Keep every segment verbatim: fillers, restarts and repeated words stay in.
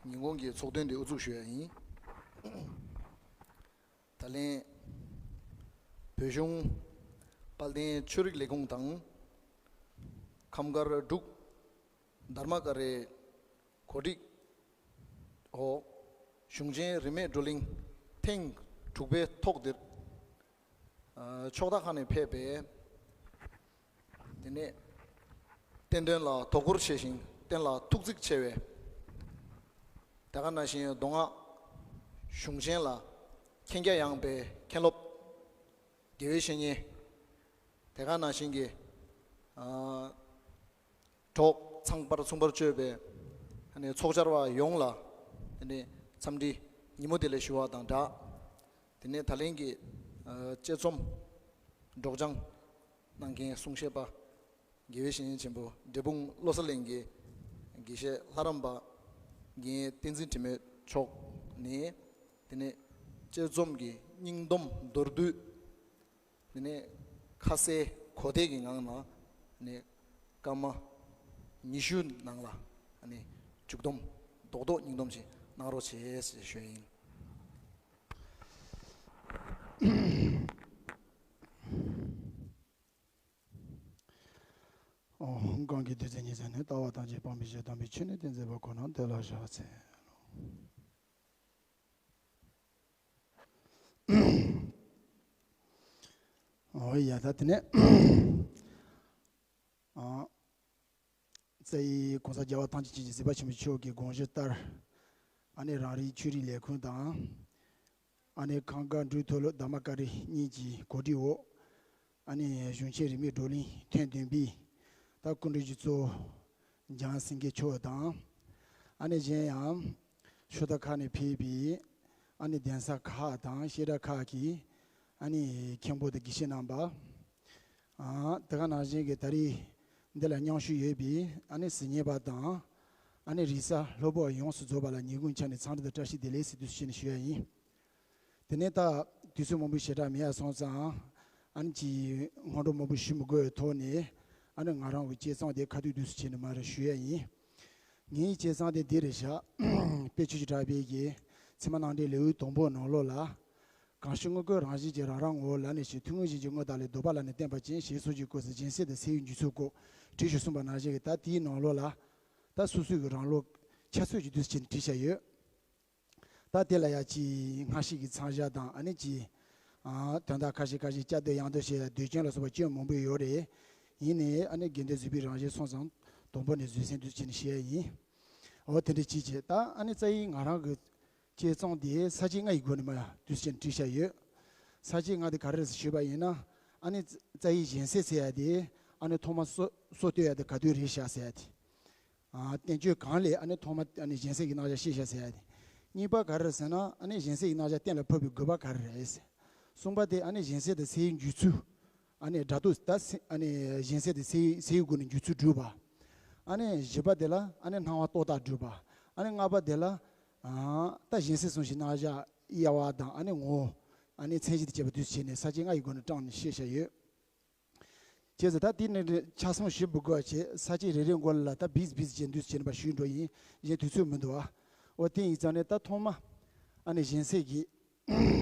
ཉིན་གུང་གི་ཚོགས་ཐུན་འདི་དབུ་འཛུགས་ཞུ་ཡ་ཡིན། ད་ལན་བོད་གཞུང་དཔལ་ལྡན་ཆོས་རིག་ལས་ཁུངས་དང་ཁམས་དཀར་འབྲུག་དྷརྨ་ཀ་རའི་གོ་སྒྲིག་འོག་གཞུང་ཆེན་རིས་མེད་བགྲོ་གླེང་ཐེངས་དྲུག་པའི་ཐོག་འདིར། ཨ། ཕྱོགས་མཐའ་ཁག་ནས་ཕེབས་པའི། དེ་ནས་བསྟན་དོན་ལ་དོ་ཁུར་ཆེ་ཞིང་བསྟན་ལ་ཐུགས་གཙིགས་ཆེ་བའི། དེ་ག་ནང་བཞིན་མདོ་སྔགས་གཞུང་ཆེན་ལ་མཁྱེན་རྒྱ་ཡངས་པའི་མཁན་སློབ། དགེ་བའི་བཤེས་གཉེན། དེ་ག་ནང་བཞིན་གྱི། ཨ། གྲོགས་ཚངས་པར་མཚུངས་པར་སྤྱོད་པའི་ཨ་ནི་ཚོགས་བཅར་བ་ཡོངས་ལ་དེ་ནས་འཚམས་འདྲི་ཉིན་མོ་དེ་ལ་ཞུ་བ་དང་སྦྲགས། དེ་ནས་ད་ལན་གྱི་ཨ་དཔྱད་རྩོམ་སྒྲོག་སྦྱང་གནང་མཁན་གསུང་བཤད་པ་དགེ་བའི་བཤེས་གཉེན་ཆེན་པོ་འབྲས་སྤུངས་བློ་གསལ་གླིང་གི་དགེ་བཤེས་ལྷ་རམས་པ་རྒན་བསྟན་འཛིན་དྲི་མེད་མཆོག་ནས། དེ་ནས་དཔྱད་རྩོམ་གྱི་སྙིང་སྡོམ་མདོར་བསྡུས། དེ་ནས་ཁ་གསལ་གོ་བདེ་གི་ངང་ནས་ནས་སྐར་མ་ཉི་ཤུ་ནང་ལ་ནས་མཇུག་སྡོམ་རྡོག་རྡོག་སྙིང་སྡོམ་ཞིག་གནང་རོགས་བྱེད་ཞེས་ཞུ་ཡིན། ཨོ། གང་གི་བདུད་རྩི་ཉི་ཚེ་ནས། ལྟ་བ་ཐམས་ཅད་སྤངས་པའི་ཕྱིར། དམ་པའི་ཆོས་ནི་སྟོན་མཛད་པ། གོ་ན་དེ་ལ་ཕྱག་འཚལ་ལོ། ཨོ་ཡ། ད་དེ་ནས་ཨ་རྩ་བའི་གོང་ས་རྒྱལ་བ་ཐམས་ཅད་མཁྱེན་ཅིང་གཟིགས་པ་ཆེན་པོ་མཆོག་གི་དགོངས་གཞི་ལྟར། ཨ་ནི་རང་རེའི་ཆོས་རིག་ལས་ཁུངས་དང་། ཨ་ནི་ཁམས་དཀར་འབྲུག་མཐོ་སློབ་དྷརྨ་ཀ་རི་གཉིས་ཀྱི་གོ་སྒྲིག་འོག་ཨ་ནི་གཞུང་ཆེན་རིས་མེད་བགྲོ་གླེང་ཐེངས་བདུན་པའི་ད་སྐུ་མགྲོན་གྱི་གཙོ་བོ་འཇམ་དབྱངས་སེང་གེ་མཆོག་དང་། ཨ་ནི་གཞན་ཡང་ཕྱོགས་མཐའ་ཁག་ནས་ཕེབས་པའི་ཨ་ནི་གདན་ས་ཁག་དང་བཤད་གྲྭ་ཁག་གི་ཨ་ནི་མཁན་པོ་དང་དགེ་བཤེས་རྣམ་པ། ཨ། དེ་ག་ནང་བཞིན་གྱི་ད་རེས་འདི་ལ་མཉམ་ཞུགས་ཡོད་པའི་ཨ་ནི་གཟིགས་ཉན་པ་དང་། ཨ་ནི་རེས་གཟའ་ལྷག་པ་ཡོངས་སུ་རྫོགས་པ་ལ་ཉིན་གུང་ཆ་ནས་འཚམས་འདྲི་དང་བཀྲ་ཤིས་བདེ་ལེགས་ཟེར་དུས་སུ་བྱས་ནས་ཞུ་ཡ་ཡིན། དེ་ནས་ད་དུས་ཚོད་མང་པོ་ཞེ་དྲག་མེད་ཡ་སོང་ཙང་། ཨ་ནི་ཅིག་སྔོན་འགྲོ་མང་པོ་ཞུ་མི་དགོས་པའི་ཐོག་ནས། ཨ་ནི་ང་རང་གི་དཔྱད་རྩོམ་དེ་ཁ་ཐུག་དུས་སུ་བྱས་ནས་མར་ཞུ་ཡ་ཡིན། ངའི་དཔྱད་རྩོམ་དེ་འདི་རེད་ཤག་དཔེ་ཆོས་ཀྱི་གྲགས་པའི་གི་ཚད་མ་རྣམ་འགྲེལ་ལེའུ་དང་པོ་ནང་ལོགས་ལ། གང་ཞིག་དངོས་ཀུན་རང་བཞིན་གྱིས་རང་རང་ངོ་བོ་ལ་གནས་ཤིང་། ཐུན་མོང་གཞན་གྱི་དངོས་དག་ལས་ལྡོག་པ་ལ་ནི་བརྟེན་པ་ཅན་ཞེས་སོགས་ཀྱི་སྐབས་སུ་སྦྱིན་སྲེག་དང་སེལ་བའི་རྒྱུ་ཚུལ་སྐོར་བྲིས་ཞེས་གསུངས་པ་ནང་བཞིན་གྱི། ད་དེའི་ནང་ལོགས་ལ་ད་སོ་སོའི་གི་རང་ལུགས་ཁྱད་ཚོས་ཀྱི་དུས་སུ་བྱས་ནས་བྲིས་བཞག་ཡོད། ད་དེ་ལ་ཡ་ཅིག་སྔ་ཕྱི་གི་མཚམས་བཞག་དང་། ཨ་ནི་ཅིག་ཨ་དོན་དག་ཁ་ཤས་ཁ་ཤས་བསྐྱར་ཟློས་ཡང་ཟློས་བྱས། ཟློས་སྐྱོན་ལ་སོགས་པ་སྐྱོན་མང་པོ་ཡོད་རེད། ཡིན་ནའི་ཨ་ནི་དགེ་འདུན་གཟིགས་པའི་རང་བཞིན་སོང་ཙང་དང་པོ་ནས་བཟོད་བསྲན་དུས་བྱས་ནས་བཤད་ཡ་ཡིན། འོ་དེ་འདྲ་ཅིག་བྱས། ད་ཨ་ནི་རྩ་བའི་ང་རང་གི་དཔྱད་རྩོམ་དེ་ས་བཅད་ལྔ་ཡི་སྒོ་ནས་མར་དུས་ཆེན་བྲིས་བཞག་ཡོད། ས་བཅད་ལྔ་དེ་ག་རེ་རེད་ཞུས་པ་ཡིན་ན། ཨ་ནི་རྩ་བའི་སྦྱིན་སྲེག་ཟེར་ཡ་དེ་ཨ་ནི་ཐོག་མ་སོ་སོ་བཏོད་ཡ་དེ་ག་དུས་རེད་བཞག་ཟེར་ཡ་དེ། ཨ། བསྟན་བཅོས་གང་ལས་ཨ་ནི་ཐོག་མ་ཨ་ནི་སྦྱིན་སྲེག་གི་རྣམ་གཞག་བཤད་བཞག་ཟེར་ཡ་དེ། གཉིས་པ་ག་རེ་རེད་ཟེར་ན། ཨ་ནི་སྦྱིན་སྲེག་གི་རྣམ་གཞག་གཏན་ལ་ཕབ་པའི་དགོས་པ་ག་རེ་རེད་ཟེར། གསུམ་པ་དེ་ཨ་ནི་སྦྱིན་སྲེག་དང་སེལ་བའི་རྒྱུ་ཚུལ། ཨ་ནི་སྒྲ་རྟོག་ད་སེ་ཨ་ནི་སྦྱིན་སྲེག་དེ་སེལ་སེལ་བའི་སྒོ་ནས་རྒྱུ་ཚུལ་སྒྲུབ་པ། ཨ་ནི་བཞི་པ་དེ་ལ་ཨ་ནི་སྣང་བ་རྟོག་བཏགས་སྒྲུབ་པ། ཨ་ནི་ལྔ་པ་དེ་ལ་ཨ་ད་སྦྱིན་སྲེག་གསུངས་ཤིང་རྣམ་གཞག་དབྱེ་བ་དང་། ཨ་ནི་ངོ་བོ། ཨ་ནི་མཚན་གཞི་དང་བཅས་པ་དུས་སུ་བྱས་ནས་ས་བཅད་ལྔ་ཡི་སྒོ་ནས་དྲངས་ནས་བཤད་བཞག་ཡོད། བྱས་ཙང་ད་དེ་ནི་ཆ་ཚང་ཞིབ་དགོས་པ་བྱས། ས་བཅད་རེ་རེའི་མགོ་ལ་ད་བིས་བིས་བྱས་དུས་སུ་བྱས་ནས་ཕར་ཞུས་འགྲོ་ཡིན། གཞན་དུས་ཚོད་མི་འདུག་ཨ། འོ་དེ་ཡིན་ཙང་ནས་ད་ཐོག་མ་ཨ་ནི་སྦྱིན་སྲེག་གི་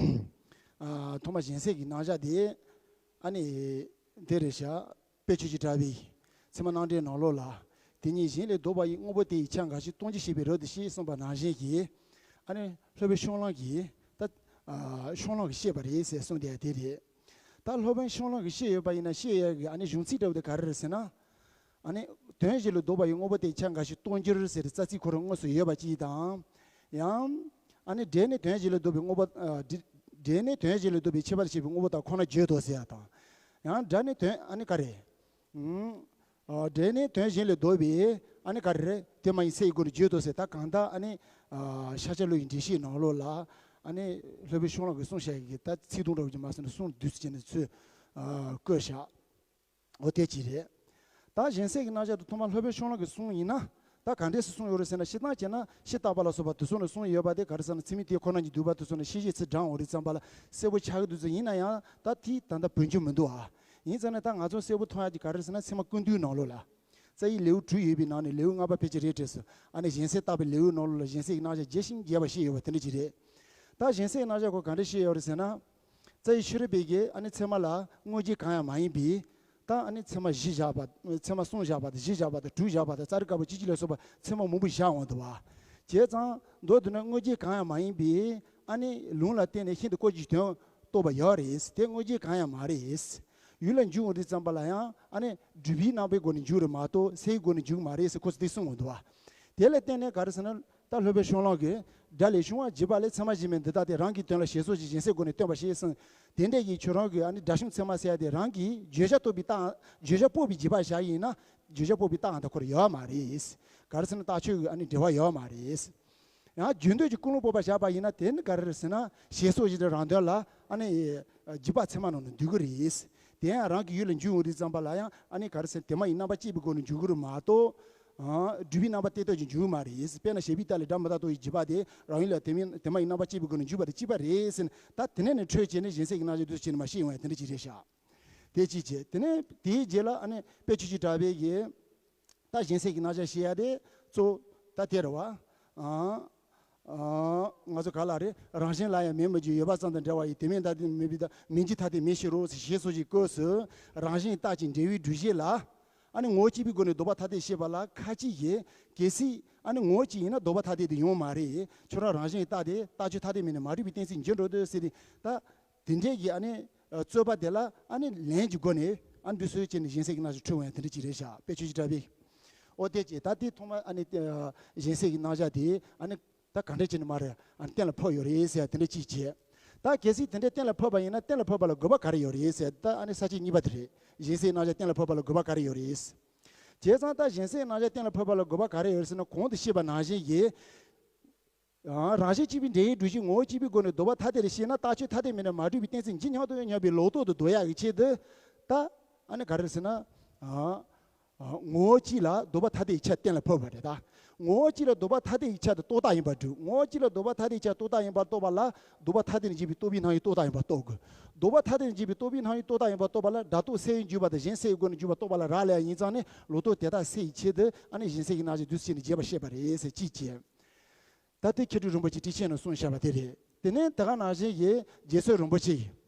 ཨ། ཐོག་མ་སྦྱིན་སྲེག་གི་རྣམ་གཞག་དེ་ཨ་ནི་དེ་རེད་ཤག་དཔེ་ཆོས་ཀྱི་གྲགས་པའི་ཚད་མ་རྣམ་འགྲེལ་ནང་ལོགས་ལ། དེ་ཉིད་གཞན་ལས་ལྡོག་པ་ཡི་དངོས་པོ་དེ་ཡི་ཆ་འགའ་ཞིག་སྟོང་ཕྱིར་བཤད་པའི་རབ་ཏུ་ཤེས་གསུངས་པ་ནང་བཞིན་གྱི། ཨ་ནི་སློབ་དཔོན་ཤོང་ལོང་གིས་ད་ཨ་ཤོང་ལོང་གིས་བཤད་པ་རེད་ཟེར་གསུངས་བསྡད་དེ་རེད། ད་སློབ་དཔོན་ཤོང་ལོང་གིས་བཤད་ཡོད་པ་ཡིན་ན། བཤད་ཡོད་ཀྱི་ཨ་ནི་གཞུང་ཚིག་འདྲ་བོ་དེ་ག་རེ་རེད་ཟེར་ན། ཨ་ནི་དོན་གཞན་ལས་ལྡོག་པ་ཡི་དངོས་པོ་དེའི་ཆ་འགའ་ཞིག་སྟོང་འགྱུར་ཟེར་རྩ་ཚིག་ཁོ་རང་དངོས་སུ་ཡོད་པ་གཅིག་དང་། ཡང་ཨ་ནི་སྒྲས་ནི་དོན་གཞན་ལས་ལྡོག་པའི་དངོས་པོ། ཨ། སྒྲ་སྒྲས་ནི་དོན་གཞན་ལས་ལྡོག་པའི་ཁྱད་པར་བྱེད་པའི་དངོས་པོ་དག་ཁོ་ན་བརྗོད་དོ་ཟེར་ཡ་དང་། ཡང་སྒྲ་ནི་དོན་ཨ་ནི་ག་རེ། ཨུམ། ཨ། སྒྲས་ནི་དོན་གཞན་ལས་ལྡོག་པའི་ཨ་ནི་ག་རེ་རེད། དེ་མ་ཡིན་ཚད་ཀྱི་སྒོ་ནས་བརྗོད་དོ་ཟེར། ད་གང་ལྟར་ཨ་ནི་ཨ་ཤཱཀྱ་བློ་ཡི་འགྲེལ་བཤད་ནང་ལོགས་ལ་ཨ་ནི་སློབ་དཔོན་ཤོང་ལོང་གིས་གསུངས་བཞག་གི། ད་ཚིག་དུམ་འདྲ་བོ་ཅིག་མ་སོང་ནས་གསུངས་དུས་སུ་བྱས་ནས་ཚུར་ཨ་བཀོད་བཞག་འོ་དེ་གཅིག་རེད། ད་སྦྱིན་སྲེག་གི་རྣམ་གཞག་དེ་ཐོག་མར་སློབ་དཔོན་ཤོང་ལོང་གིས་གསུངས་ཡིན་ན། ད་ག་འདྲས་སེ་གསུངས་ཡོད་རེད་ཟེར་ན། སྤྱིར་བཏང་བྱས་ན་ཕྱི་བརྟག་པ་ལ་སོགས་པ་དེ་ཚོ་ནས་གསུངས་ཡོད་པ་དེ་ག་རེ་ཟེར་ན། ཚིག་དམིགས་དེ་ཁོ་རང་གཉིས་འདུས་པ་དེ་ཚོ་ནས་ཤེས་བྱེད་ཚིག་གྲངས་འོ་རེ་ཙམ་པ་ལ་གསལ་པོ་ཆགས་ཀྱི་འདུག་ཟེར། ཡིན་ན་ཡང་ད་དེ་ད་ལྟ་བུད་རྒྱུ་མི་འདུག་ཨ། ཡིན་ཙང་ནས་ད་ང་ཚོ་གསལ་པོ་མཐོང་ཡག་གི་ག་རེ་ཟེར་ན། ཚད་མ་ཀུན་བཏུས་ནང་ལོགས་ལ། རྩ་བའི་ལེའུ་དྲུག་ཡོད་པའི་ནང་ནས་ལེའུ་ལྔ་པ་ཕལ་ཆེར་རེད་དྲན་སོང་། ཨ་ནི་གཞན་སེལ་བརྟག་པའི་ལེའུའི་ནང་ལོགས་ལ་གཞན་སེལ་གྱི་རྣམ་གཞག་རྒྱས་ཤིང་རྒྱས་པ་བཤད་ཡོད་པ་དེ་འདྲ་ཅིག་རེད། ད་གཞན་སེལ་གྱི་རྣམ་གཞག་ཁོ་ག་འདྲ་བཤད་ཡོད་རེད་ཟེར་ན། རྩ་བའི་ཤེས་རབ་པའི་གི་ཨ་ནི་ཚད་མ་ལ་དངོས་རྗེས་གང་ཡང་མ་ཡིན་པའི། ད་ཨ་ནི་ཚད་མ་བཞི་བཞག་པ། ཚད་མ་གསུམ་བཞག་པ་དང་བཞི་བཞག་པ་དང་དྲུག་བཞག་པ་དང་ཙཱ་རི་ཀ་པོ་ཅི་ཅི་ལ་སོགས་པ་ཚད་མ་མང་པོ་བཞག་འོང་འདུག་བ། བྱས་ཙང་མདོར་བསྡུ་ན་དངོས་རྗེས་གང་ཡང་མ་ཡིན་པའི་ཨ་ནི་ལུང་ལ་བརྟེན་ནས་ཤིན་ཏུ་སྐོར་གྱི་དོན་རྟོགས་པ་ཡོད་རེད། དེ་དངོས་རྗེས་གང་ཡང་མ་རེད། ཡུལ་ལ་འཇུག་འོང་དུས་ཙམ་པ་ལ་ཡང་ཨ་ནི་སྒྲུབ་པའི་རྣམ་པའི་སྒོ་ནས་འཇུག་རེད་མ་གཏོགས་སེལ་སྒོ་ནས་འཇུག་མ་རེད་ཟེར་ཁོ་ཚོས་དེ་གསུངས་འོང་འདུག་བ། དེ་ལ་བརྟེན་ནས་ག་རེ་ཟེར་ན། ད་སློབ་དཔོན་ཤོ་ལོ་ཀས་སྒྲ་ལས་བྱུང་བ་རྗེས་དཔག་ལས་ཚད་མ་གཞི་མེད་འདི་དག་དེ་རང་གི་དོན་ལ་ཞེས་སོགས་ཀྱི་གཞན་སེལ་སྒོ་ནས་སྟོན་པ་ཞེས་གསུངས། དེ་འདྲ་ཡིན་ཁྱོད་རང་གི་ཨ་ནི་སྒྲ་བྱུང་ཚད་མ་ཟེར་ཡ་དེ་རང་གི་བརྗོད་བྱ་རྟོགས་པའི་རྟགས། བརྗོད་བྱ་སྤོབས་པའི་རྗེས་དཔག་བཞག་ཡིན་ན་བརྗོད་བྱ་སྤོབས་པའི་རྟགས་དང་ཁོ་ར་ཡོད་མ་རེད། ག་རེ་ཟེར་ན་རྟགས་ཆོས་ཀྱི་ཨ་ནི་འབྲེལ་བ་ཡོད་མ་རེད། ཡང་རྒྱུ་འདོད་ཀྱི་ཀུན་སློང་སྤོབས་པ་བཞག་པ་ཡིན་ན་དེ་ནི་ག་རེ་རེད་ཟེར་ན་ཞེས་སོགས་ཀྱི་རང་དོན་ལ་ཨ་ནི་རྗེས་དཔག་ཚད་མ་ནང་ནས་འདུས་ཀྱི་རེད། དེ་ཡང་རང་གི་ཡུལ་ལ་འཇུག་འོང་དུས་ཙམ་པ་ལ་ཡང་ཨ་ནི་ག་རེ་ཟེར་དེ་མ་ཡིན་རྣམ་པ་གཅིག་པའི་སྒོ་ནས་འཇུག་གི་རེད་མ་གཏོགས། ཨ། སྒྲུབ་པའི་རྣམ་པ་གཏན་ཐོག་ཅིག་འཇུག་མ་རེད། དཔེར་ན་བྱས་པའི་རྟགས་ལས་སྒྲ་མི་རྟག་རྟོགས་པའི་རྗེས་དཔག་དེ་རང་ཡུལ་ལ་དེ་མིན་དེ་མ་ཡིན་རྣམ་པ་གཅིག་པའི་སྒོ་ནས་འཇུག་པ་དང་གཅིག་པ་རེད་ཟེར་ན། ད་དེ་ནས་ནི་འཕྲོས་བྱས་ནས་གཞན་སེལ་གྱི་རྣམ་གཞག་འདུས་སུ་བྱས་ནས་མར་བཤད་ཡོང་ཡ་དེ་འདྲ་ཅིག་རེད་ཤག་དེ་གཅིག་བྱས། དེ་ནས་དེའི་རྗེས་ལ་ཨ་ནི་དཔལ་ཆོས་ཀྱི་གྲགས་པས་ཀྱིས་ད་གཞན་སེལ་གྱི་རྣམ་གཞག་བཤད་ཡ་དེ་གཙོ་བོ་ད་དེ་རེད་བ། ཨ། ཨ། ང་ཚོ་ག་ལ་རེད། རང་བཞིན་ལ་ཡང་མེད་མི་འགྱུར། ཡོད་པ་ཙམ་དང་འབྲེལ་བ་ཡི། དེ་མིན་ད་དེ་མེད་པའི་ད་མིན་གྱི་ཐ་དད་མིན་ཕྱིར་རོ་ཞེས་སོགས་ཀྱི་སྐབས་སུ་རང་བཞིན་རྟག་ཅིང་འབྲེལ་བའི་སྒྲུབ་བྱེད་ལ། ཨ་ནི་ངོ་བོ་གཅིག་པའི་སྒོ་ནས་ལྡོག་པ་ཐ་དད་བཤད་པ་ལ་ཁ་ཅིག་གིས། གལ་སྲིད་ཨ་ནི་ངོ་བོ་གཅིག་ཡིན་ན་ལྡོག་པ་ཐ་དད་དེ་ཡོང་མ་རེད། ཁྱོད་རང་རང་བཞིན་རྟག་སྟེ་རྟགས་ཆོས་ཐ་དད་མིན་ནས་མ་གྲུབ་པའི་གཏན་ཚིགས་འགྱུར་འགྲོ་འདུག་ཟེར་ཏེ། ད་དེ་འདྲས་ཀྱི་ཨ་ནི་རྩོད་པ་དེ་ལ་ཨ་ནི་ལན་གྱི་སྒོ་ནས་ཨ་ནི་འདུས་སུ་བྱས་ནས་གཞན་སེལ་གྱི་རྣམ་གཞག་འཁྲུལ་འོང་ཡང་དེ་འདྲ་ཅིག་རེད་ཤག་དཔེ་ཆོས་ཀྱི་གྲགས་པས། ཨོ་དེ་ཅི་ད་དེ་ཐོག་མ་ཨ་ནི་གཞན་སེལ་གྱི་རྣམ་གཞག་དེ་ཨ་ནི། ད་ག་འདྲ་བྱས་ནས་མར་ཨ་ནི་གཏན་ལ་ཕབ་ཡོད་རེད་ཟེར་དེ་འདྲ་ཅིག་བྱས། ད་གལ་སྲིད་དེ་འདྲ་གཏན་ལ་ཕབ་པ་ཡིན་ན་གཏན་ལ་ཕབ་པ་ལ་དགོས་པ་ག་རེ་ཡོད་རེད་ཟེར། ད་ཨ་ནི་ས་བཅད་གཉིས་པ་དེ་རེད། གཞན་སེལ་རྣམ་གཞག་གཏན་ལ་ཕབ་པ་ལ་དགོས་པ་ག་རེ་ཡོད་རེད། བྱས་ཙང་ད་གཞན་སེལ་རྣམ་གཞག་གཏན་ལ་ཕབ་པ་ལ་དགོས་པ་ག་རེ་ཡོད་རེད་ཟེར་ན། གོང་དུ་བཤད་པ་ནང་བཞིན་གྱི། ཨ། རང་བཞིན་གཅིག་པའི་འབྲེལ་ཡུལ་སྒྲུབ་བྱེད་ངོ་བོ་གཅིག་པའི་སྒོ་ནས་ལྡོག་པ་ཐ་དད་རེད་ཞེ་ན། རྟགས་ཆོས་ཐ་དད་མིན་ནས་མ་གྲུབ་པའི་གཏན་ཚིགས་འཇིག་སྙམ་དུ་སྙམ་པའི་ལོག་རྟོག་ཏུ་ལྡོག་ཡག་གི་ཆེད་དུ། ད་ཨ་ནི་ག་རེ་རེད་ཟེར་ན། ཨ། ཨ། ངོ་བོ་གཅིག་ལ་ལྡོག་པ་ཐ་དད་ཀྱི་ཆ་གཏན་ལ་ཕབ་པ་རེད་ད། ངོ་བོ་གཅིག་ལ་ལྡོག་པ་ཐ་དད་ཀྱི་ཆ་དེ་རྟོག་བཏགས་ཡིན་པར་སྒྲུབ། ངོ་བོ་གཅིག་ལ་ལྡོག་པ་ཐ་དད་ཀྱི་ཆ་རྟོག་བཏགས་ཡིན་པར་རྟོགས་པ་ལ། ལྡོག་པ་ཐ་དད་ནས་འཇུག་པའི་རྟོག་པའི་སྣང་ཡུལ་རྟོག་བཏགས་ཡིན་པར་རྟོགས་དགོས། ལྡོག་པ་ཐ་དད་ནས་འཇུག་པའི་རྟོག་པའི་སྣང་ཡུལ་རྟོག་བཏགས་ཡིན་པར་རྟོགས་པ་ལ་སྒྲ་རྟོག་སེལ་བའི་འཇུག་པ་དང་གཞན་སེལ་བའི་སྒོ་ནས་འཇུག་པ་རྟོགས་པ་ལ་རག་ལས་པ་ཡིན་ཙང་ནི། ལོག་རྟོག་དེ་དག་སེལ་བའི་ཆེད་དུ་ཨ་ནི་གཞན་སེལ་གྱི་རྣམ་གཞག་འདུས་སུ་བྱས་ནས་རྒྱས་པར་བཤད་པ་རེད་ཟེར་གཅིག་བྱས། ད་དེ་མཁས་གྲུབ་རིན་པོ་ཆེ་ཊཱིཀ་ཆེན་ནང་གསུངས་བཞག་པ་དེ་རེད། དེ་ནས་དེ་ག་ནང་བཞིན་གྱི་རྗེ་བཙུན་རིན་པོ་ཆེ་ཡིས།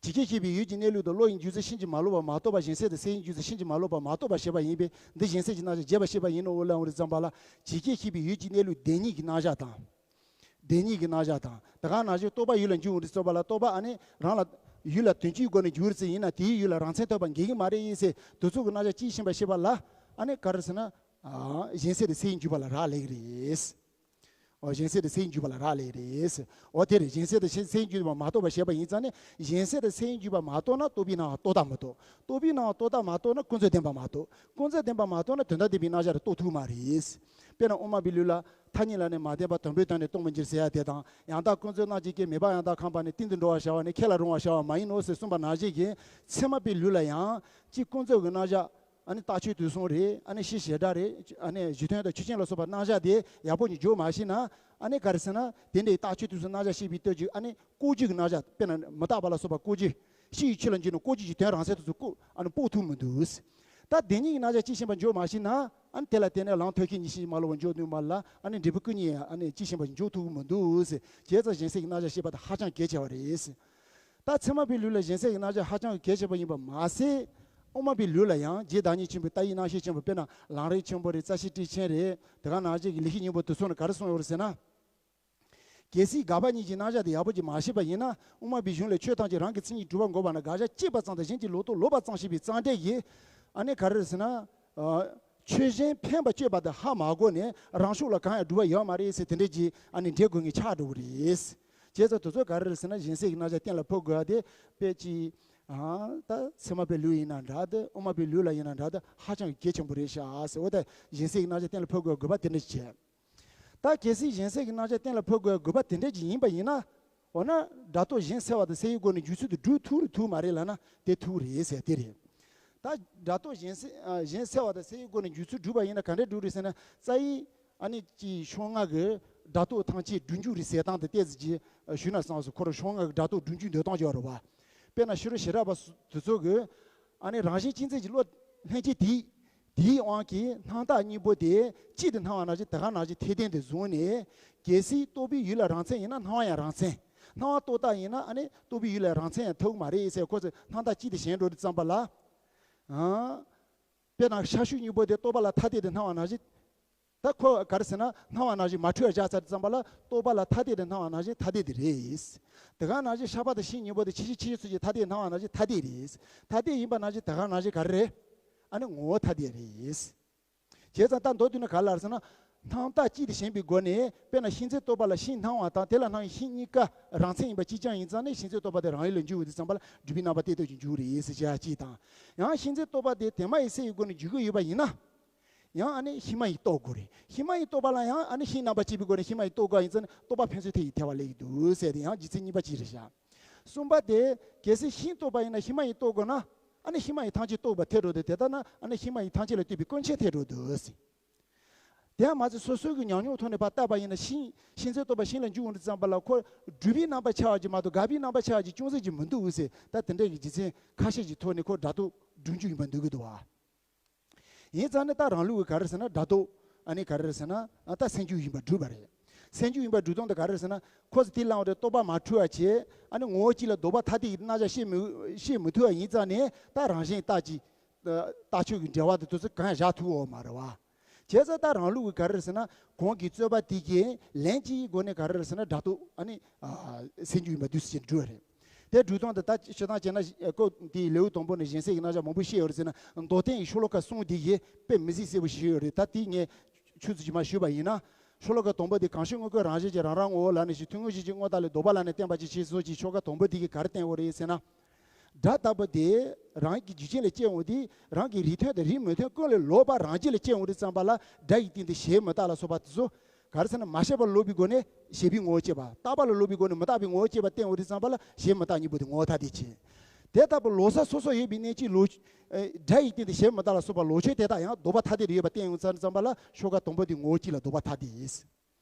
ཇི་སྐད་བཤད་པའི་ཡུལ་གྱི་གནས་ལུགས་དང་བློ་ཡི་འཇུག་ཚུལ་ཕྱིན་ཅི་མ་ལོག་པར་མ་རྟོགས་པ། གཞན་སེལ་དང་སེལ་བའི་འཇུག་ཚུལ་ཕྱིན་ཅི་མ་ལོག་པར་མ་རྟོགས་པ་ཞེས་པ་ཡིན་པས། འདི་གཞན་སེལ་གྱི་རྣམ་གཞག་རྒྱས་པར་བཤད་པ་ཡིན་ནོ་ལབ་ཡོང་དུས་ཙམ་པ་ལ། ཇི་སྐད་བཤད་པའི་ཡུལ་གྱི་གནས་ལུགས་བདེན་གཉིས་ཀྱི་རྣམ་གཞག་དང་། བདེན་གཉིས་ཀྱི་རྣམ་གཞག་དང་། དེ་ག་ནང་བཞིན་རྟོག་པ་ཡུལ་ལ་འཇུག་འོང་དུས་ཙམ་པ་ལ། རྟོག་པ་ཨ་ནི་རང་ལ་ཡུལ་ལ་དོན་སྤྱིའི་སྒོ་ནས་འཇུག་རྩིས་ཡིན་ན་དེའི་ཡུལ་ལ་རང་མཚན་ཐོབ་པ་འགལ་གྱི་མ་རེད་ཟེར་དེ་ཚོ་གི་རྣམ་གཞག་དཔྱིས་ཕྱིན་པ་ཞེས་པ་ལ། ཨ་ནི་ག་རེ་ཟེར་ན། ཨ། གཞན་སེལ་དང་སེལ་བའི་འཇུག་པ་ལ་རག་ལས་ཀྱི་རེད། ཨོ། གཞན་སེལ་དང་སེལ་བའི་འཇུག་པ་ལ་རག་ལས་རེད། ཨོ་དེ་རེད། གཞན་སེལ་དང་སེལ་བའི་འཇུག་པ་མ་རྟོགས་པ་ཞེས་པ་ཡིན་ཙང་ནི། གཞན་སེལ་དང་སེལ་བའི་འཇུག་པ་མ་རྟོགས་ན་རྟོག་པའི་སྣང་བ་རྟོགས་དང་མི་རྟོགས། རྟོག་པའི་སྣང་བ་རྟོགས་དང་མ་རྟོགས་ན་ཀུན་རྫོབ་བདེན་པ་མ་རྟོགས། ཀུན་རྫོབ་བདེན་པ་མ་རྟོགས་ན་དོན་དམ་བདེན་པའི་རྣམ་གཞག་རེ་རྟོགས་ཐུབ་མ་རེད། དཔེར་ན་དབུ་མ་པའི་ལུགས་ལ་ཐ་སྙད་ལ་ནི་མ་བརྟེན་པར་དོན་པོའི་དོན་ནི་སྟོང་མི་འགྱུར་ཟེར་ཡ་དེ་དང་། ཡང་དག་ཀུན་རྫོབ་རྣམས་ཀྱི་སྐད་མེད་པ་ཡང་དག་ཁམས་པ་ནི། གཏན་དུ་འགྲོ་བར་བྱ་བ་ནི་ཁས་ལ་རུང་བར་བྱ་བ་མ་ཡིན་ནོ་ཞེས་གསུངས་པ་ནང་བཞིན་གྱི། ཚད་མ་པའི་ལུགས་ལ་ཡང་གཅིག་ཀུན་རྫོབ་ཀྱི་རྣམ་གཞག་ཨ་ནི་རྟགས་ཆོས་དུས་གསུམ་རེད། ཨ་ནི་སྤྱི་བྱེ་བྲག་རེད། ཨ་ནི་གཞི་མཐུན་དང་ཆོས་ཅན་ལ་སོགས་པ་རྣམ་གཞག་དེ་ཡག་པོ་ཞིག་འཇོག་མ་ཤེས་ན། ཨ་ནི་ག་རེ་ཟེར་ན། དེ་འདྲའི་རྟགས་ཆོས་དུས་གསུམ་རྣམ་གཞག་ཤེས་པའི་སྟོབས་ཀྱིས་ཨ་ནི་ལྐོག་གྱུར་གྱི་རྣམ་གཞག་དཔེར་ན་མི་རྟག་པ་ལ་སོགས་པ་ལྐོག་གྱུར། ཕྱི་ཡི་ཆོས་ལ་འཇུག་ནས་ལྐོག་གྱུར་གྱི་དོན་རང་མཚན་དུ་ཚུར་ལྐོག་ཨ་ནི་དཔོག་ཐུབ་མི་འདུག། ད་བདེན་གཉིས་ཀྱི་རྣམ་གཞག་དཔྱིས་ཕྱིན་པ་འཇོག་མ་ཤེས་ན། ཨ་ནི་དེ་ལ་བརྟེན་ནས་ལམ་ཐབས་ཤེས་གཉིས་ཕྱིན་ཅི་མ་ལོག་པར་འཇོག་ནུས་མ་ལ། ཨ་ནི་འབྲས་བུ་སྐུ་གཉིས་ཨ་ནི་དཔྱིས་ཕྱིན་པ་འཇོག་ཐུབ་ཀྱི་མི་འདུག་ཟེར། བྱས་ཙང་གཞན་སེལ་གྱི་རྣམ་གཞག་བཤད་པ་དེ་ཧ་ཅང་གལ་ཆེ་བ་རེད་ཟེར། ད་ཚད་མ་པའི་ལུགས་ལ་གཞན་སེལ་གྱི་རྣམ་གཞག་ཧ་ཅང་གི་གལ་ཆེ་བ་ཡིན་པ་མ་ཟད། དབུ་མ་པའི་ལུགས་ལ་ཡང་རྗེ་བདག་ཉིད་ཆེན་པོའི་ལྟ་བའི་རྣམ་བཤད་ཆེན་པོ། དཔེར་ན་ལམ་རིམ་ཆེན་པོ་རེད། རྩ་ཤེ་ཊཱིཀ་ཆེན་རེད། དེ་ག་ནང་བཞིན་གྱི་ལེགས་བཤད་སྙིང་པོ་དེ་ཚོ་ནས་ག་རེ་གསུངས་ཡོད་རེད་ཟེར་ན། གལ་སྲིད་དགག་པ་གཉིས་ཀྱི་རྣམ་གཞག་དེ་ཡག་པོ་ཅིག་མ་ཤེས་པ་ཡིན་ན། དབུ་མ་པའི་གཞུང་ལས་ཆོས་ཐམས་ཅད་རང་གི་མཚན་ཉིད་གྲུབ་པ་འགོག་པ་ན་དགག་བྱ་གཅིག་པ་ཙམ་དང་གཞན་གྱི་ལོག་རྟོག་ལོག་པ་ཙམ་ཤེས་པའི་རྩ་འགྲེལ་གྱིས། ཨ་ནི་ག་རེ་རེད་ཟེར་ན། ཨ། ཆོས་གཞན་ཕན་པ་སྤྱོད་པ་དེ་ཧ་མ་གོ་ནས་རང་ཕྱོགས་ལ་གང་ཡང་སྒྲུབ་པ་ཡོད་མ་རེད་ཟེར་དེ་འདྲ་ཅིག་ཨ་ནི་འགྲེལ་དགོས་ངེས་ཆགས་འགྲོ་གི་རེད། བྱས་ཙང་དེ་ཚོ་ག་རེ་རེད་ཟེར་ན། གཞན་སེལ་གྱི་རྣམ་གཞག་གཏན་ལ་ཕབ་དགོས་པ་དེ་དཔེ་ཅིག་ཨ། ད་ཚད་མ་པའི་ལུགས་ཡིན་ན་འདྲ་དེ། དབུ་མ་པའི་ལུགས་ལ་ཡིན་ན་འདྲ་དེ། ཧ་ཅང་གི་གལ་ཆེན་པོ་རེད་ཤག་ཟེར། འོ་ད་གཞན་སེལ་གྱི་རྣམ་གཞག་གཏན་ལ་ཕབ་དགོས་དགོས་པ་དེ་འདྲ་ཅིག་བྱས། ད་གལ་སྲིད་གཞན་སེལ་གྱི་རྣམ་གཞག་གཏན་ལ་ཕབ་དགོས་དགོས་པ་དེ་འདྲ་ཅིག་ཡིན་པ་ཡིན་ན། འོ་ན་སྒྲ་རྟོག་གཞན་སེལ་བ་དང་སེལ་བའི་སྒོ་ནས་འཇུག་ཚུལ་དེ་སྒྲུབ་ཐུབ་རེད་ཐུབ་མ་རེད་ལབ་ན་དེ་ཐུབ་རེད་ཟེར་དེ་རེད། ད་སྒྲ་རྟོག་གཞན་སེལ་ཨ་གཞན་སེལ་བ་དང་སེལ་བའི་སྒོ་ནས་འཇུག་ཚུལ་སྒྲུབ་པ་ཡིན་ན་ག་འདྲ་སྒྲུབ་རེད་ཟེར་ན། རྩ་བའི་ཨ་ནི་ཅིག་ཕྱོགས་སྔ་གི་སྒྲ་རྟོག་ཐམས་ཅད་སྒྲུབ་འཇུག་རེད་ཟེར་སྟངས་དེ་ཏོག་ཙམ་ཅིག་ཞུས་ན་བསམ་སོང་། ཁོ་རང་ཕྱོགས་སྔ་གི་སྒྲ་རྟོག་སྒྲུབ་འཇུག་འདོད་སྟངས་ཅིག་ཡོད་རེད་བ། དཔེར་ན་ཕྱི་རོལ་ཞི་རགས་པ་དེ་ཚོ་གི་ཨ་ནི་རང་བཞིན་གཅིག་མཚུངས་ཀྱི་བློ་ལྷན་སྐྱེས་དེ། དེའི་དབང་གིས་སྣང་བཏགས་གཉིས་པོ་དེ་གཅིག་ཏུ་སྣང་བ་ནང་བཞིན་དེ་ག་ནང་བཞིན་འཐད་ལྡན་དུ་བཟུང་ནས། གལ་སྲིད་རྟོག་པའི་ཡུལ་ལ་རང་མཚན་ཡིན་ན་སྣང་བ་ཡང་རང་མཚན། སྣང་བ་རྟོག་བཏགས་ཡིན་ན་ཨ་ནི་རྟོག་པའི་ཡུལ་ལ་རང་མཚན་ཡང་ཐུག་མ་རེད་ཟེར། ཁོ་ཚོས་སྣང་བཏགས་གཅིག་ཏུ་ཞེན་འགྲོ་དུས་ཙམ་པ་ལ། ཨང་། དཔེར་ན་ཤ་ཤུག་གཉིས་པོ་དེ་རྟོག་པ་ལ་ཐ་དད་དུ་སྣང་བ་ནང་བཞིན། ད་ཁོ་ག་རེ་ཟེར་ན་སྣང་བ་ནང་བཞིན་མ་འཁྲུལ་བ་བཞག་ཚར་དུས་ཙམ་པ་ལ་རྟོག་པ་ལ་ཐ་དད་དུ་སྣང་བ་ནང་བཞིན་ཐ་དད་དེ་རེད། དེ་ག་ནང་བཞིན་ཤ་པ་དང་ཤིང་གཉིས་པོ་དེ་ཕྱི་ཤུགས་ཕྱི་ཤུགས་ཚུལ་གྱིས་ཐ་དད་སྣང་བ་ནང་བཞིན་ཐ་དད་རེད། ཐ་དད་ཡིན་པ་ནང་བཞིན་དེ་ག་ནང་བཞིན་ག་རེ་རེད། ཨ་ནི་ངོ་བོ་ཐ་དད་རེད། བྱས་ཙང་ད་མདོར་བསྡུས་ན་ག་རེ་ལབ་ཟེར་ན། སྣང་བཏགས་གཅིག་ཏུ་ཞེན་པའི་སྒོ་ནས། དཔེར་ན་ཤིང་ཚལ་རྟོག་པ་ལ་ཤིང་སྣང་བ་དང་དེ་ལ་སྣང་བའི་ཤིང་གཉིས་ཀ་རང་མཚན་ཡིན་པ་གཅིག་རྐྱང་ཡིན་ཙང་ནས། ཤིང་ཚལ་རྟོག་པ་དེ་རང་ཡུལ་ལ་འཇུག་པའི་དུས་ཙམ་པ་ལ་སྒྲུབ་པའི་རྣམ་པ་གཏན་ཐོགས་ཀྱིས་འཇུག་རེད་ཟེར་བྱ་གཅིག་དང་། ཡང་ཤིང་ཚལ་རྟོག་པ་དེ་དེ་མ་ཡིན་སེལ་བའི་སྒོ་ནས་འཇུག་གི་ཡོད་པ་ཡིན་ན། ཡང་ཨ་ནི་ཤིང་མ་ཡིན་རྟོགས་དགོས་རེད། ཤིང་མ་ཡིན་རྟོག་པ་ལ་ཡང་ཨ་ནི་ཤིང་རྣམ་པར་ཤེས་པའི་སྒོ་ནས་ཤིང་མ་ཡིན་རྟོགས་དགོས་ཡིན་ཙང་ནས་རྟོག་པ་ཕན་ཚུན་ཐད་ཀྱིས་ཐལ་བ་ལས་ཀྱི་འདུག་ཟེར་ཏེ། ཡང་རྒྱུ་མཚན་གཉིས་པ་གཅིག་རེད་བཞག་གསུམ་པ་དེ། གལ་སྲིད་ཤིང་རྟོགས་པ་ཡིན་ན་ཤིང་མ་ཡིན་རྟོགས་དགོས་ན། ཨ་ནི་ཤིང་མ་ཡིན་ཐམས་ཅད་རྟོགས་པ་ཐལ་འགྲོ་དུས། དེ་ལྟ་ན་ཨ་ནི་ཤིང་མ་ཡིན་ཐམས་ཅད་ལ་ལྟོས་པའི་ཀུན་མཁྱེན་ཐལ་འགྲོ་འདུག་ཟེར། དེ་ཡང་མ་ཚད་སོ་སོའི་གི་ཉམས་མྱོང་ཐོག་ནས་ཕར་བལྟས་པ་ཡིན་ན། ཤིང་ཤིང་ཚལ་རྟོག་པ་ཤིང་ལ་འཇུག་འོང་དུས་ཙམ་པ་ལ་ཁོ་སྒྲུབ་པའི་རྣམ་པ་ཆགས་པ་ཅིག་མ་གཏོགས་དགག་པའི་རྣམ་པ་ཆགས་པ་ཅིག་ཅུང་ཟད་ཅིག་མི་འདུག་ཟེར། ད་དེ་འདྲའི་གི་རྒྱུ་མཚན་ཁ་ཤས་ཀྱི་ཐོག་ནས་ཁོ་སྒྲ་རྟོག་སྒྲུབ་འཇུག་ཡིན་པ་འདོད་ཀྱི་འདུག་བ། ཡིན་ཙང་ནི་ད་རང་ལུགས་ཀྱི་ག་རེ་ཟེར་ན་སྒྲ་རྟོག་ཨ་ནི་ག་རེ་ཟེར་ན། ཨ་ད་སེལ་འཇུག་ཡིན་པར་སྒྲུབ་པ་རེད། སེལ་འཇུག་ཡིན་པར་སྒྲུབ་སྟངས་དེ་ག་རེ་ཟེར་ན། ཁོ་ཚོ་དེ་བླང་བ་རེད། རྟོག་པ་མ་འཁྲུལ་བ་བྱས། ཨ་ནི་ངོ་བོ་གཅིག་ལ་ལྡོག་པ་ཐ་དད་ཀྱི་རྣམ་གཞག་བཤད་མི་བཤད་མི་ཐུབ་པ་ཡིན་ཙང་ནས། ད་རང་གཞན་རྟག་གཅིག་རྟག་ཆོས་ཀྱི་འབྲེལ་བ་དེ་དུས་ཚོད་གང་ཡང་བཞག་ཐུབ་ཡོད་མ་རེད་བ། བྱས་ཙང་ད་རང་ལུགས་ཀྱི་ག་རེ་ཟེར་ན། གོང་གི་རྩོད་པ་དེ་གའི་ལན་གཅིག་གི་སྒོ་ནས་ག་རེ་ཟེར་ན་སྒྲ་རྟོག་ཨ་ནི་ཨ་སེལ་འཇུག་ཡིན་པ་འདུག་སེ་བྱས་ནས་སྒྲུབ་པ་རེད། དེ་སྒྲུབ་སྟངས་དེ་ད་སྤྱིར་བཏང་བྱས་ན། སྐབས་དེའི་ལེའུ་དང་པོ་ནས་གཞན་སེལ་གྱི་རྣམ་གཞག་མང་པོ་བཤད་ཡོད་རེད་ཟེར་ན། མདོ་བསྟན་གྱི་ཤོ་ལོ་ཀ་གསུམ་དེ་གའི་དཔེ་མི་སྲིད་གསལ་པོ་ཞིག་ཡོད་རེད། ད་དེ་ངས་ཆུ་ཚོད་ཅིག་མར་ཞུས་པ་ཡིན་ན། ཤོ་ལོ་ཀ་དང་པོ་དེ་གང་ཕྱིར་དངོས་ཀུན་རང་བཞིན་གྱིས་རང་རང་ངོ་བོ་ལ་གནས་ཤིང་། ཐུང་ངུ་ཞིག་གི་དངོས་བཏགས་ལས་ལྡོག་པ་ལ་གནས་བསྟན་པ་ཅིག་ཞེས་སོགས་ཀྱི་ཤོ་ལོ་ཀ་དང་པོ་དེ་གིས་ག་རེ་བསྟན་ཡོད་རེད་ཟེར་ན། སྒྲ་ལྟ་བུ་དེ་རང་གི་རྒྱུ་རྐྱེན་ལས་སྐྱེ་འོང་དུས། རང་གི་རིགས་མཐུན་དང་རིགས་མི་མཐུན་ཀུན་ལས་ལོག་པ་རང་རྒྱུད་ལ་སྐྱེ་འོང་དུས་ཙམ་པ་ལ། སྒྲ་ཡི་སྟེང་དུ་གཞན་མི་རྟག་ལ་སོགས་པ་དེ་ཚོ་ག་རེ་ཟེར་ན། མ་བྱས་པ་ལ་ལོག་པའི་སྒོ་ནས་བྱས་པའི་ངོ་བོ་སྐྱེས་པ། རྟག་པ་ལ་ལོག་པའི་སྒོ་ནས་མི་རྟག་པའི་ངོ་བོ་སྐྱེས་པ་བསྟན་འོང་དུས་ཙམ་པ་ལ། གཞན་མི་རྟག་གཉིས་པོ་དེ་ངོ་བོ་ཐ་དད་བྱས། དེ་ལྟ་བུ་ལོག་ས་སོ་སོ་ཡོད་པའི་གནས་ཀྱི་ལོག་ཨེ་སྒྲ་ཡི་སྟེང་དུ་གཞན་མི་རྟག་ལ་སོགས་པ་ལོག་ཆོས་དེ་དག་ཡང་ལྡོག་པ་ཐ་དད་རེད་ཡོད་པ་བསྟན་འོང་དུས་ཙམ་པ་ལ། ཤོ་ལོ་ཀ་དང་པོ་དེ་ངོ་བོ་གཅིག་ལ་ལྡོག་པ་ཐ་དད་ཡིན།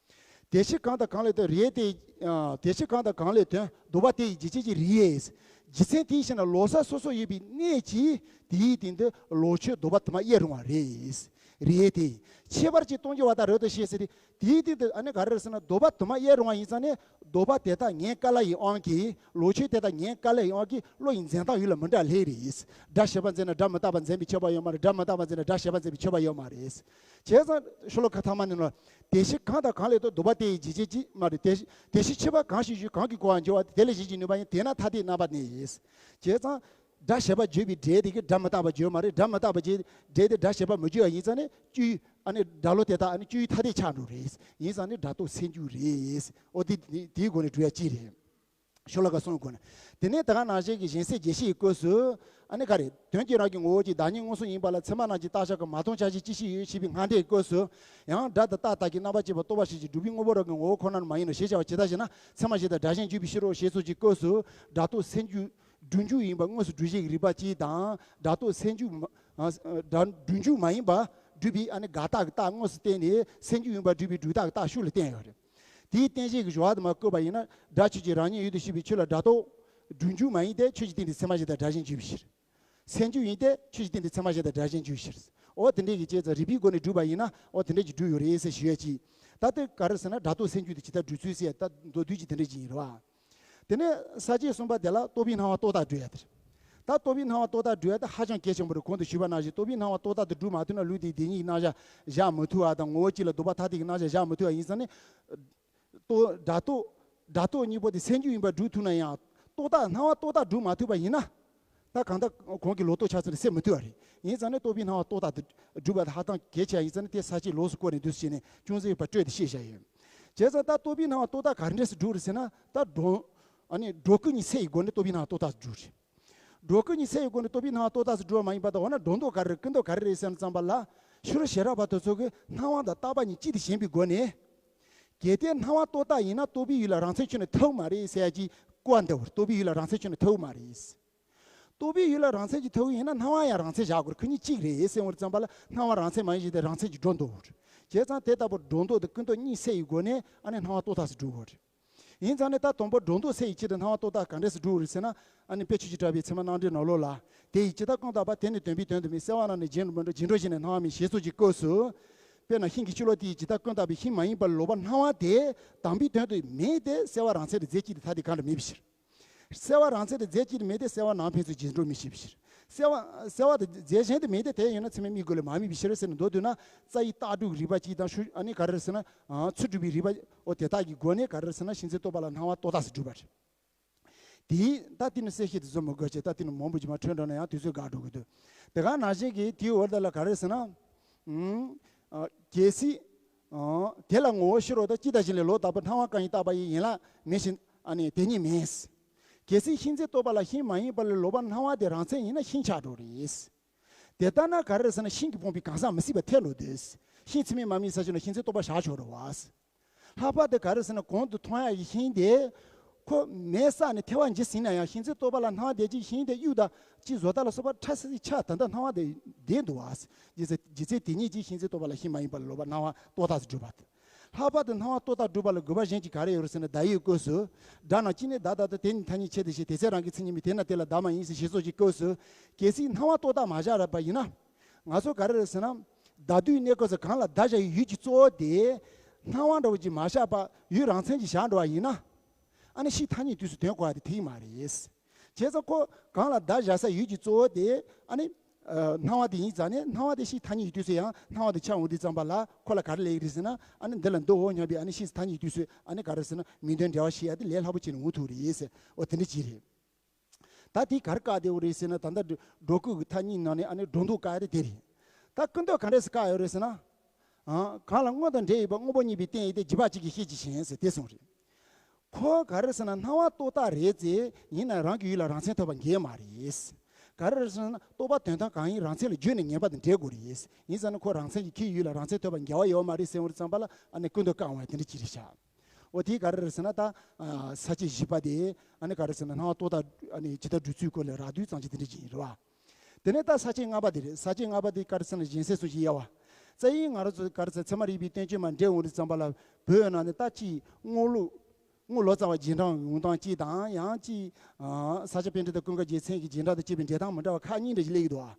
དེ་ཕྱིར་གང་དང་གང་ལས་དོན་རིགས་དེ། ཨ་དེ་ཕྱིར་གང་དང་གང་ལས་དོན་ལྡོག་པ་དེ་ཡི་རྒྱུ་རྐྱེན་གྱིས་རིགས་དབྱེ། རྒྱུ་མཚན་དེའི་ཕྱིར་ན་ལོག་ས་སོ་སོ་ཡོད་པའི་གནས་ཀྱིས་དེའི་སྟེང་དུ་ལོག་ཆོས་ལྡོག་པ་དུ་མ་དབྱེར་རུང་བ་རེད། རིགས་དབྱེ་དེ། ཁྱད་པར་གྱིས་སྟོང་རྒྱུ་བ་དང་རབ་ཏུ་ཕྱེ་ཟེར་ཏེ། དེའི་སྟེང་དུ་ཨ་ནི་ག་རེ་ཟེར་ན། ལྡོག་པ་དུ་མ་དབྱེར་རུང་བ་ཡིན་ཙང་ནས། ལྡོག་པ་དེ་དག་ངེས་དཀའ་སླ་ཡི་དབང་གིས། ལོག་ཆོས་དེ་དག་ངེས་དཀའ་སླ་ཡི་དབང་གིས་བློ་ཡི་འཛིན་སྟངས་ཡུལ་ལ་མི་འདྲ་ལེ་རེད། སྒྲ་བྱས་པ་འཛིན་ན་སྒྲ་མི་རྟག་པ་འཛིན་པའི་ཁྱབ་པ་ཡོད་མ་རེད། སྒྲ་མི་རྟག་པ་འཛིན་ན་སྒྲ་བྱས་པ་འཛིན་པའི་ཁྱབ་པ་ཡོད་མ་རེད། བྱས་ཙང་ཤོ་ལོ་ཀ་ཐ་མ་ནས་ནོ། དེ་ཕྱིར་གང་དང་གང་ལས་དོན་ལྡོག་པ་དེ་ཡི་རྒྱུ་རྐྱེན་གྱིས་མ་རེད། དེ་དེ་ཕྱིར་ཕྱེ་བ་གང་ཞིག་བརྗོད། གང་གིས་གོ་བར་འགྱུར་བ། དེ་ལས་གཞན་གྱི་ནུས་པ་ཡིན། དེས་ན་ཐ་དད་རྣམ་པ་གནས། བྱས་ཙང་སྒྲ་བྱས་པ་བརྗོད་པའི་སྒྲས་དེ་གིས་སྒྲ་མི་རྟག་པ་བརྗོད་མ་རེད། སྒྲ་མི་རྟག་པ་བརྗོད་སྒྲས་དེ་སྒྲ་བྱས་པ་མི་བརྗོད་པ་ཡིན་ཙང་ནས། སྤྱོད་ཡུལ་ཨ་ནི་སྒྲ་བློ་དེ་དག་ཨ་ནི་སྤྱོད་ཡུལ་ཐ་དད་ཆགས་འགྲོ་རེད། ཡིན་ཙང་ནས་སྒྲ་རྟོག་སེལ་འཇུག་རེད། ཨོ་དེ་དེ་དེའི་སྒོ་ནས་སྒྲུབ་ཡ་གཅིག་རེད། ཤོ་ལོ་ཀ་གསུམ་སྒོ་ནས། དེ་ནས་ད་ག་ནང་བཞིན་གྱི་གཞན་སེལ་རྒྱས་བཤད་ཀྱི་སྐབས་སུ། ཨ་ནི་ག་རེ། དོན་གྱིས་རང་གི་ངོ་བོ་གཅིག། བདག་ཉིད་མངོན་སུམ་ཡིན་པ་ལ། ཚད་མ་རྣམས་ཀྱིས་བརྟག་བྱ་དགོས། མ་མཐོང་བྱ་ཞིང་ཅི་ཞིག་ཡོད། ཞེས་པའི་སྔ་འགྲེལ་གྱི་སྐབས་སུ། ཡང་སྒྲ་དང་རྟག་དག་གི་རྣམ་པར་དཔྱད་པ་རྟོག་པ་ཞིག་གིས་སྒྲུབ་པའི་དངོས་པོ་རང་གི་ངོ་བོ་ཁོ་ནར་མ་ཡིན་ནོ་ཞེས་བྱ་བ་ཇི་ལྟར་ཞེ་ན། ཚད་མ་གཞན་དང་སྒྲ་གཞན་འཇུག་པའི་ཕྱིར་རོ། ཞེས་སོགས་ཀྱི་སྐབས་སུ། སྒྲ་རྟོག་སེལ་འཇུག་སྒྲུབ་འཇུག་ཡིན་པ་དངོས་སུ་སྒྲུབ་བྱེད་ཀྱི་རིགས་པ་གཅིག་དང་། སྒྲ་རྟོག་སེལ་འཇུག་མ་ཨ་སྒྲ་སྒྲུབ་འཇུག་མ་ཡིན་པ་སྒྲུབ་པའི་ཨ་ནི་དགག་རྟགས་ཀྱི་རྟགས་དངོས་སུ་བསྟན་ནས། སེལ་འཇུག་ཡིན་པ་སྒྲུབ་པའི་སྒྲུབ་རྟགས་ཀྱི་རྟགས་ཤུགས་ལ་བསྟན་ཡོད་རེད། དེའི་རྟེན་གཞི་གི་སྦྱོར་བ་དུ་མ་བཀོད་པ་ཡིན་ན། སྒྲ་ཆོས་ཅན། རང་ཉིད་ཡུལ་དུ་ཤེས་པའི་ཆོས་ལ་སྒྲ་རྟོག་སྒྲུབ་འཇུག་མ་ཡིན་ཏེ། ཆོས་ཀྱི་སྟེང་དུ་ཚད་མ་གཞན་དང་སྒྲ་གཞན་འཇུག་པའི་ཕྱིར། སེལ་འཇུག་ཡིན་ཏེ། ཆོས་ཀྱི་སྟེང་དུ་ཚད་མ་གཞན་དང་སྒྲ་གཞན་འཇུག་པའི་ཕྱིར། འོ་དེ་འདྲའི་གི་བྱས་ཙང་རིགས་པའི་སྒོ་ནས་སྒྲུབ་པ་ཡིན་ན། འོ་དེ་འདྲའི་གི་སྒྲུབ་ཡོད་རེད་ཟེར་ཞུ་ཡ་གཅིག། ད་ལྟ་ག་རེ་ཟེར་ན། སྒྲ་རྟོག་སེལ་འཇུག་དེ་ཇི་ལྟར་སྒྲུབ་ཚུལ་ཟེར་ཡ། ད་མདོར་བསྡུས་ཀྱི་དེ་འདྲ་ཅིག་ཡིན་རེད་བ། དེ་ནས་ས་བཅད་གསུམ་པ་དེ་ལ་རྟོག་པའི་སྣང་བ་རྟོག་བཏགས་སྒྲུབ་ཡ་དེ་རེད། ད་རྟོག་པའི་སྣང་བ་རྟོག་བཏགས་སྒྲུབ་ཡ་དེ་ཧ་ཅང་གལ་ཆེན་པོ་རེད། གོང་དུ་ཞུས་པ་ནང་བཞིན་རྟོག་པའི་སྣང་བ་རྟོག་བཏགས་དེ་སྒྲུབ་མ་ཐུབ་ན། ལུགས་དེའི་བདེན་གཉིས་ཀྱི་རྣམ་གཞག་བཞག་མི་ཐུབ་པ་དང་། ངོ་བོ་གཅིག་ལ་ལྡོག་པ་ཐ་དད་ཀྱི་རྣམ་གཞག་བཞག་མི་ཐུབ་པ་ཡིན་ཙང་ནི། རྟོག་སྒྲ་རྟོག་སྒྲ་རྟོག་གཉིས་པོ་དེ་སེལ་འཇུག་ཡིན་པར་སྒྲུབ་ཐུབ་ན་ཡང་། རྟོག་བཏགས་སྣང་བ་རྟོག་བཏགས་སྒྲུབ་མ་ཐུབ་པ་ཡིན་ན། ད་གང་ལྟར་གོང་གི་ལོག་རྟོག་ཆ་ཚང་དེ་སེལ་མི་ཐུབ་པ་རེད། ཡིན་ཙང་ནི་རྟོག་པའི་སྣང་བ་རྟོག་བཏགས་དེ་སྒྲུབ་པ་དེ་ཧ་ཅང་གལ་ཆེ་བ་ཡིན་ཙང་ནི། དེ་ས་བཅད་ལོགས་སུ་བཀོད་ནས་འདུག་སེ་བྱས་ནས་ཅུང་ཟད་ཕར་སྤྲོས་ཏེ་བཤད་བཞག་ཡོད། བྱས་ཙང་ད་རྟོག་པའི་སྣང་བ་རྟོག་བཏགས་ག་འདྲས་སེ་སྒྲུབ་རེད་ཟེར་ན། ད་སྒྲོ་ཨ་ནི་སྒྲོ་སྐུར་གཉིས་སེལ་བའི་སྒོ་ནས་རྟོག་པའི་སྣང་བ་རྟོག་བཏགས་སེ་སྒྲུབ་རེད། སྒྲོ་སྐུར་གཉིས་སེལ་བའི་སྒོ་ནས་རྟོག་པའི་སྣང་བ་རྟོག་བཏགས་སེ་སྒྲུབ་པ་མ་ཡིན་པ་དང་། འོ་ན་སྒྲོ་འདོགས་ག་རེ་རེད། ཀུན་འདོགས་ག་རེ་རེད་ཟེར་ཙམ་པ་ལ། ཕྱི་རོལ་ཤེས་རབ་པ་དེ་ཚོ་གིས་སྣང་བ་དང་རྟག་པ་གཉིས་གཅིག་ཏུ་ཞེན་པའི་སྒོ་ནས། གལ་ཏེ་སྣང་བ་རྟོག་བཏགས་ཡིན་ན་རྟོག་པའི་ཡུལ་ལ་རང་མཚན་ཁྱོན་ནས་ཐུག་མ་རེད་ཟེར་ཡ་གི་སྐོར་འདི་བར། རྟོག་པའི་ཡུལ་ལ་རང་མཚན་ཁྱོན་ནས་ཐུག་མ་རེད། རྟོག་པའི་ཡུལ་ལ་རང་མཚན་གྱིས་ཐུག་ཡིན་ན། སྣང་བ་ཡང་རང་མཚན་བཞག་དགོས་རེད། ཁོ་གཉིས་གཅིག་རེད་ཟེར་བ་ཙམ་པ་ལ། སྣང་བ་རང་མཚན་མ་ཡིན་ཞེས་ཏེ་རང་མཚན་གྱིས་སྒྲོ་འདོགས་དགོས་རེད། བྱས་ཙང་དེ་ལྟ་བུ་སྒྲོ་འདོགས་དེ་ཀུན་འདོགས་གཉིས་སེལ་བའི་སྒོ་ནས་ཨ་ནི་སྣང་བ་རྟོག་བཏགས་སེ་སྒྲུབ་དགོས་རེད། ཡིན་ཙང་ནས་ད་དང་པོ་སྒྲོ་འདོགས་སེལ་ཡི་ཆེད་དུ་སྣང་བ་རྟོག་བཏགས་ག་འདྲས་སུ་འགྲོ་རེད་ཟེར་ན། ཨ་ནི་དཔེ་ཆོས་ཀྱི་གྲགས་པའི་ཚད་མ་རྣམ་འགྲེལ་ནང་ལོགས་ལ། དེ་ཡི་ཇི་ལྟར་ཀུན་བརྟགས་པ། དེ་ནི་དོན་པའི་དོན་དུ་མེད། གསལ་བ་རང་ནི་རྗེས་འགྲོ་མི་འགྲོ། རྗེས་འགྲོ་བཞིན་ནི་སྣང་བ་མེད། ཞེས་སོགས་ཀྱི་སྐབས་སུ། དཔེར་ན་ཤིང་གི་ཕྱི་ལོགས་དེ་ཡི་ཇི་ལྟར་ཀུན་བརྟགས་པའི་ཤིང་མ་ཡིན་པར་ལོག་པར་སྣང་བ་དེ་དམ་པའི་དོན་དུ་མེད་དེ། གསལ་བ་རང་མཚན་དུ་རྫས་གཅིག་ཏུ་ཐ་དད་གང་འདྲ་མེད་པའི་ཕྱིར། གསལ་བ་རང་མཚན་དུ་རྫས་གཅིག་ཏུ་མེད་དེ། གསལ་བ་ནང་ཕན་ཚུན་རྗེས་འགྲོ་མི་བྱེད་པའི་ཕྱིར། གསལ་བ་གསལ་བ་དེ་རྫས་གཞན་དུ་མེད་དེ། དེ་ཡིན་ན་ཚད་མས་དམིགས་དགོས་ལས་མ་དམིགས་པའི་ཕྱིར་ཟེར་ནས་མདོར་བསྡུས་ན། རྩ་བའི་རྟགས་སྒྲུབ་རིགས་པ་གཅིག་དང་ཤུ། ཨ་ནི་ག་རེ་ཟེར་ན། ཚུལ་སྒྲུབ་པའི་རིགས་པ། འོ་དེ་དག་གི་སྒོ་ནས་ག་རེ་ཟེར་ན། ཤིང་ཚད་རྟོག་པ་ལ་སྣང་བ་རྟོག་བཏགས་སུ་གྲུབ་པ་རེད། དེས་ད་དེ་ནི་གསལ་བཤད་དེ་ཚོ་མི་དགོས་ཆེ། ད་དེ་ནི་མང་པོ་ཅིག་མ་འཕྲོས་འགྲོ་ན་ཡང་དུས་ཚོད་འགག་འགྲོ་གི་འདུག་དེ་ག་ནང་བཞིན་གྱི་དེའི་འོག་ལ་ག་རེ་ཟེར་ན། ཨུམ། ཨ། གལ་སྲིད། ཨ། དེ་ལ་ངོ་བོ་ཕྱི་རོལ་དང་སྤྱི་དང་གཞན་ལས་ལོག་ལྟ་བུ་སྣང་བ་གང་ཡིན་བརྟགས་པ་ཡི་ཡན་ལག་མེད་ཕྱིན། ཨ་ནི་དེ་ཉིད་མིན། གལ་སྲིད་ཤིང་ཚད་རྟོག་པ་ལ་ཤིང་མ་ཡིན་པ་ལས་ལོག་པར་སྣང་བ་དེ་རང་མཚན་ཡིན་ན་ཤིང་ཆགས་འགྲོ་རེད། དེ་ལྟ་ན་ག་རེ་ཟེར་ན། ཤིང་གིས་སྤངས་པའི་གང་ཟག་མི་སྲིད་པ་ཐལ་ལོ་དེ། ཤིང་ཚད་མས་མ་དམིགས་ས་ཞིག་ན་ཤིང་ཚད་རྟོག་པ་བཞག་ཆོག་རེད་བ། ལྷག་པར་དུ་ག་རེ་ཟེར་ན། གོང་དུ་མཐོང་ཡག་གི་ཤིང་དེ་ཁོ་མེ་བསྲེགས་ནས་ཐལ་བ་འགྱུར་ཟིན་ན་ཡང་ཤིང་ཚད་རྟོག་པ་ལ་སྣང་བ་དེ་གཅིག་ཤིང་དེ་དབྱུག་དང་གཅིག་བཟོ་ལྟ་ལ་སོགས་པ་ཕྲ་སི་སི་ཆ་ད་ལྟ་སྣང་བ་དེ་བསྡད་འདུག་བ། རྗེས་སུ་རྗེས་ཚད་དེ་ཉིད་ཀྱིས་ཤིང་ཚད་རྟོག་པ་ལ་ཤིང་མ་ཡིན་པ་ལས་ལོག་པར་སྣང་བ་རྟོག་བཏགས་སུ་གྲུབ་པ་དང་། ལྷག་པར་དུ་སྣང་བ་རྟོག་བཏགས་གྲུབ་པ་ལ་དགོས་པ་གཞན་གྱིས་ག་རེ་ཡོད་རེད་ཟེར་ན། བརྡ་ཡི་སྐབས་སུ། སྒྲ་རྣམས་གཅིག་ནས་བརྡ་ལྟར་དུ། དེ་ནི་ཐ་སྙད་ཆེད་དུ་བཤད། དེ་ཚེ་རང་གི་མཚན་ཉིད་མིན། དེས་ན་དེ་ལ་བརྡ་མ་ཡིན་ཟེར། ཞེས་སོགས་ཀྱི་སྐབས་སུ། གལ་སྲིད་སྣང་བ་རྟོག་བཏགས་མ་བཞག་པ་ཡིན་ན། ང་ཚོ་ག་རེ་རེད་ཟེར་ན། བརྡ་དུས་གནས་སྐབས་སུ་གང་ལ་བརྡ་བཞག་ཡུལ་གྱི་གཙོ་བོ་དེ་སྣང་བ་འདྲ་བོ་ཅིག་མ་བཞག་པ་ཡུལ་རང་མཚན་གྱིས་བཞག་འགྲོ་བ་ཡིན་ན། ཨ་ནི་ཤིང་ཐ་སྙད་དུས་སུ་དོན་གོ་བ་དེ་དེ་མ་རེད། བྱས་ཙང་ཁོ་གང་ལ་བརྡ་བཞག་ས་ཡུལ་གྱི་གཙོ་བོ་དེ་ཨ་ནི། ཨ། སྣང་བ་དེ་ཡིན་ཙང་ནས། སྣང་བ་དེ་ཤིང་ཐ་སྙད་ཀྱི་དུས་སུ་ཡང་སྣང་བ་དེ་ཆགས་འོང་དུས་ཙམ་པ་ལ་ཁོ་ལ་ག་རེ་ལབ་ཀྱི་རེད་ཟེར་ན། ཨ་ནི་འདི་ལ་འདི་འོ་སྙམ་པའི་ཨ་ནི་ཤིང་ཐ་སྙད་ཀྱི་དུས་སུ་ཨ་ནི་ག་རེ་ཟེར་ན། མིང་དོན་འབྲེལ་བ་ཤེས་ཡ་དེ་ལས་སླ་པོ་བྱས་ནས་འོང་ཐུབ་རེད་ཟེར། འོ་དེ་འདྲ་ཅིག་རེད། ད་དེ་ག་རེ་བཀག་བསྡད་ཡོད་རེད་ཟེར་ན། ད་ལྟ་སྒྲོ་སྐུར་གྱི་ཐ་སྙད་ནང་ནས་ཨ་ནི་སྒྲོ་འདོགས་བཀག་ཡ་དེ་དེ་རེད། ད་ཀུན་རྟོག་ག་འདྲས་སེ་བཀག་ཡོད་རེད་ཟེར་ན། ཨ། གང་ལ་དངོས་དང་འབྲེལ་ཡོད་པ་དངོས་པོ་གཉིས་པའི་རྟེན་ཡིན་ཏེ། བརྗོད་པ་གཅིག་གིས་ཤེས་ཀྱི་ཞིང་ཟེར་དེ་གསུངས་རེད། ཁོ་ག་རེ་ཟེར་ན། སྣང་བ་རྟོག་བཏགས་རེད་ཙང་། ཡིན་ན་རང་གི་ཡུལ་ལ་རང་མཚན་ཐོབ་པ་འགལ་མ་རེད། ག་རེ་ཟེར་ན། རྟོག་པ་དོན་དམ་གང་ཡིན་རང་མཚན་ལ་བརྗོད་ནས་ངེས་པ་དང་འབྲེལ་དགོས་རེད། ཡིན་ཙང་ནི་ཁོ་རང་མཚན་གྱིས་ཁོའི་ཡུལ་ལ་རང་མཚན་ཐོབ་པ་འགལ་བ་ཡོད་མ་རེད་ཟེར་བ་ཙམ་པ་ལ་ཨ་ནི་ཀུན་རྟོག་བཀག་འོང་བ་དེ་འདྲ་ཅིག་རེད་ཤག་འོ་དེ་ག་རེ་རེད་ཟེར་ན། ད་ས་བཅད་བཞི་པ་དེ་ཨ་ནི་ག་རེ་ཟེར་ན། སྣང་བ་རྟོག་བཏགས་ཨ་ནི་ཇི་ལྟར་སྒྲུབ་ཚུལ་སྐོར་ལ་རགས་བསྡུས་ཙམ་ཅིག་དེ་འདྲ་ཅིག་ཡིན་རེད་བ། དེ་ནས་ད་ས་བཅད་ལྔ་པ་དེ་རེད། ས་བཅད་ལྔ་པ་དེ་ག་རེ་ཟེར་ན། གཞན་སེལ་གསུམ་གྱི་དབྱེ་བ། རྩ་བའི་ང་རང་ཚོ་ག་རེ་ཟེར། ཚད་མ་རིག་པའི་བསྟན་བཅོས་མར་འགྲེལ་འོང་དུས་ཙམ་པ་ལ། བོད་ཡིན་ན་ནི་ད་ཅིག་རྔོག་ལོ། རྔོག་ལོ་ཙཱ་བ་རྗེས་འབྲང་ཡོང་སྟངས་གཅིག་དང་། ཡང་ཅིག་ཨ། ས་སྐྱ་པཎྜི་ཏ་ཀུན་དགའ་རྒྱལ་མཚན་གྱི་རྗེས་འབྲང་དང་བཅས་པའི་འགྲེལ་སྟངས་མི་འདྲ་བ་ཁག་གཉིས་འདྲ་ཞིག་སླེབས་ཀྱི་འདུག་བ།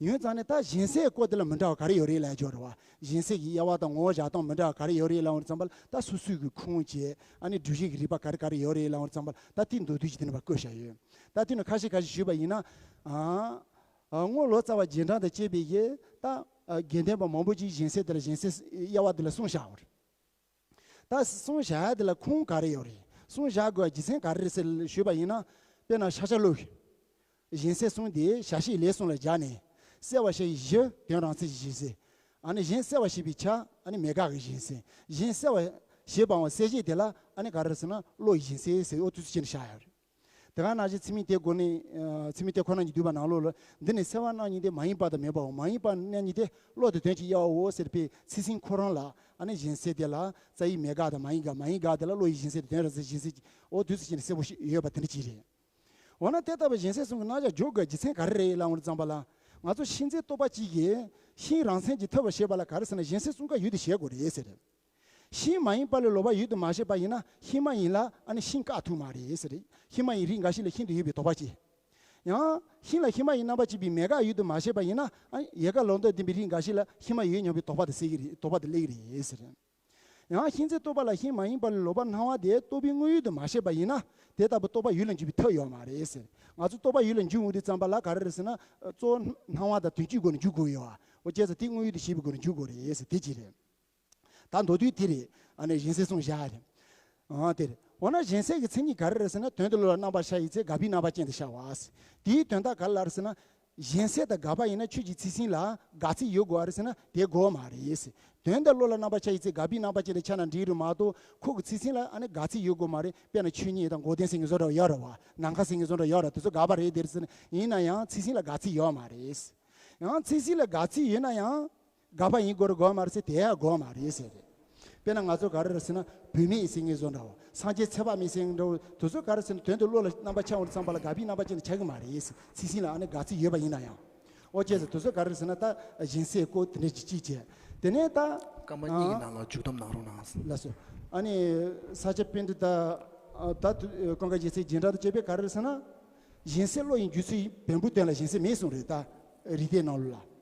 ཡིན་ཙང་ནས་ད་གཞན་སེལ་སྐོར་དེ་ལ་མི་འདྲ་བ་ག་རེ་ཡོད་རེད་ལབ་ཡ་ཅིག་ཡོད་རེད་བ། གཞན་སེལ་གྱི་དབྱེ་བ་དང་ངོ་བོ་བཞག་སྟངས་མི་འདྲ་བ་ག་རེ་ཡོད་རེད་ལབ་ཡོང་དུས་ཙམ་པ་ལ། ད་སོ་སོའི་གི་ཁུངས་བཅས་ཨ་ནི་སྒྲུབ་བྱེད་ཀྱི་རིགས་པ་ག་རེ་ག་རེ་ཡོད་རེད་ལབ་ཡོང་དུས་ཙམ་པ་ལ། ད་དེ་མདོར་བསྡུས་ཀྱིས་དེ་ནས་ཕར་བཀོད་བཞག་ཡོད། ད་དེ་ནས་ཁ་ཤས་ཁ་ཤས་ཞུས་པ་ཡིན་ན། ཨ། ཨ། རྔོག་ལོ་ཙཱ་བ་རྗེས་འབྲང་དང་བཅས་པའི་གི་ད་ཨ་དགེ་ལྡན་པ་མང་པོ་ཅིག་གཞན་སེལ་དེ་ལ། གཞན་སེལ་དབྱེ་བ་དེ་ལ་གསུངས་བཞག་ཡོད་རེད། ད་གསུངས་བཞག་ཡ་དེ་ལ་ཁུངས་ག་རེ་ཡོད་རེད། གསུངས་བཞག་དགོས་རྒྱུ་མཚན་ག་རེ་རེད་ཟེར་ཞུས་པ་ཡིན་ན། དཔེར་ན་ཤཱཀྱ་བློ་གཞན་སེལ་གསུམ་དེ་བྱ་བྱེད་ལས་གསུམ་ལ་སྦྱར་ནས། སེལ་བ་བྱ་བའི་གཞི་དོན་རང་མཚན་གྱི་གཞན་སེལ། ཨ་ནི་གཞན་སེལ་བར་བྱེད་པའི་ཆ་ཨ་ནི་མེད་དགག་གི་གཞན་སེལ། གཞན་སེལ་བར་བྱེད་པའམ་སེལ་བྱེད་དེ་ལ་ཨ་ནི་ག་རེ་ཟེར་ན། བློ་ཡི་གཞན་སེལ་ཟེར། འོ་དུས་སུ་ཕྱིན་བཞག་ཡོད་རེད། དེ་ག་ནང་བཞིན་ཚད་མའི་དེ་སྒོ་ནས། ཨ། ཚད་མའི་དེ་ཁོ་ན་ཉིད་བསྡུས་པ་ནང་ལོགས་ལ། འདི་ནི་སེལ་བ་རྣམ་གཉིས་ཏེ། མ་ཡིན་པ་དང་མེད་པའོ། མ་ཡིན་པ་རྣམ་གཉིས་ཏེ། བློ་དང་དོན་གྱི་དབྱེ་བའོ་ཟེར་བའི་ཚིག་ཟིན་ཁོ་རང་ལ་ཨ་ནི་གཞན་སེལ་དེ་ལ་རྩ་བའི་མེད་དགག་དང་མ་ཡིན་དགག་མ་ཡིན་དགག་དེ་ལ་བློ་ཡི་གཞན་སེལ་དང་དོན་རང་མཚན་གྱི་གཞན་སེལ། འོ་དུས་སུ་ཕྱིན་ནས་གསལ་པོ་ཞིག་ཡོད་པ་དེ་འདྲ་ཅིག་རེད། འོ་ན་དེ་ལྟ་བུའི་གཞན་སེལ་གསུམ་གྱི་རྣམ་གཞག་འཇོག་དགོས་རྒྱུ་མཚན་ག་རེ་རེད་ལབ་ཡོང་དུས་ཙམ་པ་ལ། ང་ཚོ་ཤིང་ཚད་རྟོག་པ་གཅིག་གིས་ཤིང་རང་མཚན་གྱིས་ཐོབ་པར་བྱེད་པ་ལ་ག་རེ་ཟེར་ན། གཞན་སེལ་གསུམ་ཀ་ཡུལ་དུ་བྱེད་དགོས་རེད་ཟེར། ཤིང་མ་ཡིན་པ་ལས་ལོག་པར་ཡུལ་དུ་མ་བྱེད་པ་ཡིན་ན། ཤིང་མ་ཡིན་ལ་ཨ་ནི་ཤིང་བཀག་ཐུབ་མ་རེད་ཟེར། ཤིང་མ་ཡིན་རིགས་འགའ་ཞིག་ལ་ཤིན་ཏུ་ཡོད་པའི་དོགས་པ་སྐྱེ། ཡང་ཤིང་ལ་ཤིང་མ་ཡིན་རྣམ་པར་བཅད་པའི་མེད་དགག་ཡུལ་དུ་མ་བྱེད་པ་ཡིན་ན། ཨ། ཡལ་ག་ལོ་འདབ་ལྡན་པའི་རིགས་འགའ་ཞིག་ལ་ཤིང་མ་ཡོད་སྙམ་པའི་དོགས་པ་དེ་སེལ་གྱི་རེད། དོགས་པ་དེ་སླེབས་ཀྱི་རེད་ཟེར། ཡང་ཤིང་ཚད་རྟོག་པ་ལ་ཤིང་མ་ཡིན་པ་ལས་ལོག་པར་སྣང་བ་དེ་རྟོག་པའི་དངོས་ཡུལ་དུ་མ་བྱེད་པ་ཡིན་ན། དེ་ལྟ་བུ་རྟོག་པ་ཡུལ་ལ་འཇུག་པའི་ཐབས་ཡོད་མ་རེད་ཟེར། ང་ཚོ་རྟོག་པ་ཡུལ་ལ་འཇུག་འོང་དུས་ཙམ་པ་ལ་ག་རེ་རེད་ཟེར་ན། གཙོ་བོ་སྣང་བ་དང་དོན་སྤྱིའི་སྒོ་ནས་འཇུག་དགོས་ཡོད་པ། འོ་བྱས་ཙང་དེ་དངོས་ཡུལ་དུ་བྱེད་པའི་སྒོ་ནས་འཇུག་དགོས་རེད་ཟེར། དེ་གཅིག་རེད། ད་མདོར་བསྡུས་དེ་རེད། ཨ་ནི་གཞན་སེལ་གསུམ་བཞག་རེད། ཨ། དེ་རེད། འོ་ན་གཞན་སེལ་གྱི་མཚན་ཉིད་ག་རེ་རེད་ཟེར་ན། དོན་དུ་བློ་ལ་རྣམ་པར་ཤར་བའི་ཚེ། འགག་པའི་རྣམ་པ་ཅན་དུ་ཤར་བ། དེའི་དོན་དག་ག་རེ་ལབ་རེད་ཟེར་ན། གཞན་སེལ་དང་འགག་པ་ཡིན་ན་ཁྱོད་ཀྱི་ཚིག་ཟིན་ལ་འགག་ཚིག་ཡོད་དགོས་པ་རེད་ཟེར་ན། དེ་དགོས་མ་རེད་ཟེར། དོན་དུ་བློ་ལ་རྣམ་པར་ཤར་བའི་ཚེ་འགག་པའི་རྣམ་པ་ཅན་དུ་ཤར་ན་འགྲིག་རེད་མ་གཏོགས། ཁོ་གི་ཚིག་ཟིན་ལ་ཨ་ནི་འགག་ཚིག་ཡོད་དགོས་མ་རེད། དཔེར་ན་ཆོས་ཉིད་དང་འགོག་བདེན་ཟེར་མཁན་བཟོ་འདྲ་ཡོད་རེད་བ། ནམ་མཁའ་ཟེར་མཁན་བཟོ་འདྲ་ཡོད་རེད། དེ་ཚོ་འགག་པ་རེད། དེ་རེད་ཟེར་ན། ཡིན་ན་ཡང་ཚིག་ཟིན་ལ་འགག་ཚིག་ཡོད་མ་རེད། ཡང་ཚིག་ཟིན་ལ་འགག་ཚིག་ཡོད་ན་ཡང་། འགག་པ་ཡིན་དགོས་རེད་དགོས་མ་རེད་ཟེར། དེ་ཡང་དགོས་མ་རེད་ཟེར་རེད། དཔེར་ན་ང་ཚོ་ག་རེ་རེད་ཟེར་ན། བུད་མེད་ཟེར་མཁན་བཟོ་འདྲ་བོ། སངས་རྒྱས་ཚེ་དཔག་མེད་ཟེར་མཁན་འདྲ་བོ། དེ་ཚོ་ག་རེ་ཟེར་ན། དོན་དུ་བློ་ལ་རྣམ་པར་འཆར་འོང་དུས་ཙམ་པ་ལ་འགག་པའི་རྣམ་པ་ཅན་དུ་འཆར་གི་མ་རེད་ཟེར། ཚིག་ཟིན་ལ་ཨ་ནི་འགག་ཚིག་ཡོད་པ་ཡིན་ན་ཡང་། འོ་བྱས་ཙང་དེ་ཚོ་ག་རེ་རེད་ཟེར་ན། ད་གཞན་སེལ་སྐོར་དེ་འདྲ་ཅིག་གཅིག་བྱས། དེ་ནས་ད། སྐར་མ་གཉིས་ཀྱི་ཨ། ནང་ལ་མཇུག་བསྡོམས་གནང་རོགས་གནང་། ལགས་སོ། ཨ་ནི་ས་སྐྱ་པཎྜི་ཏ་ད་ཀུན་དགའ་རྒྱལ་མཚན་རྒྱན་དྲུག་དང་བཅས་པས་ག་རེ་ཟེར་ན། གཞན་སེལ་བློ་ཡི་འཇུག་ཚུལ་བེམ་པོའི་དོན་ལ་གཞན་སེལ་མེད་གསུངས་རེད། ད་རིགས་གཏེར་ནང་ལོགས་ལ།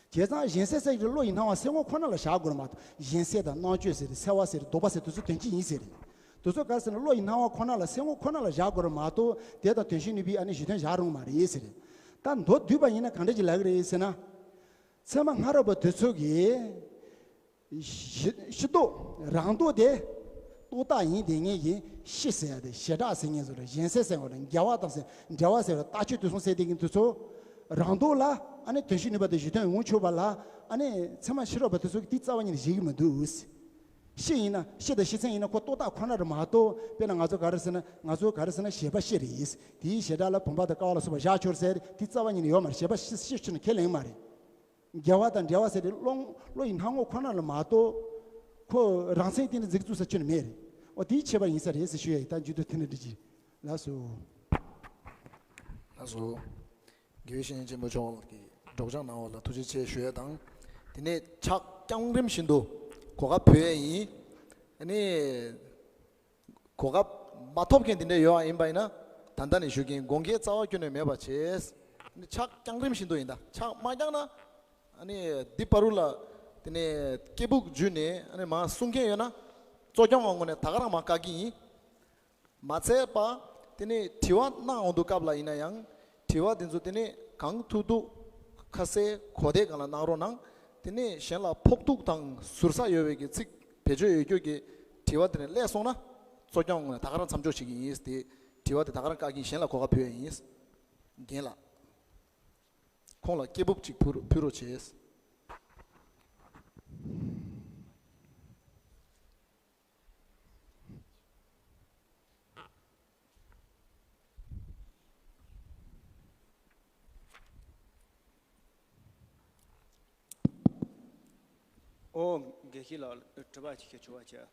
བྱས་ཙང་གཞན་སེལ་ཟེར་གྱི་བློ་ཡི་སྣང་བ་སེལ་ངོ་ཁོ་ན་ལ་བཞག་དགོས་རེད་མ་གཏོགས། གཞན་སེལ་དང་རྣམ་དཔྱོད་ཟེར་ཏེ་སེལ་བ་ཟེར་ལྡོག་པ་ཟེར་དེ་ཚོ་དོན་གཅིག་ཡིན་ཟེར་རེད། དེ་ཚོ་ག་རེ་ཟེར་ན་བློ་ཡི་སྣང་བ་ཁོ་ན་ལ་སེལ་ངོ་ཁོ་ན་ལ་བཞག་དགོས་རེད་མ་གཏོགས། དེ་དང་དོན་ཤེས་ནུས་པའི་ཨ་ནི་གཞི་དོན་བཞག་རུང་མ་རེད་ཟེར་རེད། ད་མདོར་བསྡུས་པ་ཡིན་ན་གང་འདྲ་ཅིག་ལབ་ཀྱི་རེད་ཟེར་ན། ཚད་མ་སྔ་རབས་པ་དེ་ཚོ་གིས། གཞི་གཞི་ལྡོག་རང་ལྡོག་དེ་རྟོག་བཏགས་ཡིན་བསྡད་མཁན་གྱི་གཤིས་ཟེར་ཡ་དེ་བྱེ་བྲག་ཟེར་མཁན་ཚོ་རེད། གཞན་སེལ་ཟེར་བ་རེད། འགལ་བ་དང་ཟེར་འབྲེལ་བ་ཟེར་བ་རེད། ལྟག་ཆོད་དུས་གསུམ་ཟེར་བསྡད་མཁན་དེ་ཚོ་རང་ལྡོག་ལ་ཨ་ནི་དོན་ཤེས་ནུས་པ་དང་གཞི་དོན་ཡོངས་ཆོད་པ་ལ་ཨ་ནི་ཚད་མ་ཕྱི་རབས་པ་དེ་ཚོ་གིས་དེ་རྩ་བ་ཉིད་ནས་བཞེད་ཀྱི་མི་འདུག། གཤིས་ཡིན་ན་གཤིས་དང་གཤིས་ཚད་ཡིན་ན་ཁོ་རྟོག་བཏགས་ཁོ་ན་རེད་མ་གཏོགས། དཔེར་ན་ང་ཚོ་ག་རེ་ཟེར་ན་ང་ཚོ་ག་རེ་ཟེར་ན་བྱེད་པ་གཤིས་རེད། དེའི་བྱེ་བྲག་ལ་བུམ་པ་དང་ཀ་བ་ལ་སོགས་པ་བཞག་ཆོག་ཟེར་དེ་རྩ་བ་ཉིད་ནས་ཡོད་མ་རེད། བྱེད་པ་གཤིས་གཤིས་ཕྱིར་ནས་ཁས་ལེན་མ་རེད། འགལ་བ་དང་འབྲེལ་བ་ཟེར་དེ་བློ་བློ་ཡི་སྣང་ངོ་ཁོ་ན་ལ་མ་གཏོགས། ཁོ་རང་མཚན་དེ་ནི་འཛིན་བཙུགས་ས་ཁྱོན་ནས་མེད་རེད། འོ་དེའི་ཁྱད་པར་ཡིན་ས་རེད་ཟེར་ཞུ་ཡ་ཡིན། ད་མཇུག་ཏུ་དེ་ནས་འགྲིག་གི། ལགས་སོ། ལགས་སོ། དགེ་བའི་བཤེས་གཉེན་ཆེན་པོ་མཆོག་གིས་སྒྲོག་སྦྱང་གནང་བ་ལ་ཐུགས་རྗེ་ཆེ་ཞུ་ཡ་དང་། དེ་ནས་ཕྱག་རྐྱང་རིམ་བཞིན་དུ་གོ་སྐབས་ཕུལ་ཡ་ཡིན། ཨ་ནི། གོ་སྐབས་མ་ཐོབ་མཁན་དེ་འདྲ་ཡོད་པ་ཡིན་པ་ཡིན་ན། ད་ལྟ་ནས་ཞུ་གིན། དགོངས་འགལ་རྩ་བ་ཁྱོན་ནས་མེད་པ་བྱས། ཕྱག་རྐྱང་རིམ་བཞིན་དུ་ཡིན། ད་ཕྱག་མ་རྐྱང་ན། ཨ་ནི་འདི་བར་དུ་ལ། དེ་ནས་སྐད་སྦུག་བརྒྱུད་ནས་ཨ་ནི་མར་གསུང་མཁན་ཡོད་ན། གཙོ་སྐྱོང་བ་ངོས་ནས་ད་ག་རང་མར་བཀག་གི་ཡིན། མ་ཚད་པ། དེ་ནས་དྲི་བ་གནང་འོང་དུས་སྐབས་ལ་ཡིན་ན་ཡང་། དྲི་བ་དེ་ཚོ་དེ་ནས་གང་ཐུབ་ཐུབ་ཁ་གསལ་གོ་བདེ་སྒང་ལ་གནང་རོགས་གནང་། དེ་ནས་གཞན་ལ་ཕོག་ཐུག་དང་ཟུར་ཟ་ཡོད་པའི་གི་ཚིག་བེད་སྤྱོད་ཡོད་རྒྱུ་གི་དྲི་བ་དེ་ནས་སླེབས་སོང་ན། གཙོ་སྐྱོང་ངོས་ནས་ད་ག་རང་མཚམས་འཇོག་བྱེད་ཀྱི་ཡིན་ཏེ། དྲི་བ་དེ་ད་ག་རང་བཀག་གིན། གཞན་ལ་གོ་སྐབས་ཕུལ་ཡ་ཡིན། རྒན་ལགས། ཁོང་ལ་སྐད་སྦུག་ཅིག་ཕུལ་ཕུལ་རོགས་བྱས། ཨོ། དགེ་བཤེས་ལགས། དྲི་བ་ཅིག་ཞུ་ཆོག་པ་བྱས།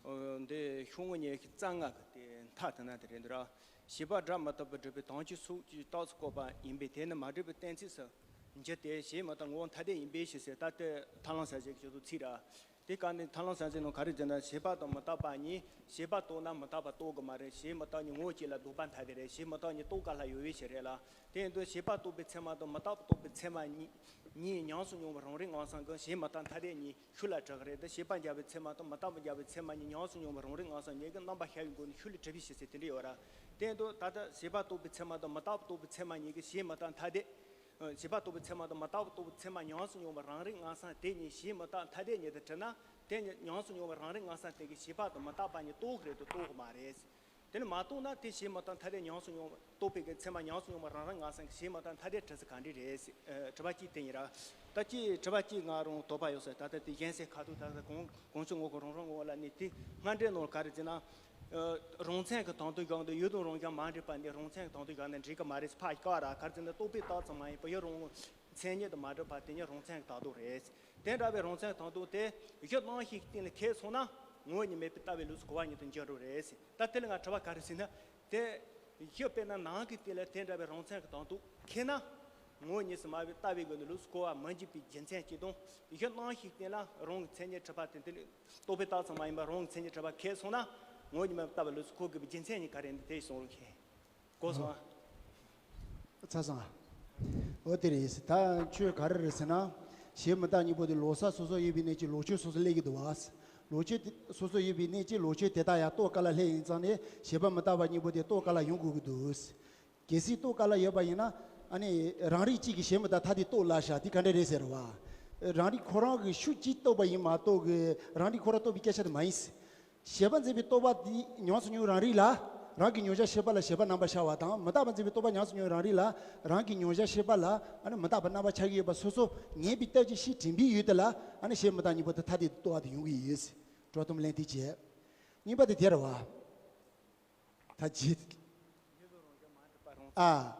ཨོ། འདི་ཤོག་ངོས་ཉི་ཤུ་རྩ་ལྔ་གི་དེ་མཐའ་དེ་ན་དེ་རེད་འདུག་ར། བྱིས་པ་སྒྲ་མི་རྟག་པར་སྒྲུབ་པའི་དོན་སྤྱི་སོགས་ཀྱི་རྟགས་སུ་བཀོད་པ་ཡིན་པས། དེ་ནི་མ་སྒྲུབ་པའི་གཏན་ཚིགས་སུ་འགྱུར་ཏེ། བྱས་མི་རྟག་ངོ་བོ་ཐ་དད་ཡིན་པའི་ཕྱིར་ཟེར། ད་ལྟ་ཐར་ལམ་གསལ་བྱེད་ཀྱི་ཞུ་ཚུལ་ཚིག་ར། དེ་ག་ནི་ཐར་ལམ་གསལ་བྱེད་ནང་ག་རེ་བྱས་ན། བྱིས་པ་དང་མི་རྟག་པ་གཉིས། བྱིས་པ་རྟོགས་ན་མི་རྟག་པ་རྟོགས་དགོས་མ་རེད། བྱས་མི་རྟག་གཉིས་ངོ་བོ་གཅིག་ལ་ལྡོག་པ་ཐ་དད་རེད། བྱས་མི་རྟག་གཉིས་རྟོགས་དཀའ་སླ་ཡོད་པའི་ཕྱིར་རེད་ལ། དེ་ཡིན་དུས་བྱིས་པ་རྟོགས་པའི་ཚད་མ་དང་མི་རྟག་པ་རྟོགས་པའི་ཚད་མ་གཉིས་གཉིས་ཉམས་སུ་མྱོང་བའི་རང་རིག་ངང་སང་གི་བྱས་མི་རྟག་ཐ་དད་གཉིས་ཤུགས་ལ་གྲགས་རེད། དེ་བྱིས་པ་འཇལ་བའི་ཚད་མ་དང་མི་རྟག་པ་འཇལ་བའི་ཚད་མ་གཉིས་ཉམས་སུ་མྱོང་བའི་རང་རིག་ངང་སང་གཉིས་ཀྱི་རྣམ་པ་ཤར་བའི་སྒོ་ནས་ཤུགས་ལ་གྲུབ་པའི་ཕྱིར་ཟེར་དེ་འདྲ་ཡོད་ར། དེ་ཡིན་དུས་ད་ལྟ་བྱིས་པ་རྟོགས་པའི་ཚད་མ་དང་མི་རྟག་པ་རྟོགས་པའི་ཚད་མ་གཉིས་ཀྱི་བྱས་མི་རྟག་ཐ་དད། བྱིས་པ་རྟོགས་པའི་ཚད་མ་དང་མི་རྟག་པ་རྟོགས་པའི་ཚད་མ་ཉམས་སུ་མྱོང་བའི་རང་རིག་ངང་སང་དེ་གཉིས་བྱས་མི་རྟག་ཐ་དད་ཉིད་དུ་གྲུབ་ན། དེ་ཉིད་ཉམས་སུ་མྱོང་བའི་རང་རིག་ངང་སང་དེ་གི་བྱིས་པ་དང་མི་རྟག་པ་གཉིས་རྟོགས་ཀྱི་རེད་དམ་རྟོགས་ཀྱི་མ་རེད། དེ་ནི་མ་རྟོགས་ན་དེ་བྱས་མི་རྟག་ཐ་དད་ཉམས་སུ་མྱོང་བ་རྟོགས་པའི་གི་ཚད་མ་ཉམས་སུ་མྱོང་བ་རང་རིག་ངང་སང་གི་བྱས་མི་རྟག་ཐ་དད་གྲུབ་ཚུལ་ག་འདྲ་རེད་ཟེར། ཨ། དྲི་བ་གཅིག་དེ་ཡིན་ར། ད་ཅི་དྲི་བ་གཅིག་ང་རང་དོགས་པ་ཡོད་ཟེར། ད་ལྟ་དེ་གཞན་སེལ་ཁ་ཐུག་ད་ལྟ་གོང་གོང་ཆུ་ངོ་གི་རང་རང་ངོ་ལ་ནི་དེ་སྔ་འདྲེན་ནོར་ག་རེ་ཟེར་ན། ཨ། རང་མཚན་གི་དོན་དུ་བཞག་འདུག་ཡུལ་དང་རང་བཞིན་མ་འདྲེས་པ་འདི་རང་མཚན་གི་དོན་དུ་བཞག་ན་འགྲིག་གི་མ་རེད་ཟེར་ཕར་བཀག་ར། ག་རེ་ཟེར་ན་རྟོག་པས་བཏགས་ཙམ་མ་ཡིན་པར་ཡུལ་རང་མཚན་ཉིད་དུ་མ་གྲུབ་པ་དེ་ཉིད་རང་མཚན་གྱི་བཏགས་རྟོག་རེད། དེ་འདྲ་བའི་རང་མཚན་གྱི་བཏགས་རྟོག་དེ་གཞི་སྣང་ཞིག་གི་སྟེང་ལ་ཁེལ་སོང་ན་ངོ་བོ་ཉིད་མེད་པའི་ལྟ་བའི་ལུགས་སུ་གོ་བ་ཉིད་དུ་འགྱུར་རོ་རེད་ཟེར། ད་དེ་ལ་ང་དྲི་བ་ག་རེ་ཟེར་ན། དེ་གཞི་དཔེར་ན་ནང་གི་སྟེང་ལ་དེ་འདྲ་བའི་རང་མཚན་གྱི་བཏགས་རྟོག་ཁེལ་ན། ངོ་བོ་ཉིད་སུ་མེད་པའི་ལྟ་བའི་སྒོ་ནས་ལུགས་སུ་གོ་བ་མི་འགྱུར་བའི་རྒྱུ་མཚན་གཅིག་དང་། གཞི་སྣང་ཞིག་གི་སྟེང་ལ་རང་གི་མཚན་ཉིད་གྲུབ་པ་དེ་དེ་ལ་རྟོག་པས་བཏགས་ཙམ་མ་ཡིན་པར་རང་གི་མཚན་ཉིད་གྲུབ་པ་ཁེལ་སོང་ན། ངོ་བོ་ཉིད་མེད་པའི་ལྟ་བའི་ལུགས་སུ་གོ་དགོས་པའི་རྒྱུ་མཚན་གཉིས་ག་རེ་ཡིན་དེ་གསུང་རོགས་ཞུ། གོ་སོང་ཨ། ཚར་སོང་ཨ། འོ་དེ་རེད། ད་ཁྱོད་ག་རེ་རེད་ཟེར་ན། བྱས་མི་རྟག་གཉིས་པོ་དེ་ལོགས་ས་སོ་སོ་ཡོད་པའི་གནས་ཀྱི་ལོག་ཕྱོགས་སོ་སོ་སླེབས་ཀྱི་འདུག་བ། ལོག་ཕྱོགས་དེ་སོ་སོ་ཡོད་པའི་གནས་ཀྱི་ལོག་ཕྱོགས་དེ་དག་ཡང་རྟོགས་དཀའ་སླ་སླེབས་ཡིན་ཙང་ནས་བྱས་པ་མི་རྟག་པ་གཉིས་པོ་དེ་རྟོགས་དཀའ་སླ་ཡོང་དགོས་ཀྱི་འདུག། གལ་སྲིད་རྟོགས་དཀའ་སླ་ཡོད་པ་ཡིན་ན། ཨ་ནི་རང་རིག་གཅིག་གིས་བྱས་མི་རྟག་ཐ་དད་རྟོགས་སླ་ཤག་དེ་ག་འདྲ་རེད་ཟེར་བ། རང་རིག་ཁོ་རང་གིས་ཤུགས་ཀྱིས་རྟོགས་པ་ཡིན་མ་གཏོགས་གི་རང་རིག་ཁོ་རང་རྟོགས་པའི་སྐད་ཆ་དེ་མ་ཡིན། བྱས་པ་འཛིན་པའི་རྟོག་པ་དེ་ཉམས་སུ་མྱོང་རང་རིག་ལ། རང་གི་མྱོང་བྱ་ཤེས་པ་ལ་བྱས་པ་རྣམ་པར་ཤར་བ་དང་། མི་རྟག་པ་འཛིན་པའི་རྟོག་པ་ཉམས་སུ་མྱོང་རང་རིག་ལ། རང་གི་མྱོང་བྱ་ཤེས་པ་ལ་ཨ་ནི་མི་རྟག་པ་རྣམ་པར་འཆར་གྱི་ཡོད་པ་སོ་སོ་ངེས་པའི་སྟོབས་ཀྱིས་ཤེས་དྲན་པའི་ཡུལ་དེ་ལ་ཨ་ནི་བྱས་མི་རྟག་གཉིས་པོ་དེ་ཐ་དད་དུ་རྟོགས་པ་དེ་ཡོང་གི་ཡོད། འགྲོ་སྟོང་ལན་དེ་བྱས། གཉིས་པ་དེ་དེ་རེད་བ། ད་ཇི། ཡུལ་དང་རང་བཞིན་མ་འདྲེས་པ་རང་མཚན། ཨ།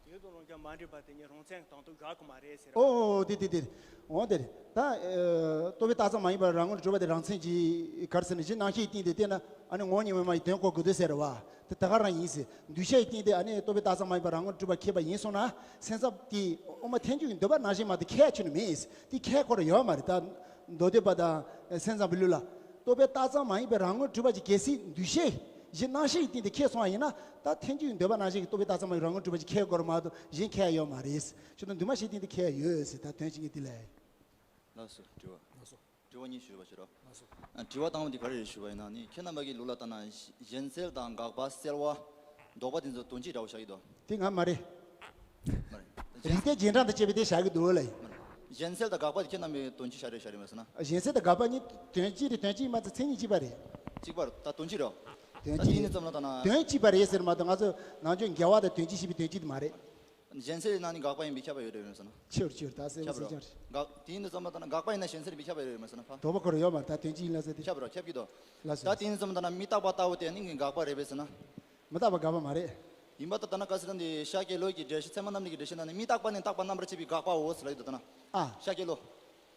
ཡུལ་དང་རང་བཞིན་མ་འདྲེས་པ་དེ་ཉིད་རང་མཚན་གྱི་དོན་དུ་བཞག་གི་མ་རེད་ཟེར་བ། ཨོ་དེ་དེ་དེ། འོ་དེ་རེད། ད་ཨ་རྟོག་པས་བཏགས་ཙམ་མ་ཡིན་པར་རང་ངོས་ནས་གྲུབ་པ་དེ་རང་མཚན་གྱི་ག་རེ་ཟེར་ན་གཞི་སྣང་ཤས་སྟེང་དེ་བལྟས་ན་ཨ་ནི་ངོ་བོ་ཉིད་མེད་མ་ཡི་དོན་གོ་དགོས་འདུག་ཟེར་བ། དེ་ད་ག་རང་ཡིན་ཟེར། འདུས་བྱས་ཀྱི་སྟེང་དེ་ཨ་ནི་རྟོག་པས་བཏགས་ཙམ་མ་ཡིན་པར་རང་ངོས་ནས་གྲུབ་པ་ཁེགས་པ་ཡིན་སོང་ན་སེམས་ཙམ་དེ་དབུ་མ་ཐལ་འགྱུར་གྱི་འདོད་པ་ནང་བཞིན་མ་གཏོགས་ཁེགས་ཁྱོན་ནས་མེད་ཟེར། དེ་ཁེགས་ཁོ་རང་ཡོད་མ་རེད། ད་མདོ་སྡེ་པ་དང་སེམས་ཙམ་པའི་ལུགས་ལ། རྟོག་པའི་རྟགས་ཙམ་མ་ཡིན་པའི་རང་ངོས་གྲུབ་པ་གྱི་གལ་སྲིད་འདུ་ཤེས་གཞི་རྣམ་ཤེས་ཀྱི་སྟེང་དུ་ཁེལ་སོང་བ་ཡིན་ན། ད་ཐལ་འགྱུར་གྱི་འདོད་པ་རྣམ་ཤེས་ཀྱི་རྟོག་པའི་རྟགས་ཙམ་མ་ཡིན་རང་ངོས་གྲུབ་པ་གྱི་ཁེལ་དགོས་རེད་མ་གཏོགས་གཞན་ཁེལ་ཡ་ཡོད་མ་རེད། ཁྱོད་ན་འདུས་མ་བྱས་སྟེང་དུ་ཁེལ་ཡ་ཡོད་ཟེར། ད་དོན་གཅིག་ངས་འདི་ལ། ལགས་སོ། དྲི་བ། ལགས་སོ། དྲི་བ་གཉིས་ཞུས་པ་ཞུ་རོགས། ལགས་སོ། ཨ། དྲི་བ་དང་པོ་འདི་ག་རེ་རེད་ཞུ་བ་ཡིན་ན་ནི། ཁྱེད་རྣམ་པ་གི་ལུགས་ལ་ལྟ་ན་གཞན་སེལ་དང་དགག་པ་སེལ་བ། ལྡོག་པ་དེ་ཚོ་དོན་གཅིག་འདྲ་བོ་བཞག་གི་འདུག། དེ་ང་མ་རེད། མ་རེད། རིགས་གཏེར་རྗེས་འབྲང་དང་བཅས་པའི་དེ་བཞག་གི་འདུག་ལ། མ་རེད། གཞན་སེལ་དང་དགག་པ་དེ་ཁྱེད་རྣམ་པའི་དོན་གཅིག་བཞག་རེད་བཞག་རེད་མ་སོང་ན། གཞན་སེལ་དང་དགག་པ་གཉིས་དོན་གཅིག་རེད། དོན་གཅིག་མ་ཚད་མཚན་ཉིད་གཅིག་པ་རེད། གཅིག་པ་རེད། ད་དོན་གཅིག་རེད། དོན་ད་དེ་གཅིག་ནི་ཙམ་ལ་ལྟ་ན། དོན་གཅིག་པ་རེད་ཟེར་མ་གཏོགས་ང་ཚོ་ནང་ཆོས་འགལ་བ་དང་དོན་གཅིག་ཞེས་པའི་དོན་གཅིག་དེ་མ་རེད། གཞན་སེལ་ནང་ནི་དགག་པ་ཡིན་པས་ཁྱབ་པ་ཡོད་རེད་མ་སོང་ན། ཆེ་བར་ཆེ་བར་ད་སེལ་ཁྱབ་སེལ་རོགས། ཅང་རེད། དགག་དེ་ཡིན་དུས་ཙམ་ལ་ལྟ་ན་དགག་པ་ཡིན་ན་གཞན་སེལ་བས་ཁྱབ་པ་ཡོད་རེད་མ་སོང་ན་ཕ། དོགས་པ་ཁོ་རང་ཡོད་མ་རེད། ད་དོན་གཅིག་ཡིན་ལ་ཟེར་ཏེ། ཁྱབ་རོགས། ཁྱབ་ཀྱི་འདུག། ལགས་སོ། ད་དེ་ཡིན་དུས་ཙམ་ལ་ལྟ་ན་མི་རྟག་པ་ལྟ་བུ་དེ་ནི་ངའི་དགག་པ་རེད་པས་ཟེར་ན། མི་རྟག་པ་དགག་པ་མ་རེད། ཡིན་པ་ད་ལྟ་ན་ག་ཟེར་ན་འདི་ཤཱཀྱའི་ལུགས་ཀྱི་འགྲེལ་བཤད་ཚད་མ་རྣམ་འགྲེལ་གྱི་འགྲེལ་བཤད་ནང་ནས་མི་རྟག་པ་ནི་རྟག་པ་རྣམ་པར་བཅད་པའི་དགག་པའོ་ཟེར་ལབ་ཀྱི་འདུག་ད་ན། ཨ། ཤཱཀྱའི་ལུགས།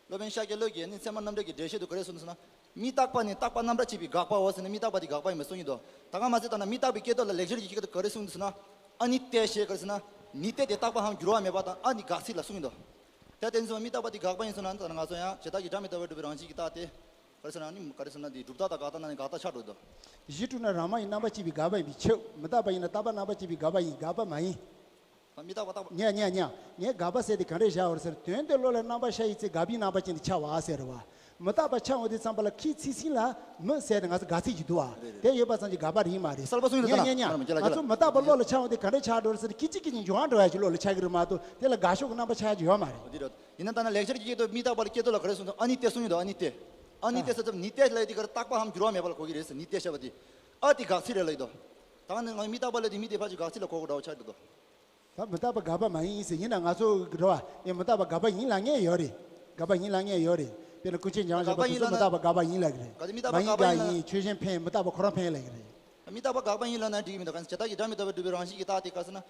སློབ་དཔོན་ཤཱཀྱའི་ལུགས་ཀྱིས་ནི་ཚད་མ་རྣམ་འགྲེལ་གྱི་འགྲེལ་བཤད་དུ་ག་རེ་གསུངས་འདུག་ཟེར་ན། མི་རྟག་པ་ནི་རྟག་པ་རྣམ་པར་བཅད་པའི་དགག་པའོ་ཟེར་ནས་མི་རྟག་པ་དེ་དགག་པ་ཡིན་པར་གསུངས་ཀྱི་འདུག། ད་ག་མ་ཟད་ད་ན་མི་རྟག་པའི་སྐད་དོད་ལ་ལེགས་སྦྱར་གྱི་སྐད་དོད་ག་རེ་གསུངས་འདུག་ཟེར་ན། ཨ་ནི་ཏེ་ཞེས་ག་རེ་ཟེར་ན། ནི་ཏེ་དེ་རྟག་པའམ་འགྱུར་བ་མེད་པ་དང་ཨ་ནི་དགག་ཚིག་ལ་གསུངས་ཀྱི་འདུག། དེ་དེ་ཚོ་མི་རྟག་པ་དེ་དགག་པ་ཡིན་ཟེར་ན་ད་ན་ང་ཚོ་ཡང་བྱས་རྟགས་ཀྱི་སྒྲ་མི་རྟག་པར་སྒྲུབ་པའི་རང་བཞིན་གྱི་རྟགས་དེ། ག་རེ་ཟེར་ན་ནི་ག་རེ་ཟེར་ན་དེ་སྒྲུབ་རྟགས་དང་དགག་རྟགས་ནང་ནས་དགག་རྟགས་ཆགས་འགྲོ་འདུག། གཞི་གྲུབ་ན་རང་མ་ཡིན་རྣམ་པར་བཅད་པའི་དགག་པ་ཡིན་པའི་ཕྱིར། མི་རྟག་པ་ཡིན་ན་རྟག་པ་རྣམ་པར་བཅད་པའི་དགག་པ་ཡིན། དགག་པ་མ་ཡིན། མི་རྟག་པ་རྟག་པ། ཉ་ཉ་ཉ། ངས་དགག་པ་ཟེར་དེ་ག་འདྲས་བཞག་པ་རེད་ཟེར། དོན་དེ་བློ་ལ་རྣམ་པར་ཤར་བའི་ཚེ་དགག་པའི་རྣམ་པ་ཅན་དུ་འཆར་བ་ཟེར་བ། མི་རྟག་པ་འཆར་འོང་དུས་ཙམ་པ་ལ་ཁའི་ཚིག་ཟིན་ལ་མི་ཟེར་ཏེ་ང་ཚོ་དགག་ཚིག་ཅིག་འདུག་བ། རེད་རེད། དེ་ཡོད་པ་ཙམ་གྱིས་དགག་པ་རེད་མ་རེད། གསལ་པོ་གསུངས་ཡོད་ད་ན། ཉན་ཉན་ཉན། ང་ཚོ་མི་རྟག་པ་བློ་ལ་འཆར་འོང་དུས་ག་འདྲས་འཆར་འགྲོ་རེད་ཟེར་ཏེ་ཁྱི་གཅིག་གིས་ཀྱང་འགྱུར་བ་འགྲོ་ཡ་ཅིག་བློ་ལ་འཆར་གི་རེད་མ་གཏོགས་དེ་ལ་དགག་ཕྱོགས་ཀྱི་རྣམ་པ་འཆར་ཡ་ཅིག་ཡོད་མ་རེད། འོ་དེ་རེད། ཡིན་ན་ད་ན་ལེགས་སྦྱར་གྱི་སྐད་དོད་མི་རྟག་པ་ལ་སྐད་དོད་ལ་ག་རེ་གསུངས་འདུག། ཨ་ནི་ཏེ་གསུངས་ཡོད་འདུག། ཨ་ནི་ཏེ། ཨ་ནི་ཏེ་ཟེར་ཙམ་ནི་ཏེ་ལབ་དེ་ག་རེ་རྟག་པའམ་འགྱུར་བ་མེད་པ་ལ་གོ་གི་རེད་ཟེར། ནི་ཏེ་བཤད་པ་དེ། ཨ་དེ་དགག་ཚིག་རེད་ལབ་ཀྱི་འདུག། ད་ནི་ང་མི་རྟག་པ་ལབ་དེ་མི་དེ་ཕར་ཅིག་དགག་ཚིག་ལ་གོ་དགོས་འདྲ་བོ་ཆགས་ཀྱི་འདུག། ད་མི་རྟག་པ་དགག་པ་མ་ཡིན་ཟེར་ཡིན་ན་ང་ཚོ་གི་རེད་བ། ཨེ་མི་རྟག་པ་དགག་པ་ཡིན་ལབ་མཁན་ཡོད་རེད། དགག་པ་ཡིན་ལབ་མཁན་ཡོད་རེད། དཔེར་ན་ཀུན་མཁྱེན་འཇམ་དབྱངས་ཞབས་དགག་པ་དང་ཡིན་དེ་ཚོ་ལབ་མི་ན། རྟག་པ་དགག་པ་ཡིན་ལབ་ཀྱི་རེད། ག་དེ་མི་རྟག་པ་མ་ཡིན་དགག་པ་དགག་ཡིན་ལབ་ན། ཡིན། ཆོས་གཞན་འཕེན། མི་རྟག་པ་ཁོ་རང་འཕེན་ལབ་ཀྱི་རེད། མི་རྟག་པ་དགག་པ་ཡིན་ལབ་ན་འགྲིག་གི་མི་འདུག། གང་ཟེར་བྱས་རྟགས་ཀྱི་སྒྲ་མི་རྟག་པར་སྒྲུབ་པའི་རང་བཞིན་གྱི་རྟགས་དེ་ག་ཟེར་ན།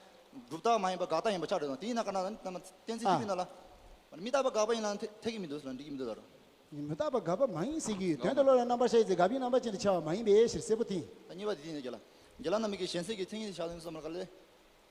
སྒྲུབ་རྟགས་མ་ཡིན་པ་དགག་རྟགས་ཡིན་པ་ཆགས་འགྲོ་དང་། དེ་ཡིན་ན་ག་ན་ད་གཏན་ཚིགས་ཨ། ཐིག་པའི་ནང་ལ། མི་རྟག་པ་དགག་པ་ཡིན་ལབ་ན་འཐད་འཐད་ཀྱི་མི་འདུག་ཟེར་ན་འགྲིག་གི་མི་འདུག་ལ་རོ། མི་རྟག་པ་དགག་པ་མ་ཡིན་ཟེར་གྱི་ཡོད། དོན་དུ་བློ་ལ་རྣམ་པར་ཤར་བའི་ཚེ་དགག་པའི་རྣམ་པ་ཅན་དུ་འཆར་བ་མ་ཡིན་པའི་ཕྱིར་གསལ་པོ་དེ། ད་གཉིས་པ་དེ་དེ་ནས་རྒན་ལགས། རྒན་ལགས་རྣམས་ཀྱི་གཞན་སེལ་གྱི་མཚན་ཉིད་དུ་བཞག་དོན་ཙམ་པ་ག་ལས།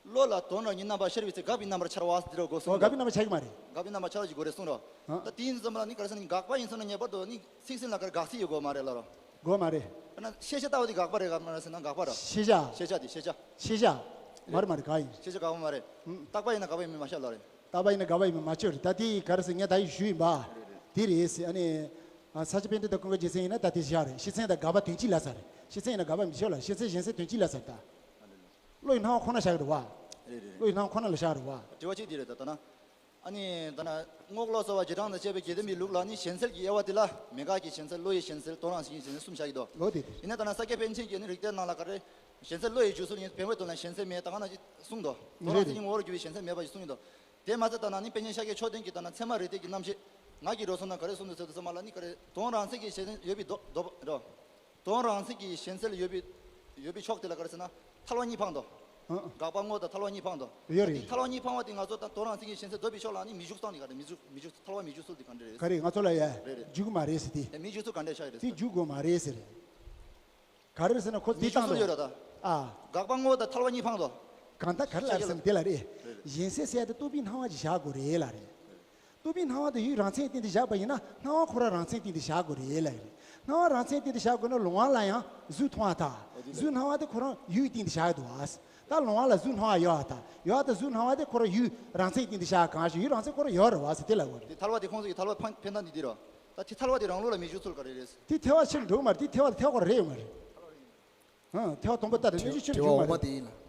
བློ་ལ་དོན་རང་ཉིད་རྣམ་པར་ཤར་བའི་ཚེ་དགག་པའི་རྣམ་པར་འཆར་བ་ཟེར་དགོས་གསུངས། ཨོ་དགག་པའི་རྣམ་པར་འཆར་གྱི་མ་རེད། དགག་པའི་རྣམ་པར་འཆར་བ་ཞིག་དགོས་རེད་གསུངས་རོ། ཨ། ད་དེ་ཡིན་ཙམ་ལ་ནི་ག་རེ་ཟེར་ན་དགག་པ་ཡིན་ཙམ་ན་ངེས་པར་དུ་ནི་ཚིག་ཟིན་ལ་ག་རེ་དགག་ཚིག་ཡོད་དགོས་མ་རེད་ལ་རོ། དགོས་མ་རེད། ཨ་ན་ཤེས་བྱ་ལྟ་བ་དེ་དགག་པ་རེད་ག་མ་རེད་ཟེར་ན་དགག་པ་རོ། ཤེས་བྱ། ཤེས་བྱ་དེ་ཤེས་བྱ། ཤེས་བྱ། མ་རེད་མ་རེད་ག་ཡིན། ཤེས་བྱ་དགག་པ་མ་རེད། ཨུམ། རྟག་པ་ཡིན་ན་དགག་པ་ཡིན་མིན་མ་ཤེས་ལ་རེད། རྟག་པ་ཡིན་ན་དགག་པ་ཡིན་མིན་མ་ཤེས་རེད། ད་དེ་ག་རེ་ཟེར་ངས་ད་ཡིག་ཞུས་ཡིན་པ། དེ་རེད་ཟེར། ཨ་ནི། ཨ། ས་སྐྱ་པཎྜི་ཏ་ཀུན་དགའ་རྒྱལ་མཚན་ཡིན་ན་ད་དེ་བཞག་རེད། ཤེས་ཚད་དང་དགག་པ་དོན་གཅིག་ལབ་ས་རེད། ཤེས་ཚད་ཡིན་ན་དགག་པ་མི་ཤེས་ལ། ཤེས་ཚད་གཞན་སེལ་དོན་གཅིག་ལབ་ས་རེད་ད། བློ་ཡི་སྣང་བ་ཁོ་ན་བཞག་རེད་བ། རེད་རེད། བློ་ཡི་སྣང་བ་ཁོ་ན་ལ་བཞག་རེད་བ། དྲི་བ་གཅིག་འདི་རེད་ད། ད་ན། ཨ་ནི་ད་ན། རྔོག་ལོག་སོགས་པ་རྗེས་འབྲང་དང་བཅས་པའི་དགེ་ལྡན་པའི་ལུགས་ལ་ནི་གཞན་སེལ་གྱི་དབྱེ་བ་དེ་ལ་མེད་དགག་གི་གཞན་སེལ། བློ་ཡི་གཞན་སེལ། དོན་རང་མཚན་གྱི་གཞན་སེལ་གསུམ་བཞག་གི་འདུག། འོ་དེ་དེ། ཡིན་ན་ད་ན་ས་སྐྱ་པཎ་ཆེན་གྱིས་ནི་རིགས་གཏེར་ནང་ལ་ག་རེ། གཞན་སེལ་བློ་ཡི་འཇུག་ཚུལ་ཡིན། བེམ་པོའི་དོན་ལ་གཞན་སེལ་མེད། ད་ག་ན་གསུངས་འདུག། དོན་རང་མཚན་གྱི་ངོ་བོར་གྱུར་པའི་གཞན་སེལ་མེད་པ་ཞིག་གསུངས་ཡོད་འདུག། དེ་མ་ཟད་ད་ན་ནི་པཎ་ཆེན་ཤཱཀྱའི་མཆོག་ལྡན་གྱིས་ད་ན་ཚད་མ་རིགས་གཏེར་གྱི་རྣམ་བཤད་ངག་གི་རོ་ཟུང་ན་ག་རེ་གསུངས་འདུག་ཟེར་དུས་ཙམ་པ་ལ་ནི་ག་རེ་དོན་རང་མཚན་གྱི་གཞན་ཡོད་པའི་མདོ་མདོ་རོ། དོན་རང་མཚན་གྱི་གཞན་སེལ་ཡོད་པའི་ཡོད་པའི་ཕྱོགས་དེ་ལ་ག་རེ་ཟེར་ན་ཐལ་བ་གཉིས་འཕངས་འདུག། ཨ། དགག་པ་དངོས་དང་ཐལ་བ་གཉིས་འཕངས་འདུག། ཡོད་རེད། དེ་ཐལ་བ་གཉིས་འཕངས་པ་དེ་ང་ཚོ་ད་དོན་རང་མཚན་གྱི་གཞན་སེལ་འདོད་པའི་ཕྱོགས་ལ་ནི་མི་འཇུག་སྟངས་དེ་ག་རེ། མི་འཇུག་མི་འཇུག་ཐལ་བ་མི་འཇུག་ཚུལ་དེ་ག་འདྲ་རེད། ག་རེ་ང་ཚོ་ལ་ཡ། རེད་རེད། འཇུག་གི་མ་རེད་ཟེར་དེ། དེ་མི་འཇུག་ཚུལ་ག་འདྲ་ཤག་རེད་དེ་ཟེར། འཇུག་དགོས་མ་རེད་ཟེར། ག་རེ་ཟེར་ན་ཁོ་དེ་མི་འཇུག་བཏང་ཚུལ་ཡོད་འདུག། ར་ད། ཨ། དགག་པ་དངོས་དང་ཐལ་བ་གཉིས་འཕངས་འདུག། གང་ལྟར་ག་རེ་ལབ་ཟེར་ན་དེ་ལ་རེད། རེད་རེད། གཞན་སེལ་ཟེར་ཡ་དེ་རྟོག་པའི་སྣང་བ་ཅིག་བཞག་དགོས་རེད་ལ་རེད། རྟོག་པའི་སྣང་བ་དེ་ཡུལ་རང་མཚན་སྟེང་དུ་བཞག་པ་ཡིན་ན་སྣང་བ་ཁོ་རང་རང་མཚན་སྟེང་དུ་བཞག་དགོས་རེད་ལ་རེད། སྣང་བ་རང་མཚན་སྟེང་དུ་བཞག་དགོས་ན་ལོང་བ་ལ་ཡང་གཟུགས་མཐོང་བ་དང་། འོ་དེ་གཟུགས་སྣང་བ་དེ་ཁོ་རང་ཡུལ་སྟེང་དུ་བཞག་འདུག་བ། ད་ལོང་བ་ལ་གཟུགས་སྣང་བ་ཡོད་པ་དང་ཡོད་པ་དང་གཟུགས་སྣང་བ་དེ་ཁོ་རང་ཡུལ་རང་མཚན་སྟེང་དུ་བཞག་གང་ཞིག་ཡུལ་རང་མཚན་ཁོ་རང་ཡོད་རེད་བ་ཟེར་དེ་ལབ་དགོས་རེད། དེ་ཐལ་བ་དེ་ཁོང་ཚོ་གི་ཐལ་བ་འཕེན་སྟངས་འདི་འདི་རེད། ད་དེ་ཐལ་བ་དེ་རང་ལུགས་ལ་མི་འཇུག་ཚུལ་ག་རེ་རེད། དེ་ཐལ་བ་ཕྱིར་འགྲོ་གི་མ་རེད། དེ་ཐལ་བ་དེ་ཐལ་བ་རེད་ཡོད་མ་རེད། ཧང་། ཐལ་བ་སྟོང་པ་ལྟར་དེ་དངོས་གཞི་ཕྱིར་འཇུག་མ་རེད། དྲི་བ་འོག་མ་དེ་ཡིན་ལ།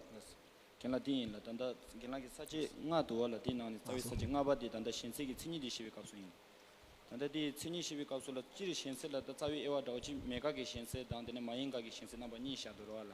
རྒན་ལགས་དེ་ཡིན་ལ་ད་ལྟ་རྒན་ལགས་ཀྱི་ས་བཅད་ལྔ་འདུག་བ་ལ་དེའི་ནང་ནས་རྩ་བའི་ས་བཅད་ལྔ་པ་དེ་ད་ལྟ་གཞན་སེལ་གྱི་མཚན་ཉིད་དེ་བཤད་པའི་སྐབས་སུ་ཡིན། ད་ལྟ་དེའི་མཚན་ཉིད་བཤད་པའི་སྐབས་སུ་ལ་སྤྱིར་གཞན་སེལ་ལ་ད་རྩ་བའི་དབྱེ་བ་འདྲ་བོ་གཅིག་མེད་དགག་གི་གཞན་སེལ་དང་དེ་ནས་མ་ཡིན་དགག་གི་གཞན་སེལ་རྣམ་པ་གཉིས་བཞག་འདུག་ར་བ་ལ།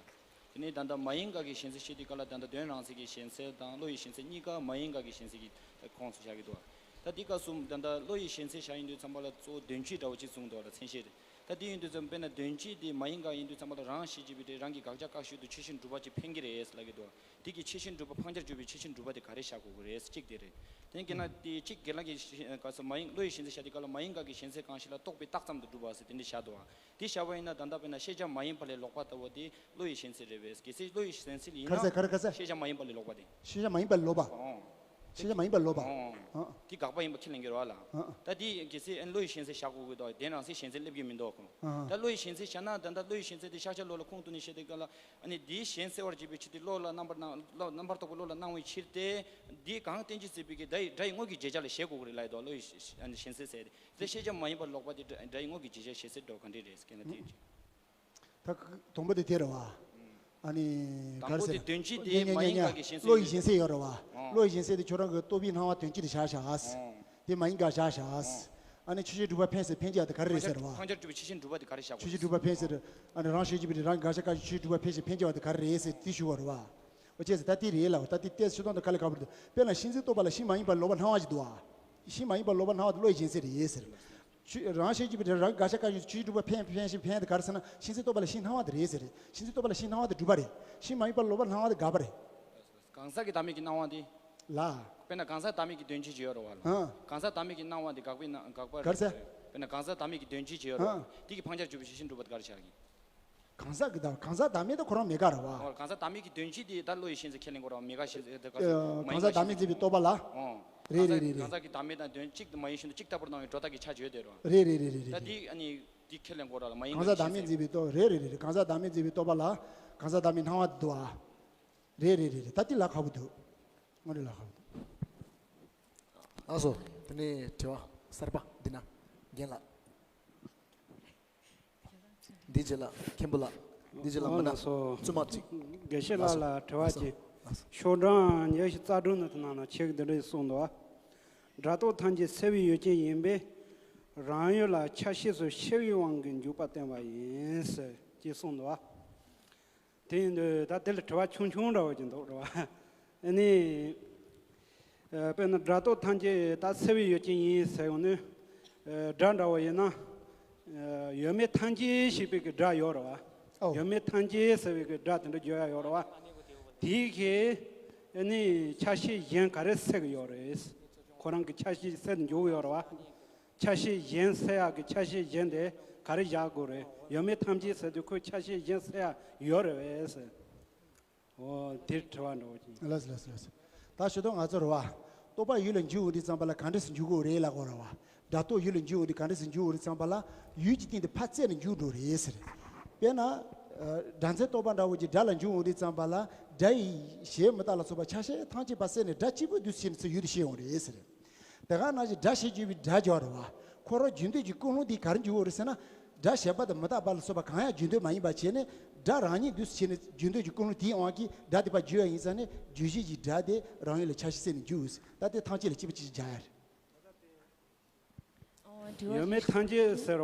དེ་ནས་ད་ལྟ་མ་ཡིན་དགག་གི་གཞན་སེལ་བཤད་དུས་སྐབས་ལ་ད་ལྟ་དོན་རང་མཚན་གྱི་གཞན་སེལ་དང་བློ་ཡི་གཞན་སེལ་གཉིས་ཀ་མ་ཡིན་དགག་གི་གཞན་སེལ་གྱི་ཁོངས་སུ་བཞག་གི་འདུག། ད་འདི་སྐབས་སུ་ད་ལྟ་བློ་ཡི་གཞན་སེལ་བཞག་ཡིན་དུས་ཙམ་པ་ལ་གཙོ་བོ་དོན་སྤྱི་འདྲ་བོ་གཅིག་གསུངས་འདུག་ལ་མཚན་བཤད་རེད། ད་འདི་ཡིན་དུས་ཙམ་དཔེར་ན་དོན་སྤྱི་དེ་མ་ཡིན་དགག་ཡིན་དུས་ཙམ་པ་ལ་རང་ཞེས་བྱ་བའི་སྒྲས་རང་གི་དགག་བྱ་བཀག་ཤུལ་དུ་ཆོས་ཅན་གྲུབ་པ་ཅིག་འཕེན་གྱི་རེད་ལབ་ཀྱི་འདུག། དེ་གི་ཆོས་ཅན་གྲུབ་པ་འཕངས་བྱར་གྱུར་པའི་ཆོས་ཅན་གྲུབ་པ་དེ་ག་རེ་བཞག་དགོས་ཀྱི་རེད་གཅིག་དེ་རེད། དེ་ནས་དགེ་ལགས་དེ་གཅིག་དགེ་ལགས་ཀྱིས་ག་ས་མ་ཡིན་བློ་ཡི་གཞན་སེལ་བཞག་དུས་སྐབས་ལ་མ་ཡིན་དགག་གི་གཞན་སེལ་གང་ཞིག་ལ་རྟོག་པའི་རྟགས་ཙམ་དུ་གྲུབ་པ་ཟེར་དེ་འདྲ་བཞག་འདུག་བ། དེ་བཞག་པ་ཡིན་ན་ད་ལྟ་དཔེར་ན་ཤེས་བྱ་མ་ཡིན་པ་ལས་ལོག་པ་ལྟ་བུ་དེ་བློ་ཡི་གཞན་སེལ་རེད་པས། གལ་སྲིད་བློ་ཡི་གཞན་སེལ་ཡིན་ན། ག་རེ་ཟེར་ག་རེ་ཟེར། ཤེས་བྱ་མ་ཡིན་པ་ལས་ལོག་པ་དེ། ཤེས་བྱ་མ་ཡིན་པ་ལས་ལོག་པ། ཨོ། ཤེས་བྱ་མ་ཡིན་པ་ལོག་པ། ཨོ། ཨ། དེ་དགག་པ་ཡིན་པ་ཁས་ལེན་གྱི་རེད་བ་ལ། ཨ། ད་དེ་གལ་སྲིད་ཨ་ནི་བློ་ཡི་ཞེན་ཚད་བཞག་དགོས་ཀྱི་འདུག་དེ་རང་སའི་ཞེན་ཚད་སླེབས་ཀྱི་མི་འདུག་ཨ། ད་བློ་ཡི་ཞེན་ཚད་བཞག་ན་ད་ལྟ་བློ་ཡི་ཞེན་ཚད་དེ་ཤག་ཤག་བློ་ལ་ཁུངས་གཏུགས་ནས་བཤད་དུས་སྐབས་ལ། ཨ་ནི་དེའི་ཞེན་སེལ་བར་བྱེད་པའི་ཕྱིར་ཏེ་བློ་ལ་རྣམ་པར་སྣང་བློ་རྣམ་པར་རྟོག་པའི་བློ་ལ་སྣང་བའི་ཕྱིར་ཏེ། འདི་གང་བསྟན་ཅི་ཟེར་བའི་གི་སྒྲ་ཡི་སྒྲ་ཡི་དངོས་ཀྱི་བརྗོད་བྱ་ལ་བཞེད་དགོས་ཀྱི་རེད་ལབ་ཡོད་དོ། བློ་ཡི་ཞེན་ཚད་ཟེར་ཏེ། དེ་ཤེས་བྱ་མ་ཡིན་པར་ལོག་པ་དེ་སྒྲ་སྒྲ་ཡི་དངོས་ཀྱི་བརྗོད་བྱ་ཞེས་ཟེར་འགྲོ་ག་འདྲ་རེད་ཟེར་མཁན་ལ་དེ་ད་དང་པོ་དེ་དེ་རེད་བ། ཨ་ནི་དང་པོ་དེ་དོན་སྤྱི་དེ་མ་ཡིན་པ་གི་ཞེན་ཚད། བློ་ཡི་ཞེན་ཚད་ཡོད་རེད་བ། ཨོ། བློ་ཡི་ཞེན་ཚད་དེ་ཁྱོད་རང་གི་རྟོག་པའི་སྣང་བ་དོན་སྤྱི་དེ་བཞག་བཞག་ཨ། ཨོ། དེ་མ་ཡིན་དགག་བཞག་བཞག་ཨ། ཨོ། ཨ་ནི་ཆོས་ཅན་གྲུབ་པ་འཕེན་ཟེར་འཕེན་རྒྱག་དེ་ག་རེ་རེད་ཟེར་བ། ཕལ་ཆེར་གྲུབ་པའི་ཆོས་ཅན་གྲུབ་པ་དེ་ག་རེ་བཞག་དགོས། ཆོས་ཅན་གྲུབ་པ་འཕེན་ཟེར། ཨ་ནི་རང་ཞེས་བྱ་བའི་རང་དགག་བྱ་དགག་ཆོས་ཅན་གྲུབ་པ་འཕེན་ཞེས་འཕེན་རྒྱག་དེ་ག་རེ་རེད་ཟེར་དེ་ཞུ་བ་རེད་བ། འོ་བྱས་ཙང་ད་དེ་རེད་ལབ། ད་དེ་ཏོག་ཙམ་ཤེས་སྟངས་དང་དཀའ་ལས་ཁག་པོ་རེད་འདུག་དཔེར་ན་ཤེས་ཚད་རྟོགས་པ་ལ་ཤེས་མ་ཡིན་པར་ལོག་པར་སྣང་བ་ཞིག་འདུག་བ། ཤེས་མ་ཡིན་པར་ལོག་པར་སྣང་བ་དེ་བློ་ཡི་ཞེན་ཚད་རེད་ཟེར། ཆོས་རང་ཞེས་བྱ་བའི་རང་དགག་བྱ་དགག་ཆོས་ཅན་གྲུབ་པ་འཕེན་འཕེན་ཞེས་འཕེན་དེ་ག་རེ་ཟེར་ན་ཤེས་ཚད་རྟོགས་པ་ལ་ཤེས་སྣང་བ་དེ་རེད་ཟེར། ཤེས་ཚད་རྟོགས་པ་ལ་ཤེས་སྣང་བ་དེ་སྒྲུབ་པ་རེད། ཤེས་མ་ཡིན་པར་ལོག་པར་སྣང་བ་དེ་དགག་པ་རེད། གང་ཟག་གི་བདག་མེད་ཀྱི་སྣང་བ་དེ། ལ། དཔེར་ན་གང་ཟག་བདག་མེད་ཀྱི་དོན་སྤྱི་ཅིག་ཡོད་རེད་བ་ལ། ཨ། གང་ཟག་བདག་མེད་ཀྱི་སྣང་བ་དེ་དགག་པའི་སྣང་དགག་པ་རེད། ག་རེ་ཟེར། དཔེར་ན་གང་ཟག་བདག་མེད་ཀྱི་དོན་སྤྱི་ཅིག་ཡོད་རེད་བ། ཨ། དེ་གི་འཕེན་ཞེས་བྱ་བའི་ཆོས་ཅན་གྲུབ་པ་དེ་ག་རེ་བཞག་གི། གང་ཟག་གི་བདག་གང་ཟག་བདག་མེད་དེ་ཁོ་རང་མེད་དགག་རེད་བ། ཨོ། གང་ཟག་བདག་མེད་ཀྱི་དོན་སྤྱི་དེ་ད་བློ་ཡི་ཞེན་ཚད་ཁས་ལེན་དགོས་རེད་བ། མེད་དགག་ཞེན་ཚད་དེ་ག་ཟེར། ཨ། མ་ཡིན་པ་ཞེན་ཚད། གང་ཟག་བདག་མེད་མཛད་པའི་རྟོག་པ་ལ། ཨོ། རེད་རེད་རེད་རེད། གང་ཟག་གི་བདག་མེད་དང་དོན་གཅིག་ཏུ་མ་ཡིན་ཞིང་དུ་གཅིག་ལྟ་བུར་སྣང་བའི་སྒྲོ་བཏགས་ཀྱི་ཆ་བརྗོད་དེ་རེད་བ། རེད་རེད་རེད་རེད། ད་དེ་ཨ་ནི་དེ་ཁས་ལེན་དགོས་རེད་བ་ལ། མ་ཡིན་པ་ཞེན་ཚད། གང་ཟག་བདག་མེད་མཛད་པའི་རྟོག་རེད་རེད་རེད་རེད། གང་ཟག་བདག་མེད་མཛད་པའི་རྟོག་པ་ལ་གང་ཟག་བདག་མེད་སྣང་བ་འདུག་བ། རེད་རེད་རེད་རེད། ད་དེ་ལ་ཁག་པོ་འདུག་དངོས་རེད་ལ་ཁག་པོ་འདུག་ལགས་སོ། དེ་ནས་དྲི་བ་གསར་པ་འདི་ན་རྒན་ལགས། འདི་རྗེས་ལ་མཁན་པོ་ལགས། འདི་རྗེས་ལ་མི་སྣ་ཨོ་ལགས་སོ། བཙུན་མ་གཅིག་དགེ་བཤེས་ལགས་ལགས་སོ། ལ་དྲི་བ་ལགས་སོ། གཅིག་ལགས་སོ། ཤོག་གྲངས་ཉི་ཤུ་རྩ་དྲུག་ནང་དུ་ནང་ན་ཆེད་འདི་འདྲ་ཞིག་གསུངས་འདུག་སྒྲ་རྟོག་ཐམས་ཅད་སེལ་བའི་ཡུལ་ཅན་ཡིན་པས། རང་ཡུལ་ལ་ཆ་ཤས་སུ་ཤེས་པའི་དབང་གིས་འཇུག་པ་བསྟན་པ་ཡིན་ཟེར་ཅེས་གསུངས་འདུག་དེ་ཡིན་དུས་ད་དེ་ལ་དྲི་བ་ཆུང་ཆུང་འདྲ་བོ་ཅིག་འདུག་རེད་བ། ཨ་ནི། ཨ། དཔེར་ན་སྒྲ་རྟོག་ཐམས་ཅད་ད་སེལ་བའི་ཡུལ་ཅན་ཡིན་ཟེར་ཡོང་ནས། ཨ། སྒྲ་འདྲ་བོ་ཡིན་ན། ཨ། ཡོད་མེད་ཐམས་ཅད་ཞེས་པའི་གི་སྒྲ་ཡོད་རེད་བ། ཨོ། ཡོད་མེད་ཐམས་ཅད་ཟེར་བའི་གི་སྒྲ་དེ་འདྲ་བརྗོད་ཡ་ཡོད་རེད་བ། དེའི་གི་ཨ་ནི་ཆ་ཤས་གཞན་ག་རེ་སེལ་གི་ཡོད་རེད། ཁོ་རང་གི་ཆ་ཤས་སེལ་ནས་འཇུག་གི་ཡོད་རེད་བ། ཆ་ཤས་གཞན་སེལ་ཡག་གི་ཆ་ཤས་གཞན་དེ་ག་རེ་བཞག་དགོས་རེད། ཡོད་མེད་ཐམས་ཅད་ཟེར་དུས་ཁོའི་ཆ་ཤས་གཞན་སེལ་ཡག་ཡོད་རེད་པས་ཟེར། འོ་དེར་དྲི་བ་འདྲ་བོ་ཅིག་ལགས་སོ་ལགས་སོ་ལགས་སོ། ད་ཞུ་དོན་ང་ཚོ་རེད་བ། རྟོག་པ་ཡུལ་ལ་འཇུག་འོང་དུས་ཙམ་པ་ལ་ག་འདྲ་སེ་འཇུག་དགོས་རེད་ལབ་དགོས་རེད་བ། སྒྲ་རྟོག་ཡུལ་ལ་འཇུག་འོང་དུས་ག་འདྲ་སེ་འཇུག་དགོས་རེད་ཙམ་པ་ལ་ཡུལ་གྱི་སྟེང་དུ་ཕར་བཙལ་ནས་འཇུག་འགྲོ་རེད་ཟེར། དཔེར་ན། སྒྲ་མཚན་རྟོག་པ་འདྲ་བོ་ཅིག་སྒྲ་ལ་འཇུག་འོང་དུས་ཙམ་པ་ལ་སྒྲ་ཡི་གཞལ་མི་རྟག་ལ་སོགས་པ་ཆ་ཤས་ཐམས་ཅད་ཕར་བསལ་ནས་སྒྲ་གཅིག་པུ་འདུས་སུ་བྱས་ནས་ཚུར་ཡུལ་དུ་ཤེས་འོང་རེད་ཟེར། དེ་ག་ནང་བཞིན་སྒྲ་ཞེས་བརྗོད་པའི་སྒྲ་སྦྱོར་བ། ཁོ་རང་རྒྱུན་མཐུད་ཀྱི་ཀུན་སློང་འདི་ག་རེ་འཇུག་འོང་རེད་ཟེར་ན། སྒྲ་གཞལ་བ་དང་མི་རྟག་པ་ལ་སོགས་པ་གང་ཡང་རྒྱུན་མཐུད་མ་ཡིན་པ་བྱས་ནས་སྒྲ་རང་ཉིད་འདུས་སུ་བྱས་ནས་རྒྱུན་མཐུད་ཀྱི་ཀུན་སློང་དེའི་དབང་གིས་སྒྲ་དེ་ཕར་བརྗོད་པ་ཡིན་ཙང་ནས་རྒྱུད་བཞི་གི་སྒྲ་དེ་རང་ཡུལ་ལ་ཆ་ཤས་བསལ་ནས་འཇུག་ད་དེ་ཐམས་ཅད་ལ་གཅིག་པ་གཅིག་རྒྱག་ཡ་རེད། ཡོད་མེད་ཐམས་ཅད་ཟེར་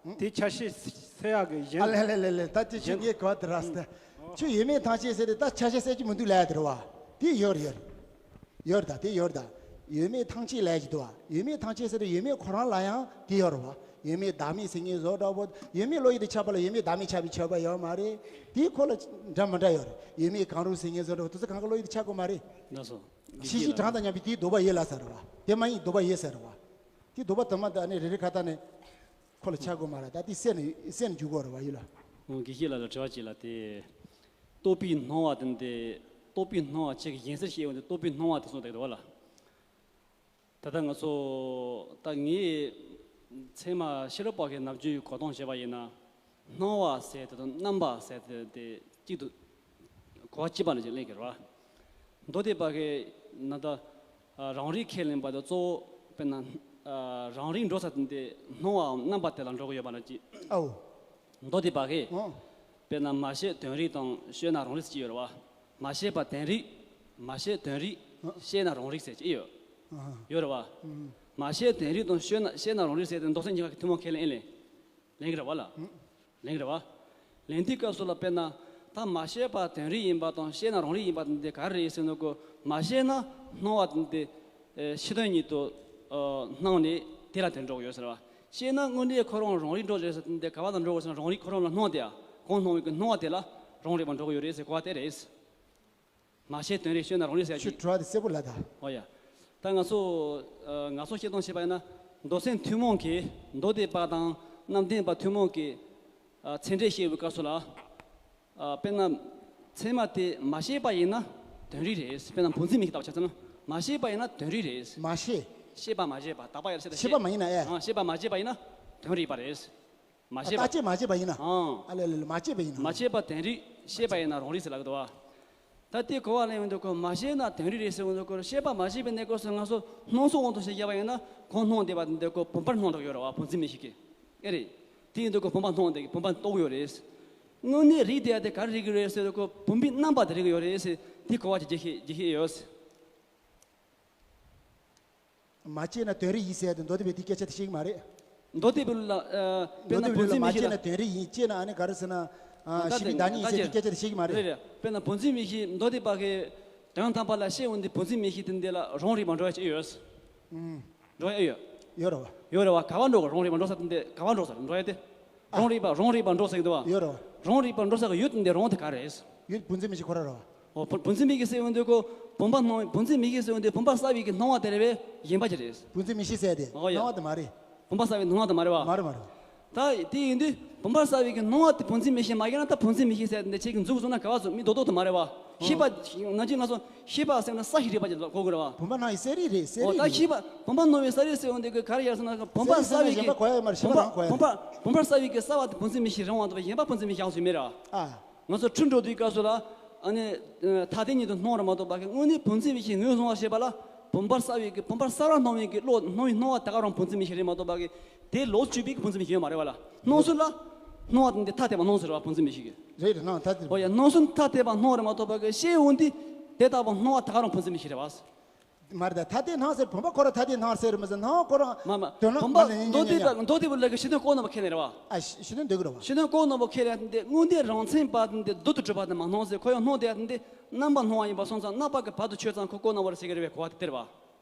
བ། དེ་ཆ་ཤས་སེལ་ཡག་གི་གཞན། ཨ་ལེ་ལེ་ལེ་ལེ། ད་དེ་ཁྱོད་ངས་གོ་བ་དེ་ར་སྟེ། ཁྱོད་ཡོད་མེད་ཐམས་ཅད་ཟེར་ཏེ་ད་ཆ་ཤས་སེལ་གྱི་མི་འདུག་ལབ་ཡ་དེ་རེད་བ། དེ་ཡོད་རེད་ཡོད་རེད། ཡོད་རེད་ད་དེ་ཡོད་རེད་ད། ཡོད་མེད་ཐམས་ཅད་ལབ་ཀྱི་འདུག་བ། ཡོད་མེད་ཐམས་ཅད་ཟེར་ཏེ་ཡོད་མེད་ཁོ་རང་ལ་ཡང་དེ་ཡོད་རེད་བ། ཡོད་མེད་བདག་མེད་ཟེར་མཁན་བཟོ་འདྲ་པོ། ཡོད་མེད་བློ་ཡུལ་དུ་ཆགས་པ་ལ་ཡོད་མེད་བདག་མེད་ཆགས་པའི་ཆགས་པ་ཡོད་མ་རེད། དེའི་ཁོ་ལ་འདྲ་མི་འདྲ་ཡོད་རེད། ཡོད་མེད་གང་རུང་ཟེར་མཁན་བཟོ་འདྲ་པོ་དེ་ཚོ་གང་ག་བློ་ཡུལ་དུ་ཆགས་དགོས་མ་རེད། ལགས་སོ། ཤེས་བཞིན་གྲངས་དང་མཉམ་པའི་དེའི་ལྡོག་པ་ཡོད་ལབ་ས་རེད་བ། དེ་མ་ཡིན་ལྡོག་པ་ཡོད་ས་རེད་བ། དེ་ལྡོག་པ་དུ་མ་དང་ནི་རེ་རེ་ཁ་ཐག་ནས་ཁོ་ལ་ཆགས་དགོས་མ་རེད། ད་དེ་སེལ་ནས་སེལ་ནས་འཇུག་དགོས་རེད་བ་ཡིན་ལ། ཨོ་དགེ་བཤེས་ལགས་ལ་དྲི་བ་གཅིག་ལ་དེ། རྟོག་པའི་སྣང་བ་དེ་འདི། རྟོག་པའི་སྣང་བ་ཁྱེད་ཀྱི་ཡིན་ཟེར་བཤད་ཡོང་དུས་རྟོག་པའི་སྣང་བ་དེ་གསུངས་བསྡད་འདུག་བ་ལ། ད་ལྟ་ང་ཚོ་ད་ངས་ཚད་མ་ཤེས་རབ་པ་གི་ནམ་རྒྱུན་གོ་སྟངས་བྱས་པ་ཡིན་ན། སྣང་བ་ཟེར་དེ་དང་རྣམ་པ་ཟེར་དེ་དེ་གཅིག་ཏུ་གོ་བ་གཅིག་པ་ནང་བཞིན་གླེང་གི་རེད་བ། མདོ་སྡེ་པ་གི་ནང་ད་རང་རིག་ཁས་ལེན་པ་དེ་གཙོ་བོ་དཔེར་ན་རང་རིག་འགྲོ་ས་དེ་སྣང་བའམ་རྣམ་པ་དེ་ལ་འགྲོ་གི་ཡོད་པ་ནང་བཞིན། ཨའོ། མདོ་སྡེ་པ་གིས། ཨོ། དཔེར་ན་མ་ཤེས་དོན་རིག་དང་ཤེས་ན་རང་རིག་ཟེར་གྱི་ཡོད་རེད་བ། མ་ཤེས་པ་དོན་རིག་མ་ཤེས་དོན་རིག་ཨ། ཤེས་ན་རང་རིག་ཟེར་གྱི་ཡོད། ཨ། ཡོད་རེད་བ། ཨུམ། མ་ཤེས་དོན་རིག་དང་ཤེས་ན་ཤེས་ན་རང་རིག་ཟེར་དེ་མདོ་སེམས་གཉིས་ཀ་གི་ཐུན་མོང་ཁས་ལེན་ཨེ་ལེན། ལེན་གྱི་རེད་བ་ལ། ཨུམ། ལེན་གྱི་རེད་བ། ལེན་དུས་སྐབས་སུ་ལ་དཔེར་ན། ད་མ་ཤེས་པ་དོན་རིག་ཡིན་པ་དང་ཤེས་ན་རང་རིག་ཡིན་པ་དེ་ག་རེ་རེད་ཟེར་ན་ཀོ། མ་ཤེས་ན་སྣང་བ་དེ། ཨེ། ཕྱི་དོན་ཉིད་དུ། ཨ། སྣང་ནས་དེ་ལ་དེ་འགྲོ་གི་ཡོད་ཟེར་བ། ཤེས་ན་དངོས་གནས་ཁོ་རང་རང་རིག་འགྲོ་རེད་ཟེར་དེ་ག་བ་དང་འགྲོ་གི་ཟེར་ན་རང་རིག་ཁོ་རང་ལ་སྣང་དེ་ཡ། གང་སྣང་བའི་གི་སྣང་བ་དེ་ལ་རང་རིག་པ་འགྲོ་གི་ཡོད་རེད་ཟེར་གོ་བ་དེ་རེད། མ་ཤེས་དོན་རིག་ཤེས་ན་རང་རིག་ཟེར་ཡ་ཅིག་ཁྱོད་དྲི་བ་དེ་གསལ་པོ་ལ་ད། ཨོ་ཡ། ད་ང་ཚོ། ཨ། ང་ཚོ་བཤད་སྟངས་བྱས་པ་ཡིན་ན། མདོ་སེམས་ཐུན་མོང་གི་མདོ་སྡེ་པ་དང་རྣམ་བདེན་པ་ཐུན་མོང་གི། ཨ། ཚད་འབྲས་བཤད་པའི་སྐབས་སུ་ལ། ཨ། དཔེར་ན། ཚད་མ་དེ་མ་ཤེས་པ་ཡིན་ན་དོན་རིག་རེད། དཔེར་ན་འབུ་འཛིན་མིག་ལྟ་བུ་ཆ་ཚང་ན། མ་ཤེས་པ་ཡིན་ན་དོན་རིག་རེད། མ་ཤེས། ཤེས་པ་མ་བྱས་པ། དག་པ་ཡར་ཤེས་དང་ཤེས་པ་མ་ཡིན་ན་ཨེ། ཨང་། ཤེས་པ་མ་བྱས་པ་ཡིན་ན་དོན་རིག་པ་རེད། མ་ཨ། ཤེས་པ། བརྟག་དཔྱད་མ་བྱས་པ་ཡིན་ན། ཨང་། ཨ་ལེ་ལེ་ལེ། མ་ཤེས་པ་ཡིན་ན། མ་ཤེས་པ་དོན་རིག་ཤེས་པ་ཡིན་ན་རང་རིག་ཟེར་ལབ་འདུག་བ། ད་དེ་གོ་བ་ལེན་འདུག་གོ། མ་ཤེས་ན་དོན་རིག་རེད་ཟེར་འདུག་གོ། ཤེས་པ་མ་བྱས་པའི་གནས་སྐབས་སུ་ང་ཚོ་སྣང་ཚུལ་དབང་དུ་བྱས་བཞག་པ་ཡིན་ན་ཁོ་སྣང་བསྡད་པ་དེ་འདུག་གོ། བུམ་པར་སྣང་འགྲོ་ཡོད་རེད་བ། བུམ་འཛིན་མིག་ཤེས་ཀྱིས། ཨེ་རེད། དེ་ཡིན་འདུག་གོ། བུམ་པ་སྣང་བསྡད་ཀྱི་བུམ་པ་རྟོགས་ཡོད་རེད། དངོས་གནས་རིག་བསྡད་ཡ་དེ་ག་རེ་རིག་གི་རེད་ཟེར་འདུག་གོ། བུམ་པའི་རྣམ་པ་དེ་རིག་གི་ཡོད་རེད་ཟེར། དེ་གོ་བ་ཅིག་རྒྱག་ཤེས་རྒྱག་ཤེས་ཡོད། མ་དཔྱད་ན་དོན་རིག་ཡིན་ཟེར་ཏེ་མདོ་སྡེ་པས་དེ་སྐད་ཆ་དེ་བཤད་ཀྱི་མ་རེད། མདོ་སྡེ་པའི་ལུགས་ལ། ཨ། དཔེར་ན་མདོ་སྡེ་པའི་བུམ་ལུགས་ལ་འཛིན་མིག་ཤེས་ལ། མ་དཔྱད་ན་དོན་རིག་ཡིན། དཔྱད་ན་ཨ་ནི་ག་རེ་ཟེར་ན། ཨ། ད་ཤེས་པའི་བདག་ཉིད་ཡིན་ཟེར་ཏེ་སྐད་ཆ་དེ་བཤད་ཀྱི་མ་རེད། རེད་རེད། དཔེར་ན་བུམ་འཛིན་མིག་ཤེས་མདོ་སྡེ་པ་གིས་དོན་དམ་པ་ལ་ཤེས་འོང་དུས་བུམ་འཛིན་མིག་ཤེས་དེ་འདི་ལ་རང་རིག་པ་འགྲོ་ཡ་ཅིག་ཡོད། ཨུམ། འགྲོ་ཡ་ཡོད། ཡོད་རེད་བ། ཡོད་རེད་བ། ག་བ་འགྲོ་གི། རང་རིག་པ་འགྲོ་ས་དེ་འདི་ག་བ་འགྲོ་ས་རེད། འགྲོ་ཡ་དེ། ཨ། རང་རིག་པ་རང་རིག་པ་འགྲོ་ས་གི་འདུག་བ། ཡོད་རེད་བ། རང་རིག་པ་འགྲོ་ས་གི་ཡུལ་དེ་འདི་རང་དེ་ག་རེད། ཡུལ་བུམ་འཛིན་མིག་ཤེས་ཁོ་ར་རེད་བ། ཨོ། བུ་བུམ་འཛིན་མིག་ཤེས་ཟེར་འོང་དུས་གོ། བུམ་པ་སྣང་། བུམ་འཛིན་མིག་ཤེས་ཟེར་འོང་དུས་བུམ་པ་གསལ་བའི་གི་སྣང་བ་དེ་རེད་པས། གཞན་པ་ཅིག་རེད། བུམ་འཛིན་མིག་ཤེས་ཟེར་ཏེ། ཨོ་ཡ། སྣང་བ་དེ་མ་རེད། བུམ་པ་གསལ་བའི་སྣང་བ་དེ་མ་རེད་བ། མ་རེད་མ་རེད། ད་དེ་ཡིན་དུས་བུམ་པ་གསལ་བའི་གི་སྣང་བ་དེ་བུམ་འཛིན་མིག་ཤེས་མ་ཡིན་ན། ད་བུམ་འཛིན་མིག་ཤེས་ཟེར་ཏེ་ཁྱེད་ཀྱིས་མཛུབ་བཙུགས་ན་ག་བ་བཙུགས། མིག་རྡོག་རྡོག་དེ་མ་རེད་བ། ཤེས་པ་ནང་བཞིན་ང་ཚོ་ཤེས་པ་ཟེར་ན་གསལ་ཞིང་རིག་པ་ཅིག་གོ་དགོས་རེད་བ། བུམ་པ་སྣང་བའི་གསལ་རིག་རེད། གསལ་ཨོ། རིག་ད་རེད། ཤེས་པ་བུམ་པ་སྣང་བའི་གསལ་རིག་ཟེར་འོང་དུས་གི་ག་རེ་ཡར་སོང་ན། བུམ་པ་གསལ་བའི་གི། གཞན་པ་གོ་ཡ་མ་རེད། ཤེས་པ་རང་གོ་ཡ་ཡིན། བུམ་པ་བུམ་པ་གསལ་བའི་གི་གསལ་བ་དེ་བུམ་འཛིན་མིག་ཤེས་རང་དབང་དུ་བ། གཞན་པ་བུམ་འཛིན་མིག་ཤེས་ཡང་སུ་མེད་ར། ཨ། ང་ཚོ་འཁྲུལ་འགྲོ་དུས་སྐབས་སུ་ལ། ཨ་ནི། ཨ། ཐ་དད་ཉིད་དུ་སྣང་རེད་མ་གཏོགས་པ་གི་དངོས་གནས་བུམ་འཛིན་མིག་ཤེས་ངོས་བཟུང་བ་ཞེས་པ་ལ། བུམ་པར་གསལ་བའི་གི། བུམ་པར་གསལ་བར་སྣང་བའི་གི་བློ། སྣང་བའི་སྣང་བ་དེ་ག་རང་བུམ་འཛིན་མིག་ཤེས་རེད་མ་གཏོགས་པ་གི། དེ་ལོགས་སུ་གྱུར་པའི་གི་བུམ་འཛིན་མིག་ཤེས་ཡོད་མ་རེད་བ་ལ། སྣང་ཚུལ་ལ། སྣང་བ་དེ་འདི་ཐ་དད་པ་སྣང་ཚུལ་རེད་བ། བུམ་འཛིན་མིག་ཤེས་ཀྱི། རེད་རེད། སྣང་ཐ་དད། ཨོ་ཡ། སྣང་ཚུལ་ཐ་དད་པ་སྣང་རེད་མ་གཏོགས་པ་གི་ཤེས་འོང་དུས་དེ་ལྟ་བུ་སྣང་བ་དེ་ག་རང་བུམ་འཛིན་མིག་ཤེས་རེད་བ། མ་རེད། ད་ཐ་དད་སྣང་ཟེར། བུམ་པ་ཁོ་རང་ཐ་དད་སྣང་ཟེར་མི་ཟེར། སྣང་བ་ཁོ་རང་། མ་མ། དོན་སྣང་བུམ་པ་མ་རེད། མདོ་སྡེ་པ། མདོ་སྡེ་པ་ལ་གི་ཤེས་དོན་ཀོ་རྣོན་པོ་ཁས་ལེན་རེད་བ། ཨ། ཤེས་དོན་འདོད་ཀྱི་རེད་བ། ཤེས་དོན་ཀོ་རྣོན་པོ་ཁས་ལེན་དེ། དངོས་འདས་རང་མཚན་པ་དེ་འདི་རྡུལ་དུ་གྲུབ་པ་དེ་མ་སྣང་ཟེར། ཁོ་ཡང་སྣང་བསྡད་ཡ་དེ་འདི་རྣམ་པར་སྣང་བ་ཡིན་པ་སོང་ཙང་། རྣམ་པ་གི་བར་དུ་ཆོད་ཙང་ཁོ་ཀོ་རྣོན་པོ་རེད་ཟེར་གྱི་རེད་པས། གོ་བ་དེ་སྟེར་བ།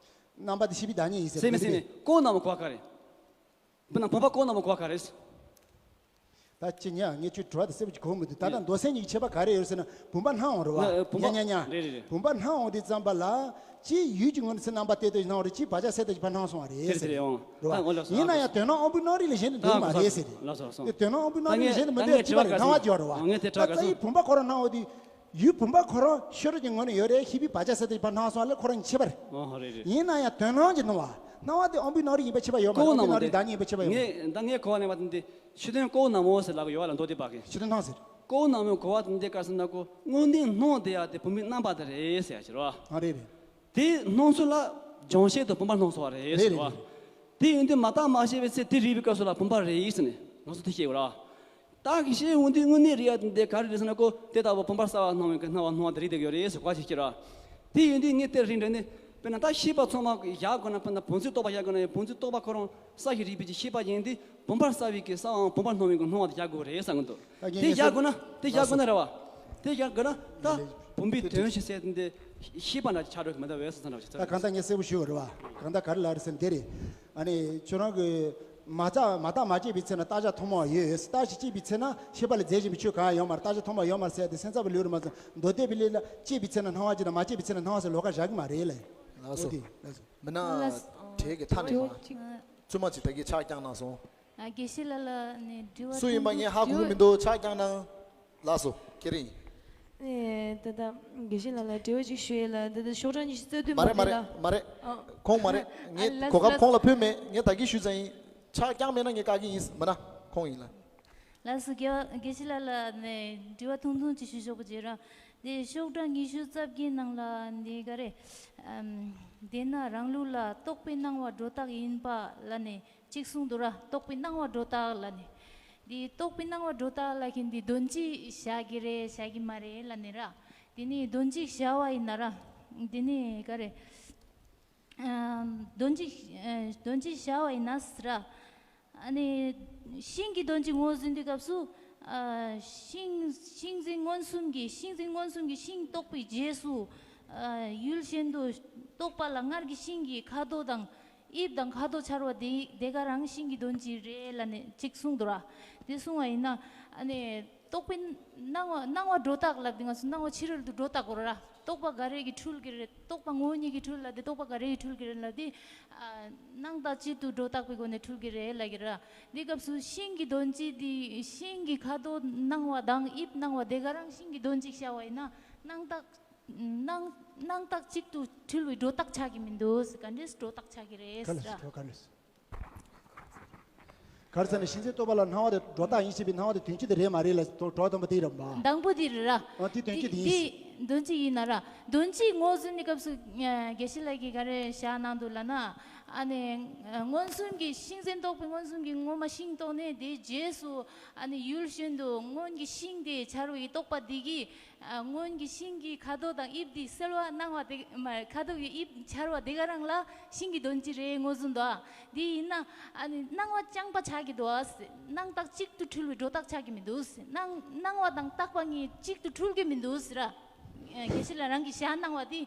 རྣམ་པ་དེ་ཤེས་པའི་བདག་ཉིད་ཡིན་ཟེར། ཟེར་མི་ཟེར་ནས་ཀོ་རྣོན་པོ་གོ་བ་ག་རེད། དཔེར་ན་བུམ་པ་ཀོ་རྣོན་པོ་གོ་བ་ག་རེད། ད་ཅི་ཉག་ངས་ཁྱོད་དྲི་བ་དེ་གསལ་པོ་ཅིག་གོ་མི་འདུག། ད་ལྟ་མདོ་སེམས་ཉིད་ཀྱི་ཁྱད་པར་ག་རེ་ཡོད་ཟེར་ན། བུམ་པ་སྣང་བ་རེད་བ། ན་བུམ་པ། ཉག་ཉག་ཉག། རེད་རེད་རེད། བུམ་པ་སྣང་བ་དེ་ཙམ་པ་ལ། ཅིག་ཡུལ་གྱི་ངོས་ནས་ཚེ་རྣམ་པར་བལྟས་ཏེ་སྣང་བ་རེད། ཅིག་བག་ཆགས་ཚད་ལྡན་གྱི་ཕར་སྣང་སོང་བ་རེད་དེ་ཟེར། དེ་རེད་ཨང་། རེད་བ། ཨང་། ཨོ་ལགས་སོ། ཡིན་ན་ཡང་དོན་སྣང་དབང་པོའི་སྣང་རིག་ལས་གཞན་དུ་འདུག་མ་རེད་ཟེར། ལགས་སོ་ལགས་སོ། དེ་དོན་སྣང་དབང་པོའི་སྣང་རིག་ལས་གཞན་དུ་མི་འདུག། ཅིག་པ་རེད། སྣང་བ་ཅིག་ཡོད་རེད་བ། ངས་དེ་ད་ཁྲ་ཁ་ཚེ་ཡི་བུམ་པ་ཁོ་རང་སྣང་བ་དེ། ཡུལ་བུམ་པ་ཁོ་རང་ཤེས་རབ་ཀྱི་ངོས་ནས་ཡོད་རེད། ཤེས་པའི་བག་ཆགས་ཚད་ལྡན་གྱི་ཕར་སྣང་སོང་བ་ལས་ཁོ་རང་གཉིས་ཁྱད་པར་རེད། ཨོ་ཧོ། རེད་རེད། ཡིན་ན་ཡང་དོན་སྣང་གི་སྣང་བ། སྣང་བ་དེ་དབང་པོའི་སྣང་རིག་ཡིན་པ་ཁྱད་པར་ཡོད་མ་རེད། ཀོ་རྣོན་པོ་དབང་པོའི་སྣང་རིག་དེ། བདག་ཉིད་ཡིན་པ་ཁྱད་པར་ཡོད་མ་རེད། ངས་ད་ངས་གོ་བ་ལེན་པ་དེ་འདི་ཤེས་དོན་ཀོ་རྣོན་པོ་ཟེར་ལབ་ཀྱི་ཡོད་བ་ལ། མདོ་སྡེ་པ་གིས། ཤེས་དོན་སྣང་ཟེར། ཀོ་རྣོན་པོ་གོ་བ་དེ་འདི་ག་རེ་ཟེར་ན་ཀོ། དངོས་གནས་སྣང་བསྡད་ཡ་དེ་བུམ་པའི་རྣམ་པ་དེ་རེད་ཟེར་ཡ་ཅིག་རེད་བ། ཨ། རེད་རེད། དེའི་སྣང་ཚུལ་ལ་སྦྱང་བྱེད་དུ་བུམ་པ་སྣང་སོང་བ་རེད་ཟེར་བ། རེད་རེད། དེ་ཡིན་དུས་མ་བརྟགས་མ་དཔྱད་པའི་ཚེ་དེ་རིག་པའི་སྐབས་སུ་ལ་བུམ་པ་རེད་ཟེར་ནས་ང་ཚོ་དེ་ཤེས་དགོས་ར། བརྟགས་ཀྱིས་ཤེས་འོང་དུས་དངོས་གནས་རེད་ཡ་དེ་ག་རེ་རེད་ཟེར་ན་ཀོ། དེ་ལྟ་བུ་བུམ་པ་གསལ་བར་སྣང་བའི་གི་སྣང་བ་སྣང་བ་དེ་རེད་བསྡད་ཡོད་རེད་ཟེར་གོ་བ་ཞིག་སྐྱེ་ར། དེ་ཡིན་དུས་ངས་དེར་རིགས་འགྲེ་ནས། དཔེར་ན་ད་ཤེས་པ་ཚང་མ་བཞག་དགོས་ན། དཔེར་ན་བུམ་འཛིན་རྟོག་པ་བཞག་དགོས་ན་ཡང་བུམ་འཛིན་རྟོག་པ་ཁོ་རང་གསལ་ཞིང་རིག་པའི་གི་ཤེས་པ་ཡིན་དུས་བུམ་པ་གསལ་བའི་གི་གསལ་བའམ་བུམ་པ་སྣང་བའི་གི་སྣང་བ་དེ་བཞག་དགོས་རེད་བསམ་གི་འདུག། ད་དེ་ངས་བཞག་དགོས་ན། དེ་བཞག་དགོས་ན་རེད་བ། དེ་བཞག་དགོས་ན་ད་བུམ་པའི་དོན་ཞིག་ཟེར་དེ་འདི་ཤེས་པ་འདྲ་ཅིག་ཆགས་འགྲོ་གི་མི་འདུག་བས་སོ་སོ་འདྲ་ཅིག་ད་གང་ལྟར་ངས་གསལ་པོ་ཞུ་དགོས་རེད་བ། གང་ལྟར་ག་རེ་ལབ་རེད་ཟེར་ན་དེ་རེད། ཨ་ནི་ཁྱོད་རང་གི་མ་བརྟགས་མ་བརྟགས་མ་དཔྱད་པའི་ཚེ་ན་བརྟག་བྱ་ཐོག་མ་ཡོད། བརྟག་བྱ་དཔྱད་པའི་ཚེ་ན་ཤེས་པ་ལས་རྫས་གཞན་པའི་ཆོས་གང་ཡང་ཡོད་མ་རེད། བརྟག་བྱ་ཐོག་མ་ཡོད་མ་རེད་ཟེར་ཏེ་སེམས་ཙམ་པའི་ལུགས་རེད་མ་ཟད། མདོ་སྡེ་པའི་ལུགས་ལ་དཔྱད་པའི་ཚེ་ན་སྣང་བ་ཅིག་དང་མ་དཔྱད་པའི་ཚེ་ན་སྣང་བ་ཟེར་ལོགས་ཀ་བཞག་གི་མ་རེད་ལ། ལགས་སོ། འོ་དེ་ལགས་སོ། མི་ན། ལགས་སོ། གྲས་ཀྱི་མཐའ་ནས་མ། ཅིག་བཙུན་མ་ཅིག་ད་གིན་ཕྱག་བརྐྱངས་གནང་སོང་། ཨ། དགེ་བཤེས་ལགས་ལ་ནི་དྲི་བ། སུ་ཡིན་པ་ངས་ཧ་གོ་གི་མི་འདུག། ཕྱག་བརྐྱངས་གནང་། ལགས་སོ། ཁྱེད་རང་ཡིན། ཨེ། ད་ལྟ་དགེ་བཤེས་ལགས་ལ་དྲི་བ་ཅིག་ཞུ་ཡས་ལ། ད་ལྟ་ཤོག་གྲངས་ཉི་ཤུ་རྩ་བདུན་མ་རེད་མ་རེད་ལ། མ་རེད། ཨ། ཁོང་མ་རེད། ཨ། ངས་ལགས་གོ་སྐབས་ལགས་ཁོང་ལ་ཕུལ་མེད། ངས་ད་གིན་ཞུས་ཙང་ཡིན། ཕྱག་བརྐྱངས་མེད་ན་ངས་བཀག་གི་ཡིན། མིན་ན་ཁོང་ཡིན་ལ། ལགས་སོ། དགེ་བ་དགེ་བཤེས་ལགས་ལ་ནས་དྲི་བ་ཐུང་ཐུང་ཅིག་ཞུ་ཆོག་པ་བྱེད་ར། འདི་ཤོག་གྲངས་ཉི་ཤུ་རྩ་བརྒྱད་ནང་ལ་འདི་ག་རེ། ཨམ། དེས་ན་རང་ལུགས་ལ་རྟོག་པའི་སྣང་བ་སྒྲོ་བཏགས་ཡིན་པ་ལ་ནི། གཅིག་གསུངས་འདུག་ར། རྟོག་པའི་སྣང་བ་སྒྲོ་བཏགས་ལ་ནི། འདི་རྟོག་པའི་སྣང་བ་སྒྲོ་བཏགས་ལ་ཁྱེད་འདི་དོན་གཅིག་བཞག་གི་རེད་བཞག་གི་མ་རེད་ལ་ནི་ར། འདི་ནི་དོན་གཅིག་བཞག་པ་ཡིན་ན་ར། འདི་ནི་ག་རེ། ཨམ། དོན་གཅིག་ཨ། དོན་གཅིག་བཞག་པ་ཡིན་ན་ཟེར་ར། ཨ་ནི་ཤིང་གི་དོན་གཅིག་ངོས་ཟིན་དུས་སྐབས་སུ། ཨ། ཤིང་། ཤིང་འཛིན་མངོན་སུམ་གྱི། ཤིང་འཛིན་མངོན་སུམ་གྱི་ཤིང་རྟོགས་པའི་རྗེས་སུ། ཨ། ཡུལ་གཞན་དུ་རྟོགས་པ་ལ་སྔར་གྱི་ཤིང་གི་ཁ་དོག་དང་། དབྱིབས་དང་ཁ་དོག་འཆར་བ་དེ་དེ་ག་རང་ཤིང་གི་དོན་གཅིག་རེད་ལ་ནི་གཅིག་གསུངས་འདུག་ར། དེ་གསུངས་པ་ཡིན་ན། ཨ་ནི་རྟོག་པའི་སྣང་བ། སྣང་བ་སྒྲོ་བཏགས་ལབ་དེ་ང་ཚོ་སྣང་བ་ཕྱི་རོལ་དུ་སྒྲོ་བཏགས་དགོས་ར། རྟོག་པ་འགའ་རེ་གིས་འཁྲུལ་གྱི་རེད། རྟོག་པ་ངོ་བོ་ཉིད་ཀྱིས་འཁྲུལ་ལབ་དེ། རྟོག་པ་འགའ་རེ་གིས་འཁྲུལ་གྱི་རེད་ལབ་དེ། ཨ། སྣང་བཏགས་གཅིག་ཏུ་སྒྲོ་བཏགས་པའི་སྒོ་ནས་འཁྲུལ་གྱི་རེད་ལབ་ཀྱི་རེད། འདི་སྐབས་སུ་ཤིང་གི་དོན་གཅིག་འདི། ཤིང་གི་ཁ་དོག་སྣང་བ་དང་དབྱིབས་སྣང་བ་དེ་ག་རང་ཤིང་གི་དོན་གཅིག་བྱ་བ་ཡིན་ན། སྣང་བཏགས་ སྣང་སྣང་རྟགས་གཅིག་ཏུ་འཁྲུལ་བའི་སྒྲོ་བཏགས་ཆགས་ཀྱི་མི་འདུག་ག་འདྲས་སྒྲོ་བཏགས་ཆགས་ཀྱི་རེད་ག་ལ་ཟེར་ར། ག་ལ་ཟེར། ག་རེ་ཟེར་ན་ཤིན་ཚད་རྟོག་པ་ལ་སྣང་བ་དེ་སྒྲོ་བཏགས་ཡིན་ཞེས་པའི་སྣང་བ་དེ་དོན་སྤྱི་དེ་རེད་མ་རེད་ལ་དོ་གྲོགས་དམ་པ་དེ་རེད་པ། དང་པོ་དེ་རེད་ར། ཨ་དེ་དོན་སྤྱི་དེ་ཡིན། དེ་དོན་སྤྱི་ཡིན་ན་ར། དོན་སྤྱི་ངོས་བཟུང་གི་སྐབས་སུ་དགེ་བཤེས་ལགས་ཀྱིས་ག་རེ་བཞག་གནང་འདུག་ལབ་ན། ཨ་ནི་མངོན་སུམ་གྱི་ཤིང་ཟན་རྟོག་པའི་མངོན་སུམ་གྱི་ངོ་མ་ཤིང་རྟོགས་ནས་དེའི་རྗེས་སུ་ཨ་ནི་ཡུལ་གཞན་དུ་སྔོན་གྱི་ཤིང་དེ་འཆར་བའི་རྟོག་པ་འདི་གིས། ཨ། སྔོན་གྱི་ཤིང་གི་ཁ་དོག་དང་དབྱིབས་དེ་གསལ་བ་སྣང་བ་དེ་མ་ཁ་དོག་གི་དབྱིབས་འཆར་བ་དེ་ག་རང་ལ་ཤིང་གི་དོན་སྤྱི་རེད་ངོས་བཟུང་འདུག་ཨ། དེ་ཡིན་ན་ཨ་ནི་སྣང་བ་རྐྱང་པ་ཆགས་ཀྱི་འདུག་ཨ། སྣང་རྟགས་གཅིག་ཏུ་འཁྲུལ་བའི་སྒྲོ་བཏགས་ཆགས་ཀྱི་མི་འདུག་སྣང་སྣང་བ་དང་རྟག་པ་གཉིས་གཅིག་ཏུ་འཁྲུལ་གྱི་མི་འདུག་ཟེར་ར། དགེ་བཤེས་ལགས་རང་གི་ཞག་སྣང་བ་དེ་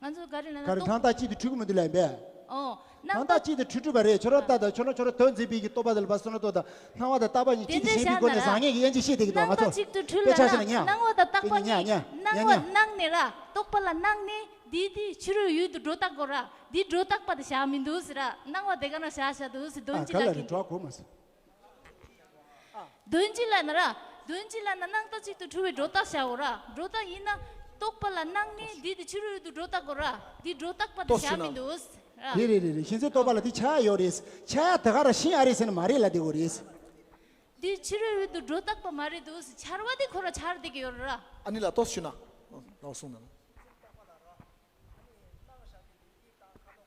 ང་ཚོ་ག་རེ་ལབ་ན་ག་རེ་རྟོག་སྣང་རྟགས་གཅིག་ཏུ་འཁྲུལ་གྱི་མི་འདུག་ལབ་པས། ཨོ། སྣང་རྟགས་གཅིག་ཏུ་འཁྲུལ་འཁྲུལ་པ་རེད། ཁྱོད་རང་ལྟ་དང་ཁྱོད་རང་ཁྱོད་རང་དོན་འཛིན་པའི་གི་རྟོག་པ་དེ་ལ་བསམ་བློ་གཏོང་དང་སྣང་བ་དང་རྟག་པ་གཉིས་གཅིག་ཏུ་ཤེས་པའི་སྒོ་ནས་བཟང་ངན་གྱི་དབྱེ་འབྱེད་ཤེས་བསྡད་ཀྱི་འདུག་ང་ཚོ་དཔེ་ཆ་བཞག་ན་ཉ་སྣང་བ་དང་རྟག་པ་ཉ་ཉ་ཉ་སྣང་བ་སྣང་ནས་ར་རྟོག་པ་ལ་སྣང་ནས་འདི་འདི་ཕྱི་རོལ་ཡུལ་དུ་སྒྲོ་བཏགས་དགོས་ར། འདི་སྒྲོ་བཏགས་པ་དེ་བཞག་མི་འདུག་ཟེར་ར། སྣང་བ་དེ་ག་ན་བཞག་བཞག་འདུག་ཟེར་དོན་སྤྱི་ལ་ག་ལ་གི་རེད་གྲོགས་གོ་མ་སོང་། དོན་སྤྱི་ལ་ན་ར། དོན་སྤྱི་ལ་ན་སྣང་རྟགས་གཅིག་ཏུ་འཁྲུལ་བའི་སྒྲོ་བཏགས་བྱའོ་ར། སྒྲོ་བཏགས་ཡིན་ན་རྟོག་པ་ལ་སྣང་ནས་འདི་དེ་ཕྱི་རོལ་དུ་སྒྲོ་བཏགས་དགོས་ར། འདི་སྒྲོ་བཏགས་པ་དེ་བཞག་མི་འདུག་ར། རེད་རེད་རེད་རེད། ཤིང་ཚད་རྟོག་པ་ལ་དེ་ཆ་ཡ་ཡོད་རེད། ཆ་ཡ་དེ་ག་ར་ཤིང་ཨ་རེད་ཟེར་ན་མ་རེད་ལབ་བསྡད་དགོས་རེད། འདི་ཕྱི་རོལ་དུ་སྒྲོ་བཏགས་པ་མ་རེད་འདུག་འཆར་བ་དེ་ཁོ་ར་འཆར་བསྡད་ཀྱི་ཡོད་ར། ཨ་ནི་ལ་ཏོག་ཞུ་ན། ལགས་སོང་ན།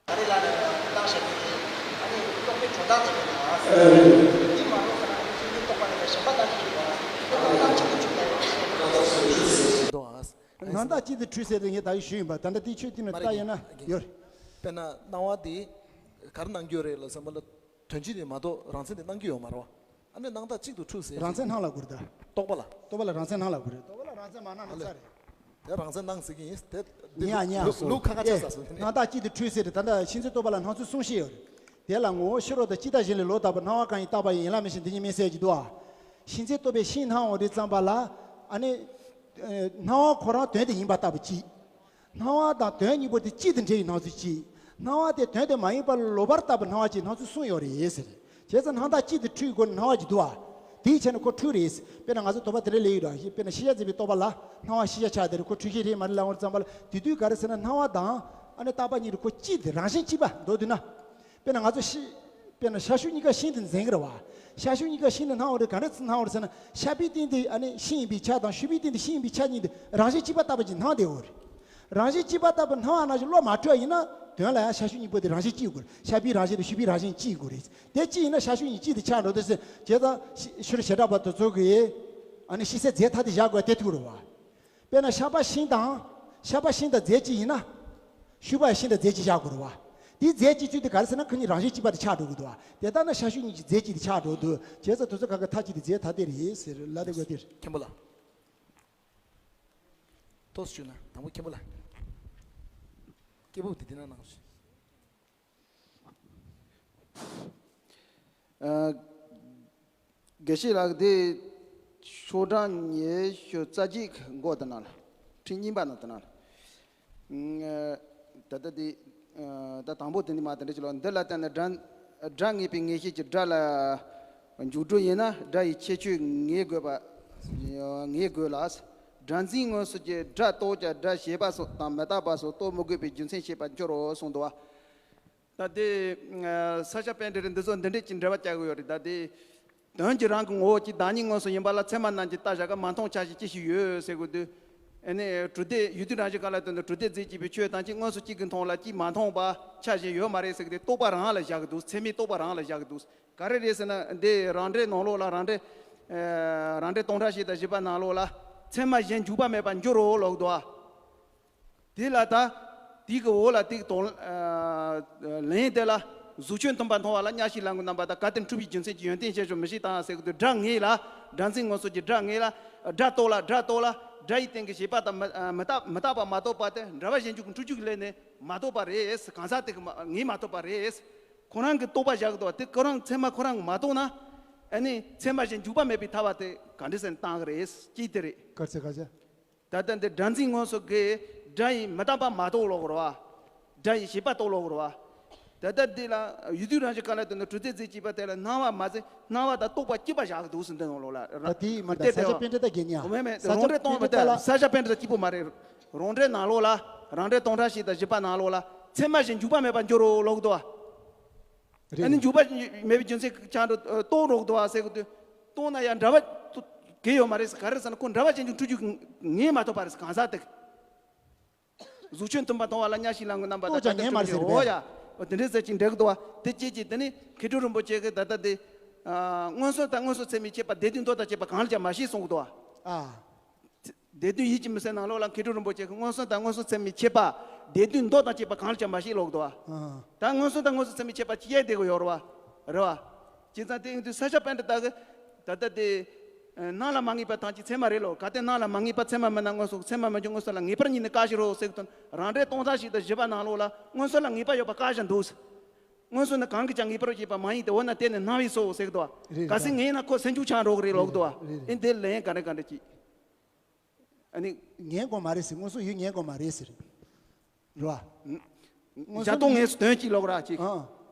ཨ་རེ་ལ་ནི་བཏང་བྱས་ཏེ། ཨ་ནི་རྟོག་པའི་སྒྲོ་བཏགས་དེ་མེད་ན། འདི་མ་རྟོགས་ན་ཤིང་ཚད་རྟོག་པ་ནི་གཞན་པ་རྟགས་ཀྱི་ཡོད་པ། རྟོག་པ་རྟགས་གཅིག་ཏུ་འཁྲུལ་པའི་སྣང་རྟགས་གཅིག་ཏུ་འཁྲུལ་ཟེར་དེ་ངས་ད་གིན་ཞུས་ཡིན་པ། ད་ལྟ་དེ་ཆོས་དེ་ནི་མ་རེད། ལྟ་ཡོད་ན་ཡོད་རེད། དཔེར་ན་སྣང་བ་དེ་ག་རེ་སྣང་རྒྱུ་རེད་ལ་བསམ་པ་ལ། དོན་སྤྱི་དེ་མ་གཏོགས་རང་མཚན་དེ་སྣང་གི་ཡོད་མ་རེད་བ། ཨ་ནི་སྣང་རྟགས་གཅིག་ཏུ་འཁྲུལ་ཟེར། རང་མཚན་སྣང་ལབ་དགོས་རེད་ད། རྟོག་པ་ལ། རྟོག་པ་ལ་རང་མཚན་སྣང་ལབ་དགོས་རེད། རྟོག་པ་ལ་རང་མཚན་མ་སྣང་ན་ཚར་རེད། དེ་རང་མཚན་སྣང་ཟེར་གི་ཡིན། དེ་ཉན་ཉན་ལུགས་ལུགས་ཁ་ཁ་ཆགས་ས་སོང་། སྣང་རྟགས་གཅིག་ཏུ་འཁྲུལ་ཟེར་ཏེ། ད་ལྟ་ཤིང་ཚད་རྟོག་པ་ལ་སྣང་ཚུལ་གསུམ་བཤད་ཡོད་རེད། དེ་ལ་ངོ་བོ་ཕྱི་རོལ་དང་སྤྱི་ལྟ་གཞན་ལས་ལོག་ལྟ་བུ། སྣང་བ་གང་ཡིན་རྟག་པ་ཡིན། ཡིན་ལ་མིན་ཞེན་འདི་གཉིས་མིན་ཟེར་གྱི་འདུག་ཨ། ཤིང་ཚད་རྟོག་པས་ཤིང་སྣང་འོང་དུས་ཙམ་པ་ལ། ཨ་ནི། སྣང་བ་ཁོ་རང་དོན་དེ་ཡིན་པ་ལྟ་བུ་གཅིག་སྣང་བ་དང་དོན་གཉིས་པོ་དེ་གཅིག་ཏུ་འདྲེས་པའི་སྣང་ཚུལ་གཅིག་སྣང་བ་དེ་དོན་དེ་མ་ཡིན་པ་ལོག་པར་ལྟ་བུ་སྣང་བ་གཅིག་སྣང་ཚུལ་གསུམ་ཡོད་རེད་ཟེར། བྱས་ཙང་སྣང་རྟགས་གཅིག་ཏུ་འཁྲུལ་དགོས་ན་སྣང་བ་གཅིག་འདུག་ཨ། དེའི་ཆ་ནས་ཁོ་འཁྲུལ་རེད། དཔེར་ན་ང་ཚོ་དོགས་པ་དེ་འདྲ་སླེབས་ཡོད་ར། དཔེར་ན་ཤེས་བྱ་འཛིན་པའི་རྟོག་པ་ལ་སྣང་བ་ཤེས་བྱ་ཆགས་དེ་རེད། ཁོ་འཁྲུལ་ཤེས་རེད་མ་རེད་ལབ་ཡོང་དུས་ཙམ་པ་ལ། དེ་དུས་ག་རེ་ཟེར་ན། སྣང་བ་དང་ཨ་ནི་རྟག་པ་གཉིས་རེད། ཁོ་གཅིག་དེ་རང་བཞིན་གཅིག་པ་འགྲོ་དུས་ན། དཔེར་ན་ང་ཚོ་ཤི། དཔེར་ན་ཤ་ཤུགས་གཉིས་ཀ་ཤིང་དུ་འཛིན་གྱི་རེད་བ། ཤ་ཤུགས་གཉིས་ཀ་ཤིང་དུ་སྣང་བ་རེད། ག་འདྲ་ཚུར་སྣང་བ་རེད་ཟེར་ན། ཤ་པའི་སྟེང་དེ་ཨ་ནི་ཤིང་ཡིན་པའི་ཆ་དང་། ཤུག་པའི་སྟེང་དེ་ཤིང་ཡིན་པའི་ཆ་གཉིས་དེ་རང་བཞིན་གཅིག་པ་ལྟ་བུ་ཅིག་སྣང་བསྡད་ཡོད་རེད། རང་བཞིན་གཅིག་པ་ལྟ་བུ་སྣང་བ་ནང་བཞིན་བློ་མ་འཁྲུལ་བ་ཡིན་ན། དོན་ལ་ཡང་ཤ་ཤུགས་གཉིས་པོ་དེ་རང་བཞིན་གཅིག་དགོས་རེད། ཤ་པའི་རང་བཞིན་དང་ཤུག་པའི་རང་བཞིན་གཅིག་དགོས་རེད། དེ་གཅིག་ཡིན་ན་ཤ་ཤུགས་གཉིས་གཅིག་ཏུ་ཆགས་འགྲོ་དུས་ཟེར། བྱས་ཙང་ཤི་ཤི་རོ་བྱེ་བྲག་པ་དེ་ཚོ་གིས་ཨ་ནི་ཤེས་ཚད་རྫས་ཐ་དད་བཞག་དགོས་དེ་ཐུག་རེད་བ། དཔེར་ན་ཤ་པ་ཤིང་དང་། ཤ་པ་ཤིང་དང་རྫས་གཅིག་ཡིན་ན། ཤུག་པ་ཡང་ཤིང་དང་རྫས་གཅིག་བཞག་དགོས་རེད་བ། དེའི་རྫས་གཅིག་ཚུལ་དེ་ག་རེ་ཟེར་ན། ཁོ་གཉིས་རང་བཞིན་གཅིག་པ་དེ་ཆགས་འགྲོ་གི་འདུག་བ། དེ་ལྟར་ན་ཤ་ཤུགས་གཉིས་ཀྱི་རྫས་གཅིག་དེ་ཆགས་འགྲོ་འདུག་བྱས་ཙང་དེ་ཚོ་ཁ་ཁ་ཐ་གཅིག་ཏུ་རྫས་ཐ་དད་རེད་ཟེར་ལབ་དེ་དགོས་དེ་རེད། མཁན་པོ་ལགས། ཏོག་ཙམ་ཞུ་ན། དང་པོ་མཁན་པོ་ལགས། སྐད་སྦུག་དེ་འདི་ན་གནང་ཞིག་ཨ། དགེ་བཤེས་ལགས། འདི་ཤོག་གྲངས་ཉི་ཤུ་རྩ་གཅིག་མགོ་དེ་ནང་ལ། ཁྲི་གཉིས་པ་ནང་དེ་ནང་ལ། ཨ། ད་ལྟ་འདི། ཨ། ད་དང་པོ་དེ་ནི་མ་དེ་འདྲ་ཅིག་ལོ། འདི་ལ་བརྟེན་ནས་སྒྲ། སྒྲ་ངེས་པའི་ངེས་ཤེས་ཀྱི་སྒྲ་ལ་འཇུག་སྒྲོ་ཡིན་ན། སྒྲ་ཡི་ཁྱད་ཆོས་ངེས་དགོས་པ། ངེས་དགོས་ལ། སྒྲ་འཛིན་མངོན་སུམ་གྱིས་སྒྲ་རྟོགས་ཀྱང་སྒྲ་བྱས་པ་སོགས་དང་མི་རྟག་པ་སོགས་རྟོགས་མི་དགོས་པའི་རྒྱུ་མཚན་བཤད་པར་འགྱུར་རོ་གསུངས་འདུག་བ། ད་དེ། ས་སྐྱ་པཎྜི་ཏ་འདི་ཚོ་འདི་འདྲས་ཀྱི་འགྲེལ་པ་བརྒྱབ་ཀྱི་ཡོད་རེད། ད་དེ། དོན་གྱི་རང་གི་ངོ་བོ་གཅིག་བདག་ཉིད་མངོན་སུམ་ཡིན་པ་ལ། ཚད་མ་རྣམས་ཀྱིས་བརྟགས་བཞག་གི་མ་མཐོང་ཆ་ཤས་ཅི་ཞིག་ཡོད་ཟེར་དགོས་དུས། ཨ་ནི་གྲུབ་མཐས། ཡུལ་དུས་རང་བཞིན་གང་ལ་ལྟོས་ན་གྲུབ་མཐས་རྫས་གཅིག་པའི་ཆོས་ཐམས་ཅད་མངོན་སུམ་གཅིག་གིས་མཐོང་ལ། གཅིག་མ་མཐོང་བ་ཆ་ཤས་ཡོད་མ་རེད་ཟེར་གི་དེ་རྟོག་པ་རང་ལ་བཞག་གི་འདུག་ཚད་མའི་རྟོག་པ་རང་ལ་བཞག་གི་འདུག་ག་རེ་རེད་ཟེར་ན། འདི་རང་འགྲེལ་ནང་ལོགས་ལ། རང་འགྲེལ། ཨ། རང་འགྲེལ་སྟོང་ཕྲག་བཞི་དང་བཞི་པ་ནང་ལོགས་ལ། ཚད་མ་གཞན་འཇུག་པ་མེད་པར་འགྱུར་རོ་ལབ་འདུག་བ། དེ་ལ་ད། དེ་གི་འོག་ལ་དེ་གི་དོན། ཨ། ལན་དེ་ལ། གཟུགས་ཁྱོད་མཐུན་པར་མཐོང་བ་ལ། གཉའ་ཤིང་ལ་ལོངས་སྐུ་རྣམ་པ་དང་། གལ་ཏེ་འཁྲུལ་པའི་རྒྱུ་མཚན་གྱིས། ཡོན་ཏན་ཞེས་སུ་མི་ཤེས་དང་ཟེར་གི་འདུག་སྒྲ་ངེས་ལ། སྒྲ་འཛིན་མངོན་སུམ་གྱིས་སྒྲ་ངེས་ལ། སྒྲ་རྟོགས་ལ། སྒྲ་རྟོགས་ལ། སྒྲ་ཡི་སྟེང་གི་བྱས་པ་དང་མི། མི་རྟག་མི་རྟག་པ་མ་རྟོགས་པ་དེ་འགྲེལ་པ་གཞན་འཇུག་གི་འཁྲུལ་རྒྱུ་གི་ལན་ནི་མ་རྟོགས་པ་རེད། གང་ཟག་དེ་གིས་མ་ངེས་མ་ཐུབ་པ་རེད། ཁོ་རང་གི་རྟོག་པ་བཞག་གི་འདུག་བ། དེ་ཁོ་རང་ཚད་མ་ཁོ་རང་གིས་མ་རྟོགས་ན། ཨ་ནི་ཚད་མ་གཞན་འཇུག་པ་མེད་པའི་ཐལ་བ་དེ་ག་འདྲ་ཟེར་ནས་བཏང་གི་རེད། གཅིག་དེ་རེད། ག་ཚད་ག་ཚད། ད་ལྟ་འདི་སྒྲ་འཛིན་མངོན་སུམ་གྱིས་སྒྲ་ཡི་མི་རྟག་པ་མ་རྟོགས་ལབ་དགོས་རེད་བ། སྒྲ་ཡི་བྱས་པ་རྟོགས་ལབ་དགོས་རེད་བ། ད་ལྟ་འདི་ལ་ཡུལ་དུས་རང་བཞིན་གང་ལ་ལྟོས་ན་གྲུབ་མཐས་རྫས་གཅིག་པ་དེ་ལ་སྣང་བ་མ་ཟད། སྣང་བ་དང་རྟོག་པ་གཅིག་པ་བཞག་གི་འདུག་ཟེར། འདི་ནང་ལོགས་ལ་ར། ད་དེ་མ་རེད། ས་སྐྱ་པཎྜི་ཏ་གིས་ཉ། མེད་མེད། ས་སྐྱ་རང་འགྲེལ་གཏོང་བ་དེ་པཎྜི་ཏ་ལ། ས་སྐྱ་པཎྜི་ཏ་གཅིག་པོ་མ་རེད། རང་འགྲེལ་ནང་ལོགས་ལ། རང་འགྲེལ་སྟོང་ཕྲག་བཞི་དང་བཞི་པ་ནང་ལོགས་ལ། མཚན་མ་བཞིན་འཇུག་པ་མེད་པར་འགྱུར་རོ་ལབ་འདུག་བ། རེད། ཨ་ནི་འཇུག་པ་མེད་པའི་རྒྱུ་མཚན་ཆགས་འགྲོ་རྟོགས་རོགས་འདུག་བ་ཟེར་གི་འདུག་རྟོགས་ན་ཡང་འདྲ་བ་གི་ཡོད་མ་རེད། ག་རེ་ཟེར་ན་ཁོ་འདྲ་བ་ཅན་གྱི་འཁྲུལ་རྒྱུ་ངས་མ་ཐོབ་པ་རེད། གང་ཟག་དེ། གཟུགས་ཅན་མཐུན་པར་མཐོང་བ་ལ་གཉའ་ཤིང་ལ་རྔོན་རྣམ་པ་དང་། རྟོགས་ཀྱང་ངས་མ་རེད་ཟེར། འོ་ཡ། འོ་དེ་འདྲའི་ཟེར་གྱི་འགྲིག་འདུག་བ། དེ་སྐྱེས་ཀྱི་དེ་ནི་མཁས་གྲུབ་རིན་པོ་ཆེ་གིས་ད་ལྟ་དེ། ཨ། མངོན་སུམ་དང་མངོན་སུམ་ཚད་མས་ཁྱད་པར་སྡེ་བདུན་མདོ་དང་བཅས་པ་གང་ལ་ཀྱང་མ་བཤད་གསུངས་འདུག་བ། ཨ། སྡེ་བདུན་ཡིད་ཀྱི་མུན་སེལ་ནང་ལོགས་ལ་མཁས་གྲུབ་རིན་པོ་ཆེ་གིས་མངོན་སུམ་དང་མངོན་སུམ་ཚད་མས་ཁྱད་པར་སྡེ་བདུན་མདོ་དང་བཅས་པ་གང་ལ་ཀྱང་མ་བཤད་ལབ་འདུག་བ། ཨ། ད་མངོན་སུམ་དང་མངོན་སུམ་ཚད་མས་ཁྱད་པར་ཅི་ཡང་བསྡད་དགོས་ཡོད་རེད་བ། རེད་བ། བྱས་ཙང་དེ་ཡིན་དུས་ས་སྐྱ་པཎྜི་ཏ་གིས་ད་ལྟ་དེ། ཨ། སྣང་ལ་མ་ངེས་པ་ཐམས་ཅད་མཚན་མ་རེད་ལོ། གལ་ཏེ་སྣང་ལ་མ་ངེས་པ་མཚན་མ་མིན་ན་མངོན་སུམ། མཚན་མ་མི་འཇོག་མངོན་སུམ་ལ་ངེས་པར་ངེས་ནས་བཀག་ཕྱིར་རོ་ཟེར་གི་དོན། རང་འགྲེལ་སྟོང་ཕྲག་བཞི་དང་བཞི་པ་ནང་ལོགས་ལ་མངོན་སུམ་ལ་ངེས་པ་ཡོད་པ་བཀག་བཞག་འདུག་མངོན་སུམ་ནི་གང་གིས་ཀྱང་ངེས་པར་བྱེད་པ་མ་ཡིན་ཏེ། འོ་ན་དེ་ནི་སྣང་བས་སོ་ཟེར་གི་འདུག་བ། རེད། གལ་སྲིད་ངེས་ན་ཁོ་སེམས་བྱུང་ཆགས་འགྲོ་གི་རེད་ལབ་གི་འདུག་བ། རེད། རེད། ཨེ་འདི་ལན་ག་འདྲ་ག་འདྲ་ཅིག་ཨ་ནི། ངེས་དགོས་མ་རེད་ཟེར། མངོན་སུམ་ཡོད་ངེས་དགོས་མ་རེད་ཟེར། རེད་བ། མངོན་བཞག་སྟོང་ངེས་སུ་དོན་གཅིག་ལབ་ར་ཅིག་ཨ།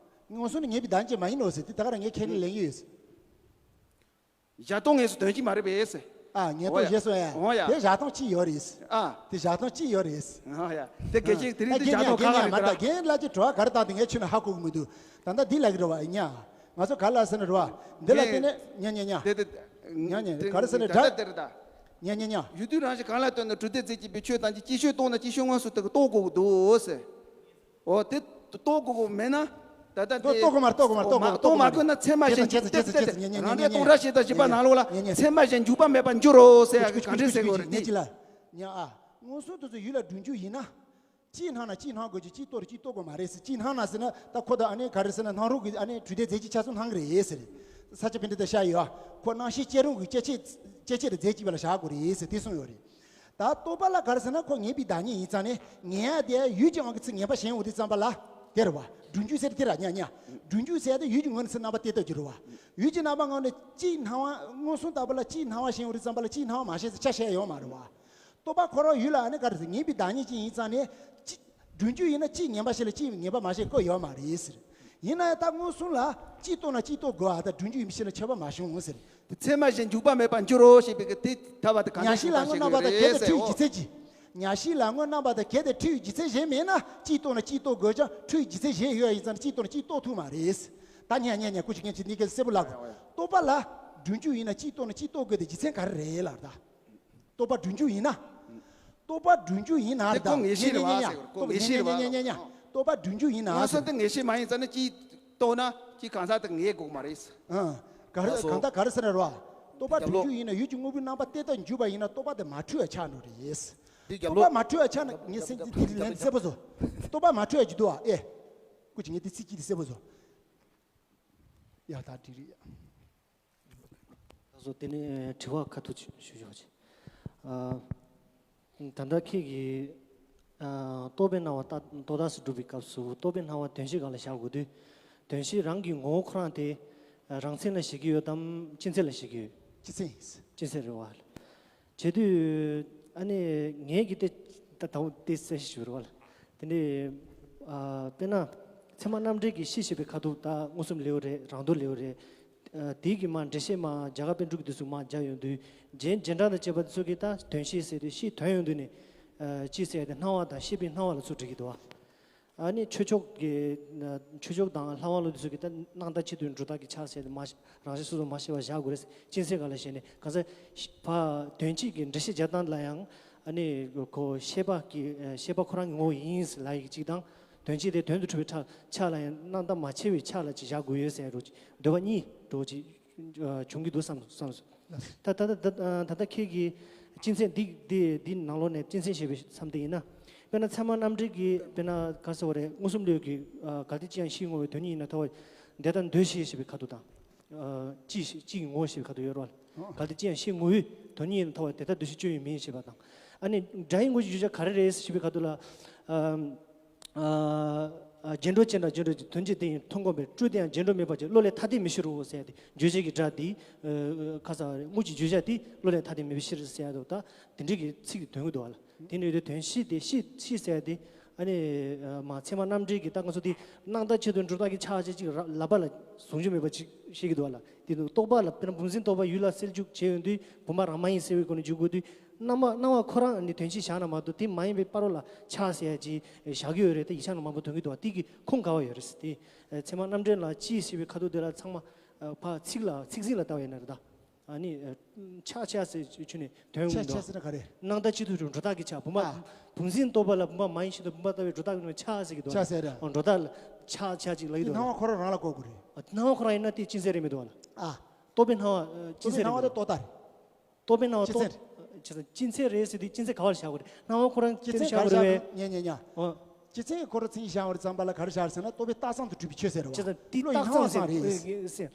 མངོན་སུམ་ནི་ངེས་པའི་བདག་ཉིད་ཅན་མ་ཡིན་ནོ་ཟེར། དེ་ད་ག་རང་ངས་ཁས་ལེན་ལེན་གྱི་ཡོད་ཟེར། བཞག་སྟོང་ངེས་སུ་དོན་གཅིག་མ་རེད་པས་ཟེར། ཨ། ངེས་འོ་ཡ། སྟོང་བཞེས་སོང་ཡ། འོ་ཡ། དེ་བཞག་སྟོང་གཅིག་ཡོད་རེད་ཟེར། ཨ། དེ་བཞག་སྟོང་གཅིག་ཡོད་རེད་ཟེར། འོ་ཡ། དེ་གལ་ཆེན་དེ་རིང་དེ་བཞག་སྟོང་ཁག་ཁག་རེད་དྲ། རྒན་ལགས་ཀྱིས་དྲི་བ་ག་རེ་བཏང་དེ་ངས་ཁྱོན་ནས་ཧ་གོ་གི་མི་འདུག་ད་ལྟ་འདི་ལབ་ཀྱི་རེད་བ། ཉ། ང་ཚོ་ག་ལ་ཟེར་ན་རེད་བ། འདི་ལ་བརྟེན་ནས་ཉ་ཉ་ཉ། དེ་དེ། ཉ་ཉ། དེ་ག་རེ་ཟེར་ན་ད་ད་དེ་རེད་ད། ཉ་ཉ་ཉ། ཡུལ་དུས་རང་བཞིན་གང་ལ་ལྟོས་ན་གྲུབ་མཐས་རྫས་གཅིག་པའི་ཆོས་ཐམས་ཅད་ཅིག་ཤོས་སྟོང་ན་ཅིག་ཤོས་མངོན་སུམ་དུ་རྟོགས་དགོས་ཀྱི་འདུག་ཟེར། འོ་དེ་རྟོགས་དགོས་ཀྱི་མེད་ན། ད་ལྟ་དེ་རྟོགས་དགོས་མ་རེད། རྟོགས་དགོས་མ་རེད། རྟོགས་དགོས་མ་རེད། རྟོགས་མ་དགོས་ན་མཚན་མ་བཞིན་འཇུག་པ་མེད་ཟེར། རང་འགྲེལ་སྟོང་ཕྲག་བཞི་དང་བཞི་པ་ནང་ལོགས་ལ་མཚན་མ་བཞིན་འཇུག་པ་མེད་པར་འགྱུར་རོ་ཟེར་ཡ་གི་ག་འདྲས་ཟེར་དགོས་རེད། ཉ་ཅི་ལ། ཉ་ཨ། མངོན་སུམ་དུ་ཚུར་ཡུལ་ལ་སྒྲུབ་འཇུག་ཡིན་ན། གཅིག་སྣང་ན་གཅིག་སྣང་དགོས་ཀྱི། གཅིག་རྟོགས་ན་གཅིག་རྟོགས་དགོས་མ་རེད་ཟེར། གཅིག་སྣང་ན་ཟེར་ན་ད་ཁོ་ད་ཨ་ནི་ག་རེ་ཟེར་ན་སྣང་རུང་གི་ཨ་ནི་གྲུབ་མཐས་རྫས་གཅིག་ཆ་ཚང་སྣང་གི་རེད་ཟེར། ས་སྐྱ་པཎྜི་ཏས་བཤད་ཡོད། ཁོ་སྣང་ཤས་སྐྱེ་རུང་གི་སྐྱེ་མཆེད། སྐྱེ་མཆེད་རྫས་གཅིག་པ་ལ་བཞག་དགོས་རེད་ཟེར་དེ་གསུངས་ཡོད་རེད། ད་རྟོག་པ་ལ་ག་རེ་ཟེར་ན་ཁོ་ངེས་པའི་བདག་ཉིད་ཡིན་ཙང་ནས་ངེས་ཡ་དེ་ཡུལ་གྱི་དབང་གིས་ཚུར་ངེས་པ་བཞེངས་འོང་དུས་ཙམ་པ་ལ་དེ་རེད་བ། སྒྲུབ་འཇུག་ཟེར་དེ་ར་ཉ་ཉ། སྒྲུབ་འཇུག་ཟེར་དེ་ཡུལ་གྱི་ངོས་ནས་ཚུར་རྣམ་པ་གཏད་ཐབས་ཀྱི་རེད་བ། ཡུལ་གྱི་རྣམ་པ་ངོས་ནས་གཅིག་སྣང་བ་མངོན་སུམ་ལྟ་བུ་ལ་གཅིག་སྣང་བ་བཞེངས་འོང་དུས་ཙམ་པ་ལ་གཅིག་སྣང་བ་མ་བཞེངས་ཟེར་ཆ་བཞག་ཡོད་མ་རེད་བ། རྟོག་པ་ཁོ་རང་ཡུལ་ལ་ཨ་ནི་ག་རེ་ཟེར། ངེས་པའི་བདག་ཉིད་ཅན་ཡིན་ཙང་ནས་གཅིག་སྒྲུབ་འཇུག་ཡིན་ན་གཅིག་ངེས་པ་བཞེངས་ལ་གཅིག་ངེས་པ་མ་བཞེངས་ཀྱི་ཡོད་མ་རེད་ཟེར། ཡིན་ན་ཡང་ད་མངོན་སུམ་ལ་གཅིག་རྟོགས་ན་གཅིག་རྟོགས་དགོས་ཨ། ད་སྒྲུབ་འཇུག་ཡིན་པའི་ཕྱིར་ན་ཁྱབ་པ་མ་བྱུང་ཟེར། དེ་མཚན་མ་བཞིན་འཇུག་པ་མེད་པར་འགྱུར་རོ་ཞེས་པའི་གི་དེ་ཐལ་བ་དེ་ག་ཉ་ཤེས་ལ་དངོས་རྣམ་པ་དང་གལ་ཏེ་འཁྲུལ་བའི་རྒྱུ་མཚན་གྱིས། ཉ་ཤེས་ལ་དངོས་རྣམ་པ་དང་གལ་ཏེ་འཁྲུལ་བའི་རྒྱུ་མཚན་གཞན་མེད་ན་གཅིག་རྟོགས་ན་གཅིག་རྟོགས་དགོས་ཀྱང་འཁྲུལ་བའི་རྒྱུ་མཚན་གཞན་ཡོད་ཡིན་ཙང་ན་གཅིག་རྟོགས་ན་གཅིག་རྟོགས་ཐུབ་མ་རེད། ད་ཉ་ཉ་ཉ་སྐུ་མཁྱེན་ཅིག་འདི་ག་གསལ་པོ་ལབ་དགོས། རྟོག་པ་ལ་སྒྲུབ་འཇུག་ཡིན་ན་གཅིག་རྟོགས་ན་གཅིག་རྟོགས་དགོས་དེ་རྒྱུ་མཚན་ག་རེ་རེད་ལབ་ད། རྟོག་པ་སྒྲུབ་འཇུག་ཡིན་ན། རྟོག་པ་སྒྲུབ་འཇུག་ཡིན་ན་དེ་རེད་ད། ཁོ་ངེས་ཤེས་རེད་བ་ཟེར། ཁོ་ངེས་ཤེས་རེད་བ། ཉ་ཉ་ཉ་ཉ། རྟོག་པ་སྒྲུབ་འཇུག་ཡིན་ན་མངོན་སུམ་ཟེར། དེ་ངེས་ཤེས་མ་ཡིན་ཙང་ནི་གཅིག་རྟོགས་ན་གཅིག་གང་ཟག་དེ་ངེས་དགོས་མ་རེད། ཨ། ག་རེ་ལགས་སོ། གང་ལྟར་ག་རེ་ཟེར་ན་རེད་བ། རྟོག་པ་སྒྲུབ་འཇུག་ཡིན་ན་ཡུལ་གྱི་དངོས་པོའི་རྣམ་པ་གཏད་དུ་འཇུག་པ་ཡིན་ན་རྟོག་པ་དེ་མ་འཁྲུལ་བ་ཆགས་འགྲོ་རེད། འདི་རྒྱབ་ལོགས། རྟོག་པ་མ་འཁྲུལ་བ་ཆགས་ན་ངས་སེམས་ཀྱི་དེ་ལན་གསལ་པོ་བཟོ། རྟོག་པ་མ་འཁྲུལ་བ་ཅིག་འདུག་བ་ཨེ། སྐུ་མཁྱེན་ངས་དེ་ཚིག་གཅིག་དེ་གསལ་པོ་བཟོ། ཡ་ད་འགྲིག་རེད་ཡ། ད་སོ་དེ་ནས་དྲི་བ་ཁ་ཐུག་ཞུ་ཞུ་ཞུ་བ་བྱེད། ཨ། ད་ལྟ་ཁྱེད་ཀྱིས། ཨ། རྟོག་པའི་སྣང་བ་ལྟ་རྟོག་ལྟ་སུ་སྒྲུབ་པའི་སྐབས་སུ་རྟོག་པའི་སྣང་བ་དོན་སྤྱི་སྒང་ལ་བཞག་དགོས་དུས། དོན་སྤྱི་རང་གི་ངོ་བོ་ཁོ་རང་དེ་རང་མཚན་ལ་བཞག་གི་ཡོད་དམ་སྤྱི་མཚན་ལ་བཞག་གི་ཡོད། སྤྱི་མཚན་ཡིན། སྤྱི་མཚན་རེད་བ། བྱེད་དུས་ཨ་ནི་ངས་ཀྱི་དེ་ད་དང་པོ་དེ་གསལ་བཤད་ཞུ་རོགས་ལ། དེ་ནས་ཨ་དཔེར་ན་ཚད་མ་རྣམ་འགྲེལ་གྱི་སྤྱི་ཞེས་པའི་ཁ་ཐུག་ད་མངོན་སུམ་ལེའུ་རེད། རང་དོན་ལེའུ་རེད། ཨ་དེའི་གི་མ་འགྲེལ་བཤད་མ་རྒྱ་གར་པཎ་གྲུབ་ཀྱི་དུས་སུ་མ་སྦྱར་ཡོང་དུས་རྗེ་རྗེས་འབྲང་དང་བཅས་པ་དེ་ཚོ་གིས་ད་དོན་སྤྱི་ཟེར་དུས་སྤྱི་དོན་ཡོང་དུས་ནས་ཨ་སྤྱི་ཟེར་ཏེ་སྣང་བ་དང་ཤེས་པའི་སྣང་བ་ལ་ཚུར་འབྲི་གི་འདུག་བ། ཨ་ནི་ཆོས་ཕྱོགས་ཀྱི་ཆོས་ཕྱོགས་དང་ལྷ་དབང་ལུགས་དེ་ཚོ་གིས་ད་སྣང་བཏགས་ཕྱི་དོན་སྒྲོ་བཏགས་ཀྱི་ཆ་ཟེར་ཏེ་མ་རང་བཞིན་སོ་སོ་མ་ཤེས་པ་བཞག་དགོས་རེད། སྤྱི་མཚན་སྒང་ལ་བཤད་ནས་གང་ཟག་ཕ་དོན་སྤྱི་གི་འགྲེལ་བཤད་རྒྱག་སྟངས་ལ་ཡང་ཨ་ནི་ཁོ་ཤེས་པ་གི་ཤེས་པ་ཁོ་རང་གི་ངོ་བོ་ཡིན་ལབ་ཡག་གཅིག་དང་། དོན་སྤྱི་དེ་དོན་དུ་གྲུབ་པའི་ཕྱག་ལ་ཡང་སྣང་བཏགས་མ་ཕྱི་བའི་ཕྱག་ལ་ཅིག་བཞག་དགོས་ཡོད་ཟེར་ཡག་འདྲ་ཅིག་འདོད་པ་གཉིས་འདྲ་ཅིག་བྱུང་གི་འདུག་བསམ་བསམ་སོང་། ད་ད་ད་ད་ད་ལྟ་ཁྱེད་ཀྱིས་སྤྱི་མཚན་འདི་འདི་འདི་ནང་ལོགས་ནས་སྤྱི་མཚན་བཤད་པའི་མཚམས་དེ་ཡིན་ན། དཔེར་ན་ཚད་མ་རྣམ་འགྲེལ་གྱི་དཔེར་ན་ག་ཟེར་བ་རེད། མངོན་སུམ་ལེའུ་གི་གལ་ཏེ་ཅི་ཡང་སྤྱིའི་ངོ་བོའི་དོན་གཉིས་ཡིན་ན་ཐལ་བ། དེ་ལྟར་འདོད་ཞེས་བཤད་པའི་ཁ་ཐུག་དང་། སྤྱི་སྤྱི་ཡི་ངོ་བོ་ཞེས་པའི་ཁ་ཐུག་ཡོད་རེད་བ། གལ་ཏེ་ཅི་ཡང་སྤྱིའི་ངོ་བོའི་དོན་གཉིས་ཡིན་ན་ཐལ་བ་དེ་ལྟར་འདོད་ཞེས་སྤྱོད་ཡུལ་མིན་ཞེས་པ་དང་། ཨ་ནི་སྒྲ་ཡི་ངོ་བོའི་བརྗོད་བྱ་ག་རེ་རེད་ཞེས་པའི་ཁ་ཐུག་ལ། ཨ་ཨ་རྗེས་འགྲོ་ཅན་དང་རྗེས་འགྲོ་ཅན་དོན་གཅིག་དེ་ཡིན་མཐོང་གོམས་པས་སྤྲོས་ཏེ་ཡང་རྗེས་འགྲོ་མེད་པར་བྱེད་བློ་ལས་ཐ་དད་མི་སྲིད་རོ་ཟེར་ཏེ་བརྗོད་བྱེད་ཀྱི་སྒྲ་འདི། ཁ་ས་རེད། དངོས་ཀྱི་བརྗོད་བྱ་དེ་བློ་ལས་ཐ་དད་མེད་པའི་ཕྱིར་ཟེར་ཡ་འདུག་ད་དེ་འདྲའི་གི་ཚིག་གི་དོན་གྱི་འདུག་བ་ལ། དེ་ནི་ཡོད་དེ་དོན་སྤྱི་དེ་སྤྱི་སྤྱི་ཟེར་ཡ་དེ་ ཨ་ནི་མ་ཚད་མ་རྣམ་འགྲེལ་གྱི་ད་ང་ཚོ་དེ་སྣང་བཏགས་ཆེད་དུ་སྒྲོ་བཏགས་ཀྱི་ཆ་ཅེས་ཅིག་ལབ་པ་ལ་ཟུང་འཇུག་མེད་པ་ཅིག་བཤད་ཀྱི་འདུག་བ་ལ། དེ་ནི་རྟོག་པ་ལ་དཔེར་ན་བུམ་འཛིན་རྟོག་པ་ཡུལ་ལ་སེལ་འཇུག་བྱས་ཡོང་དུས་བུམ་པ་རང་མ་ཡིན་ཟེར་བའི་སྒོ་ནས་འཇུག་དགོས་དུས། སྣང་བ་སྣང་བ་ཁོ་རང་ནི་དོན་སྤྱི་བཞག་ན་མ་གཏོགས་དེ་མ་ཡིན་པའི་བར་རོ་ལ་ཆ་ཟེར་ཡ་ཅིག་བཞག་གི་ཡོད་རེད། དེ་ཡིག་ཆ་ནང་མང་པོ་ཐོན་གྱི་འདུག་བ། དེ་གི་ཁུངས་ག་བ་ཡོད་རེད། དེ་ཚད་མ་རྣམ་འགྲེལ་ལ་ཅིའི་ཞེས་པའི་ཁ་ཐུག་དེ་ལ་ཚང་མ་ཕ་ཚིག་ལ་ཚིག་ཟིན་ལ་ལྟ་བ་ཡིན་ན་རེད་ད། ཨ་ནི་ཆ་ཆ་ཟེར་ཆུ་ནས་དོན་ཆ་ཡིན་ཆ་དོ། ཟེར་ན་ག་རེ། སྣང་བཏགས་ཆེད་དུ་སྒྲོ་བཏགས་ཀྱི་ཆ་བུམ་པ། ཨ། བུམ་འཛིན་རྟོག་པ་ལ་བུམ་པ་མ་ཡིན་ཞིང་དུ་བུམ་པ་ལྟ་བུའི་སྒྲོ་བཏགས་ཀྱི་ཆ་ཟེར་གྱི་འདུག་ཆ་ཟེར་ར། ཨ། སྒྲོ་བཏགས་ལ་ཆ་ཆ་ཅིག་ལབ་ཀྱི་འདུག་སྣང་བ་ཁོ་རང་རང་ལ་གོ་དགོས་རེད། ཨ། སྣང་བ་ཁོ་རང་ཡིན་ན་དེ་སྤྱི་མཚན་རེད་མི་འདུག་བ་ལ། ཨ། རྟོག་པའི་སྣང་བ་སྤྱི་མཚན་རེད་མི་འདུག་བ་ལ། རྟོག་པའི་སྣང་བ་སྤྱི་མཚན་རྟོག་རེད། སྤྱི་མཚན་རེད་ཟེར་དུས་སྤྱི་མཚན་ག་བར་བཞག་དགོས་རེད། སྣང་བ་ཁོ་རང་སྤྱི་མཚན་ག་བར་བཞག་དགོས་རེད། ཉན་ཉན་ཉན། ཨོ། སྤྱི་མཚན་ཁོ་རང་མཚན་ཉིད་བཞག་པར་བརྩམས་པ་ལ་ག་རེ་བཞག་ཟེར་ན་རྟོག་པའི་རྟགས་ཙམ་དུ་གྲུབ་པའི་ཆོས་ཟེར་བ། སྤྱི་མཚན་དེ་བློ་ཡི་རྟགས་སྣང་བ་ཙམ་རེད། ཟེར།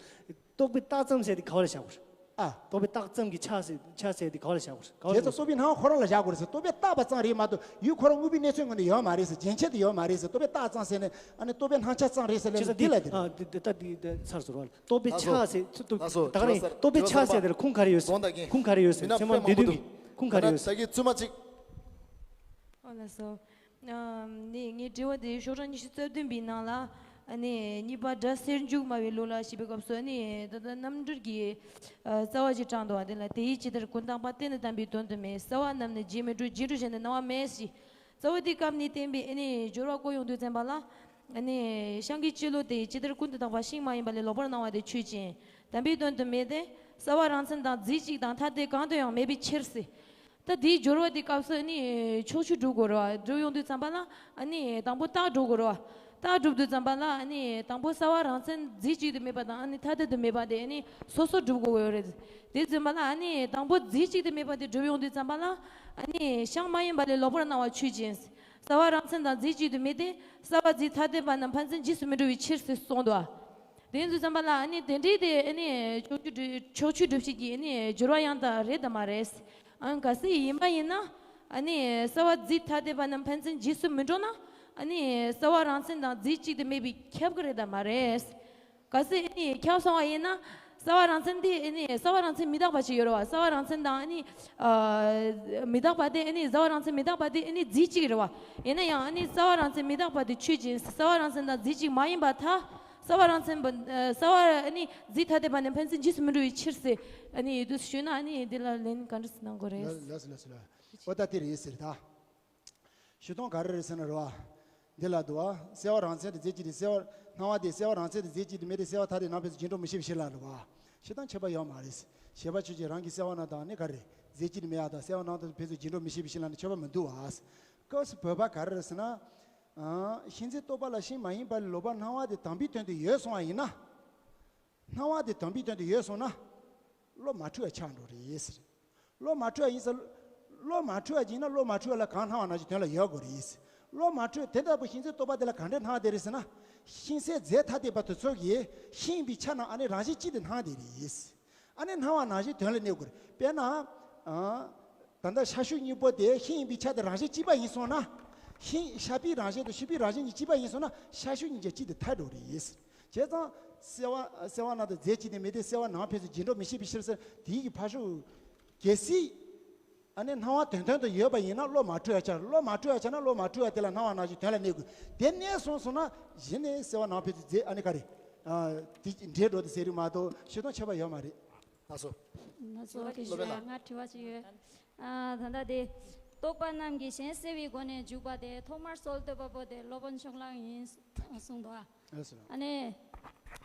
རྟོག་པའི་རྟགས་ཙམ་ཟེར་དེ་ག་བར་བཞག་དགོས་རེད། ཨ། རྟོག་པའི་རྟགས་ཙམ་གྱི་ཆ་ཟེར་ཆ་ཟེར་དེ་ག་བར་བཞག་དགོས་རེད། ག་བར་བཞག་དགོས་རེད། རྟོག་པའི་སྣང་བ་ཁོ་རང་ལ་བཞག་དགོས་རེད་ཟེར། རྟོག་པའི་རྟགས་པ་ཙམ་རེད་མ་གཏོགས་ཡུལ་ཁོ་རང་དངོས་པོའི་གནས་ཚུལ་ངོས་ནས་ཡོད་མ་རེད་ཟེར། རྒྱན་ཆ་དེ་ཡོད་མ་རེད་ཟེར། རྟོག་པའི་རྟགས་ཙམ་ཟེར་ནས་ཨ་ནི་རྟོག་པའི་སྣང་ཆ་ཙམ་རེད་ཟེར་ལབ་ན་འདི་ལ་དེ་རེད། ཨ། འདི་འདི་ད་འདི་འདི་ཚར་སོང་རོགས། རྟོག་པའི་ལགས་སོ། ཆ་ཟེར་ཚུ་ད་ལགས་སོ། ད་ག་རེད། རྟོག་པའི་ཆ་ཟེར་དེ་ལ་ཁུངས་ག་རེ་ཡོད་ཟེར། ཁུངས་ག་རེ་ཡོད་ཟེར། མི་སྣ་ཚད་མ་དཔེ་མང་པོ་འདུག་དེ་དུས་ཀྱི་ཁུངས་ག་རེ་ཡོད་ཟེར། ད་གི་བཙུན་མ་གཅིག་ཨོ་ལགས་སོ། ཨ་ནི་ངའི་དྲི་བ་དེ་ཤོག་གྲངས་ཉི་ཤུ་རྩ་བདུན་པའི་ནང་ལ། ཨ་ནི་གཉིས་པ་སྒྲ་གསལ་འཇུག་སྨྲ་བའི་ལུགས་ལ་ཞེས་པའི་སྐབས་སུ། ཨ་ནི་ད་ལྟ་རྣམ་འགྲེལ་གྱི་ཨ་རྩ་བ་ཞིག་དྲངས་འདུག་བ། དེ་ལ་དེ་ཡིས་ཇི་ལྟར་ཀུན་བརྟགས་པ། དེ་ནི་དམ་པའི་དོན་དུ་མེད། སྲེད་པ་རྣམས་ནི་རྗེས་མི་འགྲོ། རྗེས་འགྲོ་གཞན་དུ་སྣང་བ་མེད་ཞེས། རྩ་བ་འདི་སྐབས་གཉིས་བསྟན་པའི་ཨ་ནི་སྦྱོར་བ་སྐོར་ཡོང་དུས་ཙམ་པ་ལ། ཨ་ནི་ཤིང་གི་སྤྱི་ལོ་དེ་ཇི་ལྟར་ཀུན་ཏུ་བརྟགས་པ། ཤིང་མ་ཡིན་པ་ལས་ལོག་པར་སྣང་བ་དེ་ཆོས་ཅན། དམ་པའི་དོན་དུ་མེད་དེ། སྲེད་པ་རང་མཚན་དང་རྫས་གཅིག་དང་ཐ་དད་གང་དུ་ཡང་མེད་པའི་ཕྱིར་ཟེར། ད་དེའི་སྦྱོར་བ་དེ་སྐབས་སུ་ཨ་ནི་ཕྱོགས་ཆོས་སྒྲུབ་དགོས་རེད་བ། སྒྲུབ་ཡོང་དུས་ཙམ་པ་ལ་ཨ་ནི་དང་པོ་རྟགས་སྒྲུབ་དགོས་རེད་བ། རྟགས་སྒྲུབ་དུས་ཙམ་པ་ལ་ཨ་ནི་དང་པོ་སྲེད་པ་རང་མཚན་རྫས་གཅིག་ཏུ་མེད་པ་དང་ཨ་ནི་ཐ་དད་དུ་མེད་པ་དེ་ཨ་ནི་སོ་སོ་སྒྲུབ་དགོས་ཡོད་རེད། དེ་ཙམ་པ་ལ་ཨ་ནི་དང་པོ་རྫས་གཅིག་ཏུ་མེད་པ་དེ་སྒྲུབ་ཡོང་དུས་ཙམ་པ་ལ། ཨ་ནི་ཤིང་མ་ཡིན་པ་ལས་ལོག་པར་སྣང་བ་ཆོས་ཅན། སྲེད་པ་རང་མཚན་དང་རྫས་གཅིག་ཏུ་མེད་དེ། སྲེད་པ་རྫས་ཐ་དད་པ་རྣམས་ཕན་ཚུན་རྗེས་སུ་མི་འགྲོ་བའི་ཕྱིར་ཟེར་གསུངས་འདུག་བ། དེ་ཡིན་དུས་ཙམ་པ་ལ་ཨ་ནི་དེ་འདྲའི་དེ་ཨ་ནི་ཕྱོགས་ཆོས་སྒྲུབ་ཕྱོགས་ཆོས་སྒྲུབ་བྱེད་ཀྱི་ཨ་ནི་སྦྱོར་བ་ཡང་དག་རེད་དམ་མ་རེད། ཨ་ནི་གལ་སྲིད་ཡིན་པ་ཡིན་ན། ཨ་ནི་སྲེད་པ་རྫས་ཐ་དད་པ་རྣམས་ཕན་ཚུན་རྗེས་སུ་མི་འགྲོ་ན། ཨ་ནི་སྲེད་པ་རང་མཚན་དང་རྫས་གཅིག་ཏུ་མེད་པས་ཁྱབ་ཀྱི་རེད་དམ་མ་རེད། གལ་སྲིད་ཨ་ནི་ཁྱབ་སོང་བ་ཡིན་ན། སྲེད་པ་རང་མཚན་དེ་ཨ་ནི་སྲེད་པ་རང་མཚན་མི་རྟག་པ་ཞིག་ཡོད་རེད་བ། སྲེད་པ་རང་མཚན་དང་ཨ་ནི་ཨ་མི་རྟག་པ་དེ་ཨ་ནི་སྲེད་པ་རང་མཚན་མི་རྟག་པ་དེ་ཨ་ནི་རྫས་གཅིག་རེད་བ། ཡིན་ན་ཡང་ཨ་ནི་སྲེད་པ་རང་མཚན་མི་རྟག་པ་དེ་ཆོས་ཅན། སྲེད་པ་རང་མཚན་དང་རྫས་གཅིག་མ་ཡིན་པར་ཐལ། སྲེད་པ་རང་མཚན་པ་ཨ་སྲེད་པ་ཨ་ནི་རྫས་ཐ་དད་པ་ནི་ཕན་ཚུན་རྗེས་སུ་མི་འགྲོ་བའི་ཕྱིར་ཟེར། ཨ་ནི་ཡོད་དུས་ཞུས་ན་ཨ་ནི་འདི་ལ་ལན་ག་འདྲ་གནང་དགོས་རེད། ལགས་ལགས་ལགས་ལགས། ཨོ་ད་དེ་རེད་ཟེར་ད། ཞུ་སྟངས་ག་རེ་རེད་ཟེར་ན་རེད་བ། འདི་ལ་འདུག་བ། སྲེད་པ་རང་མཚན་དང་རྫས་གཅིག་ཏུ། སྲེད་པ་སྣང་བ་དེ་སྲེད་པ་རང་མཚན་དང་རྫས་གཅིག་ཏུ་མེད་དེ། སྲེད་པ་ཐ་དད་རྣམས་ཕན་ཚུན་རྗེས་འགྲོ་མི་ཤེས་པའི་ཕྱིར་ལ་རེད་བ། ཞེ་སྡང་ཁྱད་པར་ཡོད་མ་རེད། བྱས་པ་ཆོས་ཅན། རང་གི་སྲེད་པ་རྣམས་དང་ནི་ག་རེ། རྫས་གཅིག་ཏུ་མེད་ཡག་དང་། སྲེད་པ་རྣམས་དང་ཕན་ཚུན་རྗེས་འགྲོ་མི་ཤེས་པའི་ཕྱིར་ལ་ནི་ཁྱད་པར་མི་འདུག་བ། སྐབས་སུ་བོད་པ་ག་རེ་རེད་ཟེར་ན། ཨ། ཤིང་འཛིན་རྟོག་པ་ལ་ཤིང་མ་ཡིན་པ་ལས་ལོག་པར་སྣང་བ་དེ་དམ་པའི་དོན་དུ་ཡོད་སོང་བ་ཡིན་ན། སྣང་བ་དེ་དམ་པའི་དོན་དུ་ཡོད་སོང་ན། བློ་མ་འཁྲུལ་བ་ཆགས་འགྲོ་རེད་ཟེར། བློ་མ་འཁྲུལ་བ་ཡིན་ཟེར། བློ་མ་འཁྲུལ་བ་ཡིན་ན་བློ་མ་འཁྲུལ་བ་ལ་གང་སྣང་བ་ནང་བཞིན་དོན་ལ་ཡོད་དགོས་རེད་ཟེར། བློ་མ་འཁྲུལ་དེ་ལྟ་བུ་ཤིང་འཛིན་རྟོག་པ་དེ་ལ་གང་འདྲ་སྣང་བ་དེ་རེད་ཟེར་ན། ཤིང་སའི་རྫས་ཐ་དད་པ་དེ་ཚོ་གིས་ཤིང་ཡིན་པའི་ཆ་རྣམས་ཨ་ནི་རང་བཞིན་གཅིག་ཏུ་སྣང་བ་དེ་རེད་ཟེར། ཨ་ནི་སྣང་བ་ནང་བཞིན་དོན་ལ་གནས་དགོས་རེད། དཔེར་ན། ཨ། ད་ལྟ་ཤ་ཤུག་གཉིས་པོ་དེ་ཤིང་ཡིན་པའི་ཆ་དེ་རང་བཞིན་གཅིག་པ་ཡིན་སོང་ན། ཤིང་ཤ་པའི་རང་བཞིན་དང་ཤུག་པའི་རང་བཞིན་གཉིས་གཅིག་པ་ཡིན་སོང་ན་ཤ་ཤུག་གཉིས་ཀྱང་གཅིག་ཏུ་ཐལ་འགྲོ་རེད། བྱས་ཙང་སྲེད་པ་སྲེད་པ་རྣམས་དང་རྫས་གཅིག་ཏུ་མེད་དེ། སྲེད་པ་རྣམས་ཕན་ཚུན་རྗེས་འགྲོ་མི་ཤེས་པའི་ཕྱིར་ཟེར། དེའི་གི་ཕར་ཕྱོགས། གལ་སྲིད། ཨ་ནི་སྣང་བ་དོན་དོན་དུ་ཡོད་པ་ཡིན་ན་བློ་མ་འཁྲུལ་བ་ཆགས། བློ་མ་འཁྲུལ་བ་ཆགས་ན་བློ་མ་འཁྲུལ་བ་དེ་ལ་སྣང་བ་ནང་བཞིན་དོན་ལ་གནས་དགོས། དེ་གནས་སོང་སོང་ན་གཞི་ནས་སྲེད་པ་རྣམས་ཕན་ཚུན་རྫས་ཨ་ནི་ག་རེ། ཨ། དེ་འདྲེས་འགྲོ་དེ་ཟེར་རིགས་མ་གཏོགས་ཞེ་སྡང་ཁྱད་པར་ཡོད་མ་རེད། ལགས་སོ། ང་ཚོ་གི་སློབ་དཔོན་ལགས། ང་དྲི་བ་ཅིག་ཡོད། ཨ། ད་ལྟ་དེ། རྟོག་པ་རྣམས་ཀྱིས་གཞན་སེལ་བའི་སྒོ་ནས་འཇུག་པ་དེ་ཐོག་མར་སྲོལ་བཏོད་པ་པོ་དེ་སློབ་དཔོན་ཕྱོགས་གླང་ཡིན་གསུངས་འདུག་ཨ། ལགས་སོ། ཨ་ནི།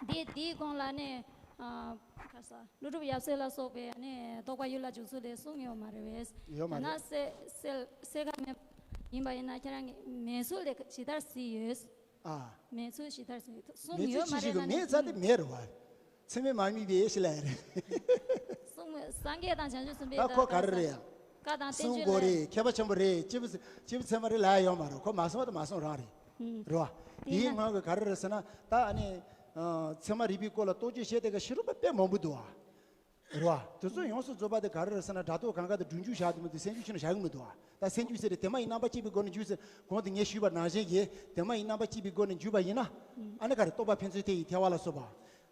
དེ་དེའི་གོང་ལ་ནི། ཨ། ཁ་ས་ཀླུ་སྒྲུབ་ཡབ་སྲས་ལ་སོགས་པས་ནི་རྟོག་པ་ཡུལ་ལ་འཇུག་ཚུལ་དེ་གསུངས་ཡོད་མ་རེད་པས། ཡོད་མ་རེད། ད་ན་སེ་སེལ་སེལ་ག་མེད་ཡིན་པ་ཡིན་ན་ཁྱེད་རང་གིས་མེད་ཚུལ་དེ་ཇི་ལྟར་གཟིགས་ཡོད། ཨ། མེད་ཚུལ་ཇི་ལྟར་གཟིགས། གསུངས་མེད་ཚུལ་ཡོད་མ་ཅི་རེད་ཞིག་ན་གི་མེད་ནི་ཚ་དེ་མེད་རེད་བ། ཚད་མས་མ་དམིགས་པའི་ཞི་ལ་ཡ་རེད། གསུངས་མེད། སངས་རྒྱས་དང་བྱང་ཆུབ་སེམས་དཔའི་ཨ་ཁོ་ག་རེ་རེད་ཡ། བཀའ་དང་བསྟན་བཅོས་ལ། གསུང་དགོས་རེད། མཁས་པ་ཆེན་པོ་རེད། སྐྱེས་བུ་སྐྱེས་བུ་ཚད་མ་རེད་ལ་ཡ་ཡོད་མ་རེད། ཁོ་མ་གསུང་བ་དང་མ་གསུང་རང་རེད། ཨུམ། རེད་བ། དེ་དེའི་ན་ངང་གི་ག་རེ་རེད་ཟེར་ན་ད་ཨ་ནི། ཨ། ཚད་མ་རིག་པའི་སྐོར་ལ་རྟོག་དཔྱོད་བྱེད་དེ་ག་ཤེས་རབ་པ་དཔེ་མང་པོ་འདུག་བ། རེད་བ། དེ་ཚོ་ཡོངས་སུ་རྫོགས་པ་དེ་ག་རེ་རེད་ཟེར་ན་སྒྲ་རྟོག་གང་ག་དང་སྒྲུབ་འཇུག་བཞག་དེ་མོ་དེ་སེམས་རྒྱུད་ཆུ་ནང་བཞག་གི་མི་འདུག་བ། ད་སེམས་རྒྱུད་ཟེར་དེ་དེ་མ་ཡིན་རྣམ་པ་གཅིག་པའི་སྒོ་ནས་འཇུག་ཟེར་གོང་དུ་ངས་ཞུས་པ་ནང་བཞིན་གྱི་དེ་མ་ཡིན་རྣམ་པ་གཅིག་པའི་སྒོ་ནས་འཇུག་པ་ཡིན་ན། ཨ་ནི་ག་རེ་རྟོག་པ་ཕན་ཚུན་མཐའ་ཡས་ཐལ་བ་ལ་སོགས་པ།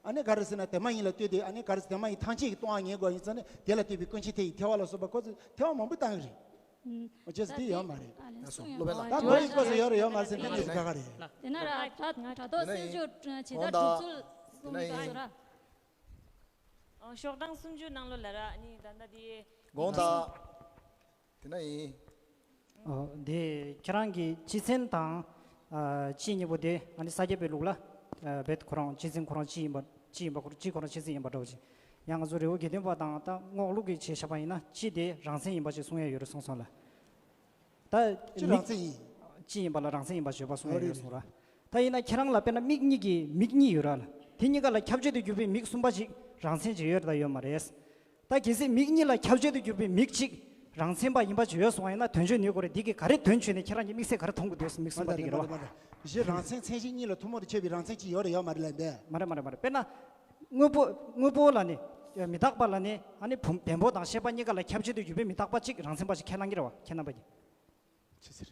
ཨ་ནི་ག་རེ་ཟེར་ན་དེ་མ་ཡིན་ལ་ལྟོས་ཏེ་ཨ་ནི་ག་རེ་ཟེར་དེ་མ་ཡིན་ཐམས་ཅད་ཀྱིས་སྟོང་པ་ངེས་དགོས་ཡིན་ཟེར་ནས་དེ་ལ་ལྟོས་པའི་ཀུན་མཁྱེན་མཐའ་ཡས་ཐལ་བ་ལ་སོགས་པ་ཁོ་ཚོས་ཐལ་བ་མང་པོ་བཏང་གི་རེད། ཨ། ཅེས་དེ་ཡོད་མ་རེད། ཨ་ལས་གསུང་ཡོད། སློབ་དཔོན་ལགས། ད་མ་ཡིག་པ་སུ་ཡོད་རེད་ཡོད་མ་རེད་ཟེར། དེ་འདྲ་ཞིག་ག་ག་རེད། དེ་ན་ར་དྲ་དྲ་ཐོག་སེལ་ཅོ་ཇི་ལྟར་གྲུབ་ཚུལ་གསུང་གི་འདུག་ཟེར་ར། ཨོ། ཤོག་གྲངས་སུམ་ཅུ་ནང་ལོགས་ལ་ར་ཨ་ནི་ད་ལྟ་དེ། དགོངས་དག། དེ་ན་ཡིན། ཨོ། དེ་ཁྱེད་རང་གི་སྤྱི་མཚན་དང་། ཨ། སྤྱི་གཉིས་པོ་དེ་ཨ་ནི་ས་སྐྱ་པའི་ལུགས་ལ། ཨ། རྦད་ཁོ་རང་སྤྱི་མཚན་ཁོ་རང་སྤྱི་ཡིན་པ། སྤྱི་ཡིན་པ་ཁོ་རང་སྤྱི་ཁོ་རང་སྤྱི་མཚན་ཡིན་པ་འདྲ་བོ་ཅིག། ཡང་ང་ཚོ་རི་བོ་དགེ་ལྡན་པ་དང་ད་རྔོག་ལུགས་ཀྱི་ཆ་བཞག་པ་ཡིན་ན་སྤྱི་དེ་རང་མཚན་ཡིན་པ་ཅིག་གསུང་ཡ་ཡོད་རེད་གསུངས་སོང་ལ། ད་སྤྱི་རང་མཚན་ཡིན། སྤྱི་ཡིན་པ་ལ་རང་མཚན་ཡིན་པ་བརྗོད་པ་གསུང་ཡ་ཡོད་གསུངས་ར། ད་ཡིན་ན་ཁྱེད་རང་ལ་དཔེར་ན་མིག་གཉིས་ཀྱི་མིག་གཉིས་ཡོད་ར་ལ། དེ་གཉིས་ཀ་ལ་ཁྱབ་བྱེད་དུ་གྱུར་པའི་མིག་གསུམ་པ་ཅིག་རང་མཚན་ཅིག་ཡོད་རེད་ད་ཡོད་མ་རེད། ད་གལ་སྲིད་མིག་གཉིས་ལ་ཁྱབ་བྱེད་དུ་གྱུར་པའི་མིག་གཅིག་རང་མཚན་པ་ཡིན་པ་ཅིག་ཡོད་སོང་བ་ཡིན་ན། དོན་བརྗོད་ནུས་སྐོར་རེད། འདི་གི་ག་རེ་དོན་བརྗོད་ནས་ཁྱེད་རང་གི་དམིགས་བསལ་ག་རེ་མཐོང་གི་འདུག་མིག་གསུམ་པ་འདི་གི་རེད་བ། གཞི་རང་མཚན་མཚན་གཞི་གཉིས་ལ་ཐུན་མོང་དུ་ཁྱབ་པའི་རང་མཚན་གཅིག་ཡོད་རེད་ཡོད་མ་རེད་ལབ་འདས། མ་རེད་མ་རེད་མ་རེད། དཔེར་ན། དངོས་པོ་དངོས་པོ་ལ་ནི། མི་རྟག་པ་ལ་ནི་ཨ་ནི་བུམ་བེམ་པོ་དང་ཤེས་པ་གཉིས་ཀ་ལ་ཁྱབ་བྱེད་དུ་གྱུར་པའི་མི་རྟག་པ་གཅིག་རང་མཚན་པ་ཞིག་ཁས་བླངས་ཀྱི་རེད་བ། ཁྱེད་རྣམ་པ་གིས། ཅི་ཟེར།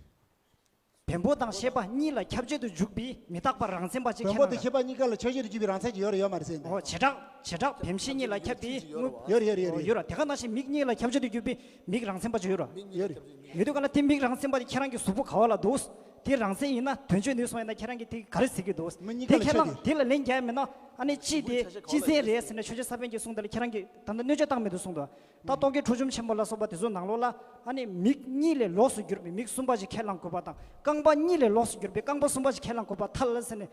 བེམ་པོ་དང་ཤེས་པ་གཉིས་ལ་ཁྱབ་བྱེད་དུ་འཇུག་པའི་མི་རྟག་པ་རང་མཚན་པ་ཅིག་བེམ་པོ་དང་ཤེས་པ་གཉིས་ཀ་ལ་ཁྱབ་བྱེད་དུ་འཇུག་པའི་རང་མཚན་ཅིག་ཡོད་རེད་ཡོད་མ་རེད་ཟེར་ནས། ཨོ། བྱེ་བྲག་བྱེ་བྲག་བེམ་ཤེས་གཉིས་ལ་ཁྱབ་པའི་དངོས། ཡོད་རེད་ཡོད་རེད་ཡོད། ཨོ། ཡོད་རེད། དེ་ག་ནང་བཞིན་མིག་གཉིས་ལ་ཁྱབ་བྱེད་དུ་གྱུར་པའི་མིག་རང་མཚན་པ་ཅིག་ཡོད་རེད། ཡོད་རེད། ཡོད་དུས་ག་ལ་དེ་མིག་རང་མཚན་པ་དེ་ཁྱེད་རང་གི་གཟུགས་པོ་ག་བ་ལ་འདུག་དེ་རང་མཚན་ཡིན་ན་དོན་བརྗོད་ནུས་སོང་ཡིན་ན་ཁྱེད་རང་གིས་དེ་ག་རེ་ཟེར་གྱི་འདུག་མི་གཉིས་ཀ་དེ་ལ་ཁྱེད་ཁྱབ་རང་དེ་ལ་ལན་རྒྱག་ཡ་མེད་ན། ཨ་ནི་སྤྱི་དེ་སྤྱི་མཚན་རེད་ཟེར་ནས་ཆོས་རྗེ་ས་པཎ་གྱིས་གསུངས་དེ་ལ་ཁྱེད་རང་གིས་ད་ལྟ་གནོད་བྱ་བཏང་མི་འདུག་གསུངས་འདུག་ད་རྟོག་གེ་ཁྲོ་ཆུམ་ཆེན་པོ་ལ་སོགས་པ་དེ་ཚོ་ནང་ལོགས་ལ་ཨ་ནི་མིག་གཉིས་ལས་ལོགས་སུ་གྱུར་པའི་མིག་གསུམ་པ་ཞིག་ཁས་བླངས་དགོས་པ་དང་། རྐང་པ་གཉིས་ལས་ལོགས་སུ་གྱུར་པའི་རྐང་པ་གསུམ་པ་ཞིག་ཁས་བླངས་དགོས་པ་ཐལ་ཟེར་ནས་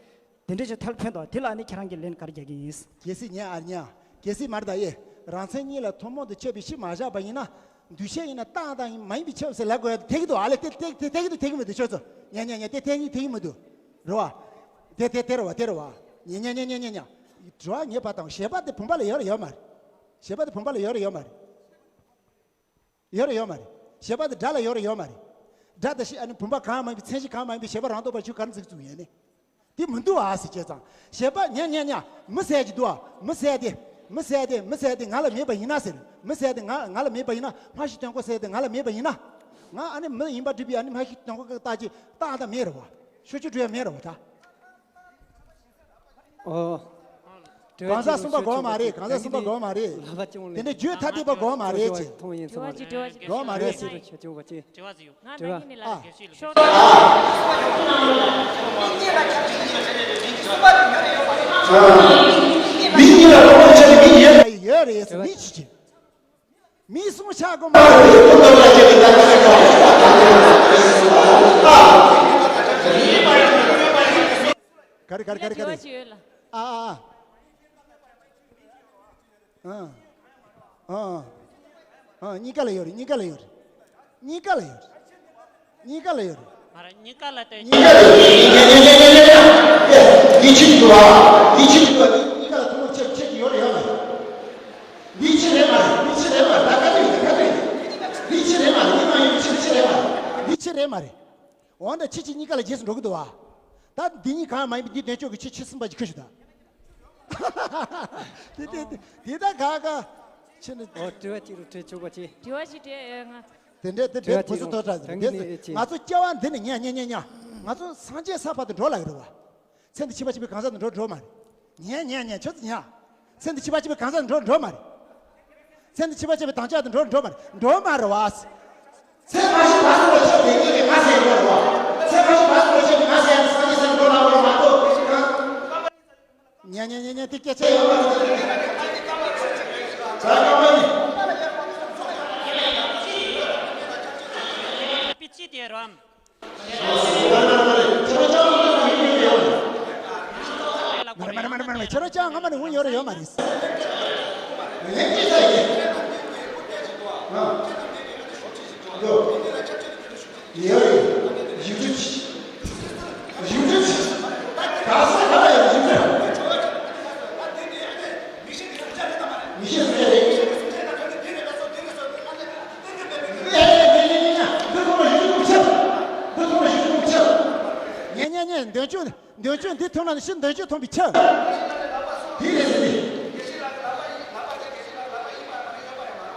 དེ་འདྲ་ཞིག་ཐལ་ཕན་འདུག་དེ་ལ་ཨ་ནི་ཁྱེད་རང་གིས་ལན་ག་རེ་རྒྱག་གི་ཡིན། གལ་སྲིད་ཉན་ཨ་ཉན། གལ་སྲིད་མར་ད་ཨེ། རང་མཚན་གཉིས་ལ་ཐུན་མོང་དུ་ཁྱབ་པའི་གཞི་མ་བཞག་པ་ཡིན་ན། འདུས་བྱས་ཡིན་ན་རྟག་དང་མ་ཡིན་པའི་ཁྱབ་ཟེར་ལབ་དགོས་ཡ་དེ་ཐད་ཀྱི་འདུག་ཨ་ལས་དེ་དེ་དེ་ཐད་ཀྱི་འདུག་ཐད་ཀྱི་མི་འདུག་ཁྱོད་ཚོ་ཉན་ཉན་ཉན་དེ་ཐད་ཀྱི་ཐད་ཀྱི་མི་འདུག་རེད་བ། དེ་དེ་དེ་རེད་བ་དེ་རེད་བ། ཉན་ཉན་ཉན་ཉན་ཉན་ཉན། དྲི་བ་ངས་ཕར་བཏང་། བྱེད་པ་དེ་བུམ་པ་ལ་ཡོད་རེད་ཡོད་མ་རེད། བྱེད་པ་དེ་བུམ་པ་ལ་ཡོད་རེད་ཡོད་མ་རེད། ཡོད་རེད་ཡོད་མ་རེད། བྱེད་པ་དེ་སྒྲ་ལ་ཡོད་རེད་ཡོད་མ་རེད། སྒྲ་དང་ཤེས་ཨ་ནི་བུམ་པ་གང་མ་ཡིན་པའི་མཚན་གཞི་གང་མ་ཡིན་པའི་བྱེད་པ་རང་རྟོགས་པ་ཆོས་ག་རེ་འཛིན་ཚུལ་ཡོད་ནི། དེ་མི་འདུག་ཨ་ཟེར་བྱས་ཙང་། བྱེད་པ་ཉན་ཉན་ཉན། མི་ཟེར་གྱི་འདུག་ཨ། མི་ཟེར་དེ། མི་ཟེར་དེ་མི་ཟེར་དེ་ང་ལ་མེད་པ་ཡིན་ན་ཟེར། མི་ཟེར་དེ་ང་ང་ལ་མེད་པ་ཡིན་ན། སྨྲ་ཤེས་དོན་གོ་ཟེར་དེ་ང་ལ་མེད་པ་ཡིན་ན། ང་ཨ་ནི་མི་ཡིན་པ་སྒྲུབ་པའི་ཨ་ནི་སྨྲ་ཤེས་དོན་གོ་གི་རྟགས་ཀྱི་རྟགས་དང་མེད་རེད་བ། ཤོ་ཆུ་འགྲོ་ཡ་མེད་རེད་བ་ད། ཨོ། གང་ཟག་གསུམ་པ་དགོས་མ་རེད། གང་ཟག་གསུམ་པ་དགོས་མ་རེད། དེ་འདྲ་རྒྱུད་ཐ་དད་པ་དགོས་མ་རེད་ཅེས། དགོས་མ་རེད་ཅེས། དྲི་བ་ཅིག་ཡོད། དྲི་བ་ཅིག་ཡོད། དྲི་བ། ཨ། མིག་གཉིས་ལ་ལོག་པར་ཆགས་པའི་མིག་ཡོད་ལ་ཡོད་རེད་ཟེར་མིག་ཅིག་ཅིག་མིག་གསུམ་ཆགས་དགོས་མ་རེད། ག་རེ་ག་རེ་ག་རེ་ག་རེ། དྲི་བ་ཅིག་ཡོད་ལ། ཨ་ཨ་ཨ། ཨ་ཨ་ཨ། གཉིས་ཀ་ལ་ཡོད་རེད། གཉིས་ཀ་ལ་ཡོད་རེད། གཉིས་ཀ་ལ་ཡོད་རེད། གཉིས་ཀ་ལ་ཡོད་རེད། མ་རེད། གཉིས་ཀ་ལ་ལྟོས། གཉིས་ཀ་ལ་ཡོད་རེད། ཡ་ཡ་ཡ་ཡ་ཡ། འདི་ཆི་འདུག་ཨ། འདི་ཆི་འདུག་ཨ། འདི་གཉིས་ཀ་ལ་ཐུན་མོང་ཁྱབ་ཁྱབ་ཀྱི་ཡོད་རེད་ཡོད་མ་རེད། འདི་ཆི་རེད་མ་རེད། འདི་ཆི་རེད་མ་རེད། ད་ག་དུས་ཡིན་ད་ག་དུས་ཡིན། འདི་ཆི་རེད་མ་རེད། འདི་མ་ཡིན་ཆི་ཆི་རེད་མ་རེད། འདི་ཆི་རེད་མ་རེད། འོ་ན་ཕྱི་ཕྱི་གཉིས་ཀ་ལ་རྗེས་སུ་འགྲོ་གི་འདུག་བ། ད་འདི་གཉིས་གང་མ་ཡིན་པའི་འདི་དོན་གཅོད་ཀྱི་ཕྱི་ཕྱི་གསུམ་པ་ཅིག་ཁུར་ཞུ་ད། དེ་དེ་དེ་དེ་ད་ག་ག་ཕྱི་ནི། ཨོ་དྲི་བ་གཅིག་རུ་དྲི་ཆོག་པ་ཅི། དྲི་བ་ཞིག་དྲི་ཨེ་ང་། དེ་འདྲའི་དེ་དྲི་བ་འདྲའི་བུ་ཚོ་ཐོག་དྲག་དེ་ང་ཚོ་སྐྱེ་བ་འདི་ནི་ཉ་ཉ་ཉ་ཉ། ང་ཚོ་སངས་རྒྱས་ས་བར་དུ་འགྲོ་ལ་ཡོད་རེད་བ། ཚེ་འདི་ཕྱི་མ་ཕྱི་མའི་གང་ཟག་ཏུ་འགྲོ་འགྲོ་མ་རེད། ཉན་ཉན་ཉན་ཁྱོད་ཚོ་ཉན། ཚེ་འདི་ཕྱི་མ་ཕྱི་མའི་གང་ཟག་ཏུ་འགྲོ་འགྲོ་མ་རེད། ཚེ་འདི་ཕྱི་མ་ཕྱི་མའི་དམ་བཅའ་ཏུ་འགྲོ་འགྲོ་མ་རེད། འགྲོ་མ་རེད་བ། ཚེ་མ་ཤི་བར་དུ་འགྲོ་ཆོག་དེ་ཉིད་ཀྱི་ང་ཟེར་འགྲོ་རེད་བ། ཚེ་མ་ཤི་བར་དུ་འགྲོ་ཆོག་གི་ང་ཟེར་ཡང་སངས་རྒྱས་སར་འགྲོ་ལ་འགྲོ་མ་གཏོགས། ཉན་ཉན་ཉན་ཉན་དེ་སྐད་ཆ་ཡོད་མ་རེད། ད་ཀ་མ་ཡིན། པི་ཅི་དེ་རམ། མ་རེད་མ་རེད་མ་རེད་མ་རེད། ཁྱེད་རང་ཅང་སྔ་མ་ནས་འོང་ཡོད་རེད་ཡོད་མ་རེད། ལན་ཅི་ཚ་ཡིན། ཨ། ཡོད་རེད། ཡུལ་གྲུ་ཡུལ་གྲུ་ག་ས་ག་ལ་ཡོད་ཡུལ་གྲུ། མི་ཤེས་སུ་ཡ་རེད། ཡ་ཡ་ཡ་ཡ་ཡ་ཡ། འདི་ཐོག་ལ་ཡུལ་གྲུ་ཁྱབ། འདི་ཐོག་ལ་ཡུལ་གྲུ་ཁྱབ། ཉན་ཉན་ཉན། འདོན་ཆོག་འདོན་ཆོག་འདི་ཐོན་ན་ནི་ཤི་འདོན་ཆོག་ཐོན་པའི་ཆ། དེ་རེད་ཟེར་ཏེ།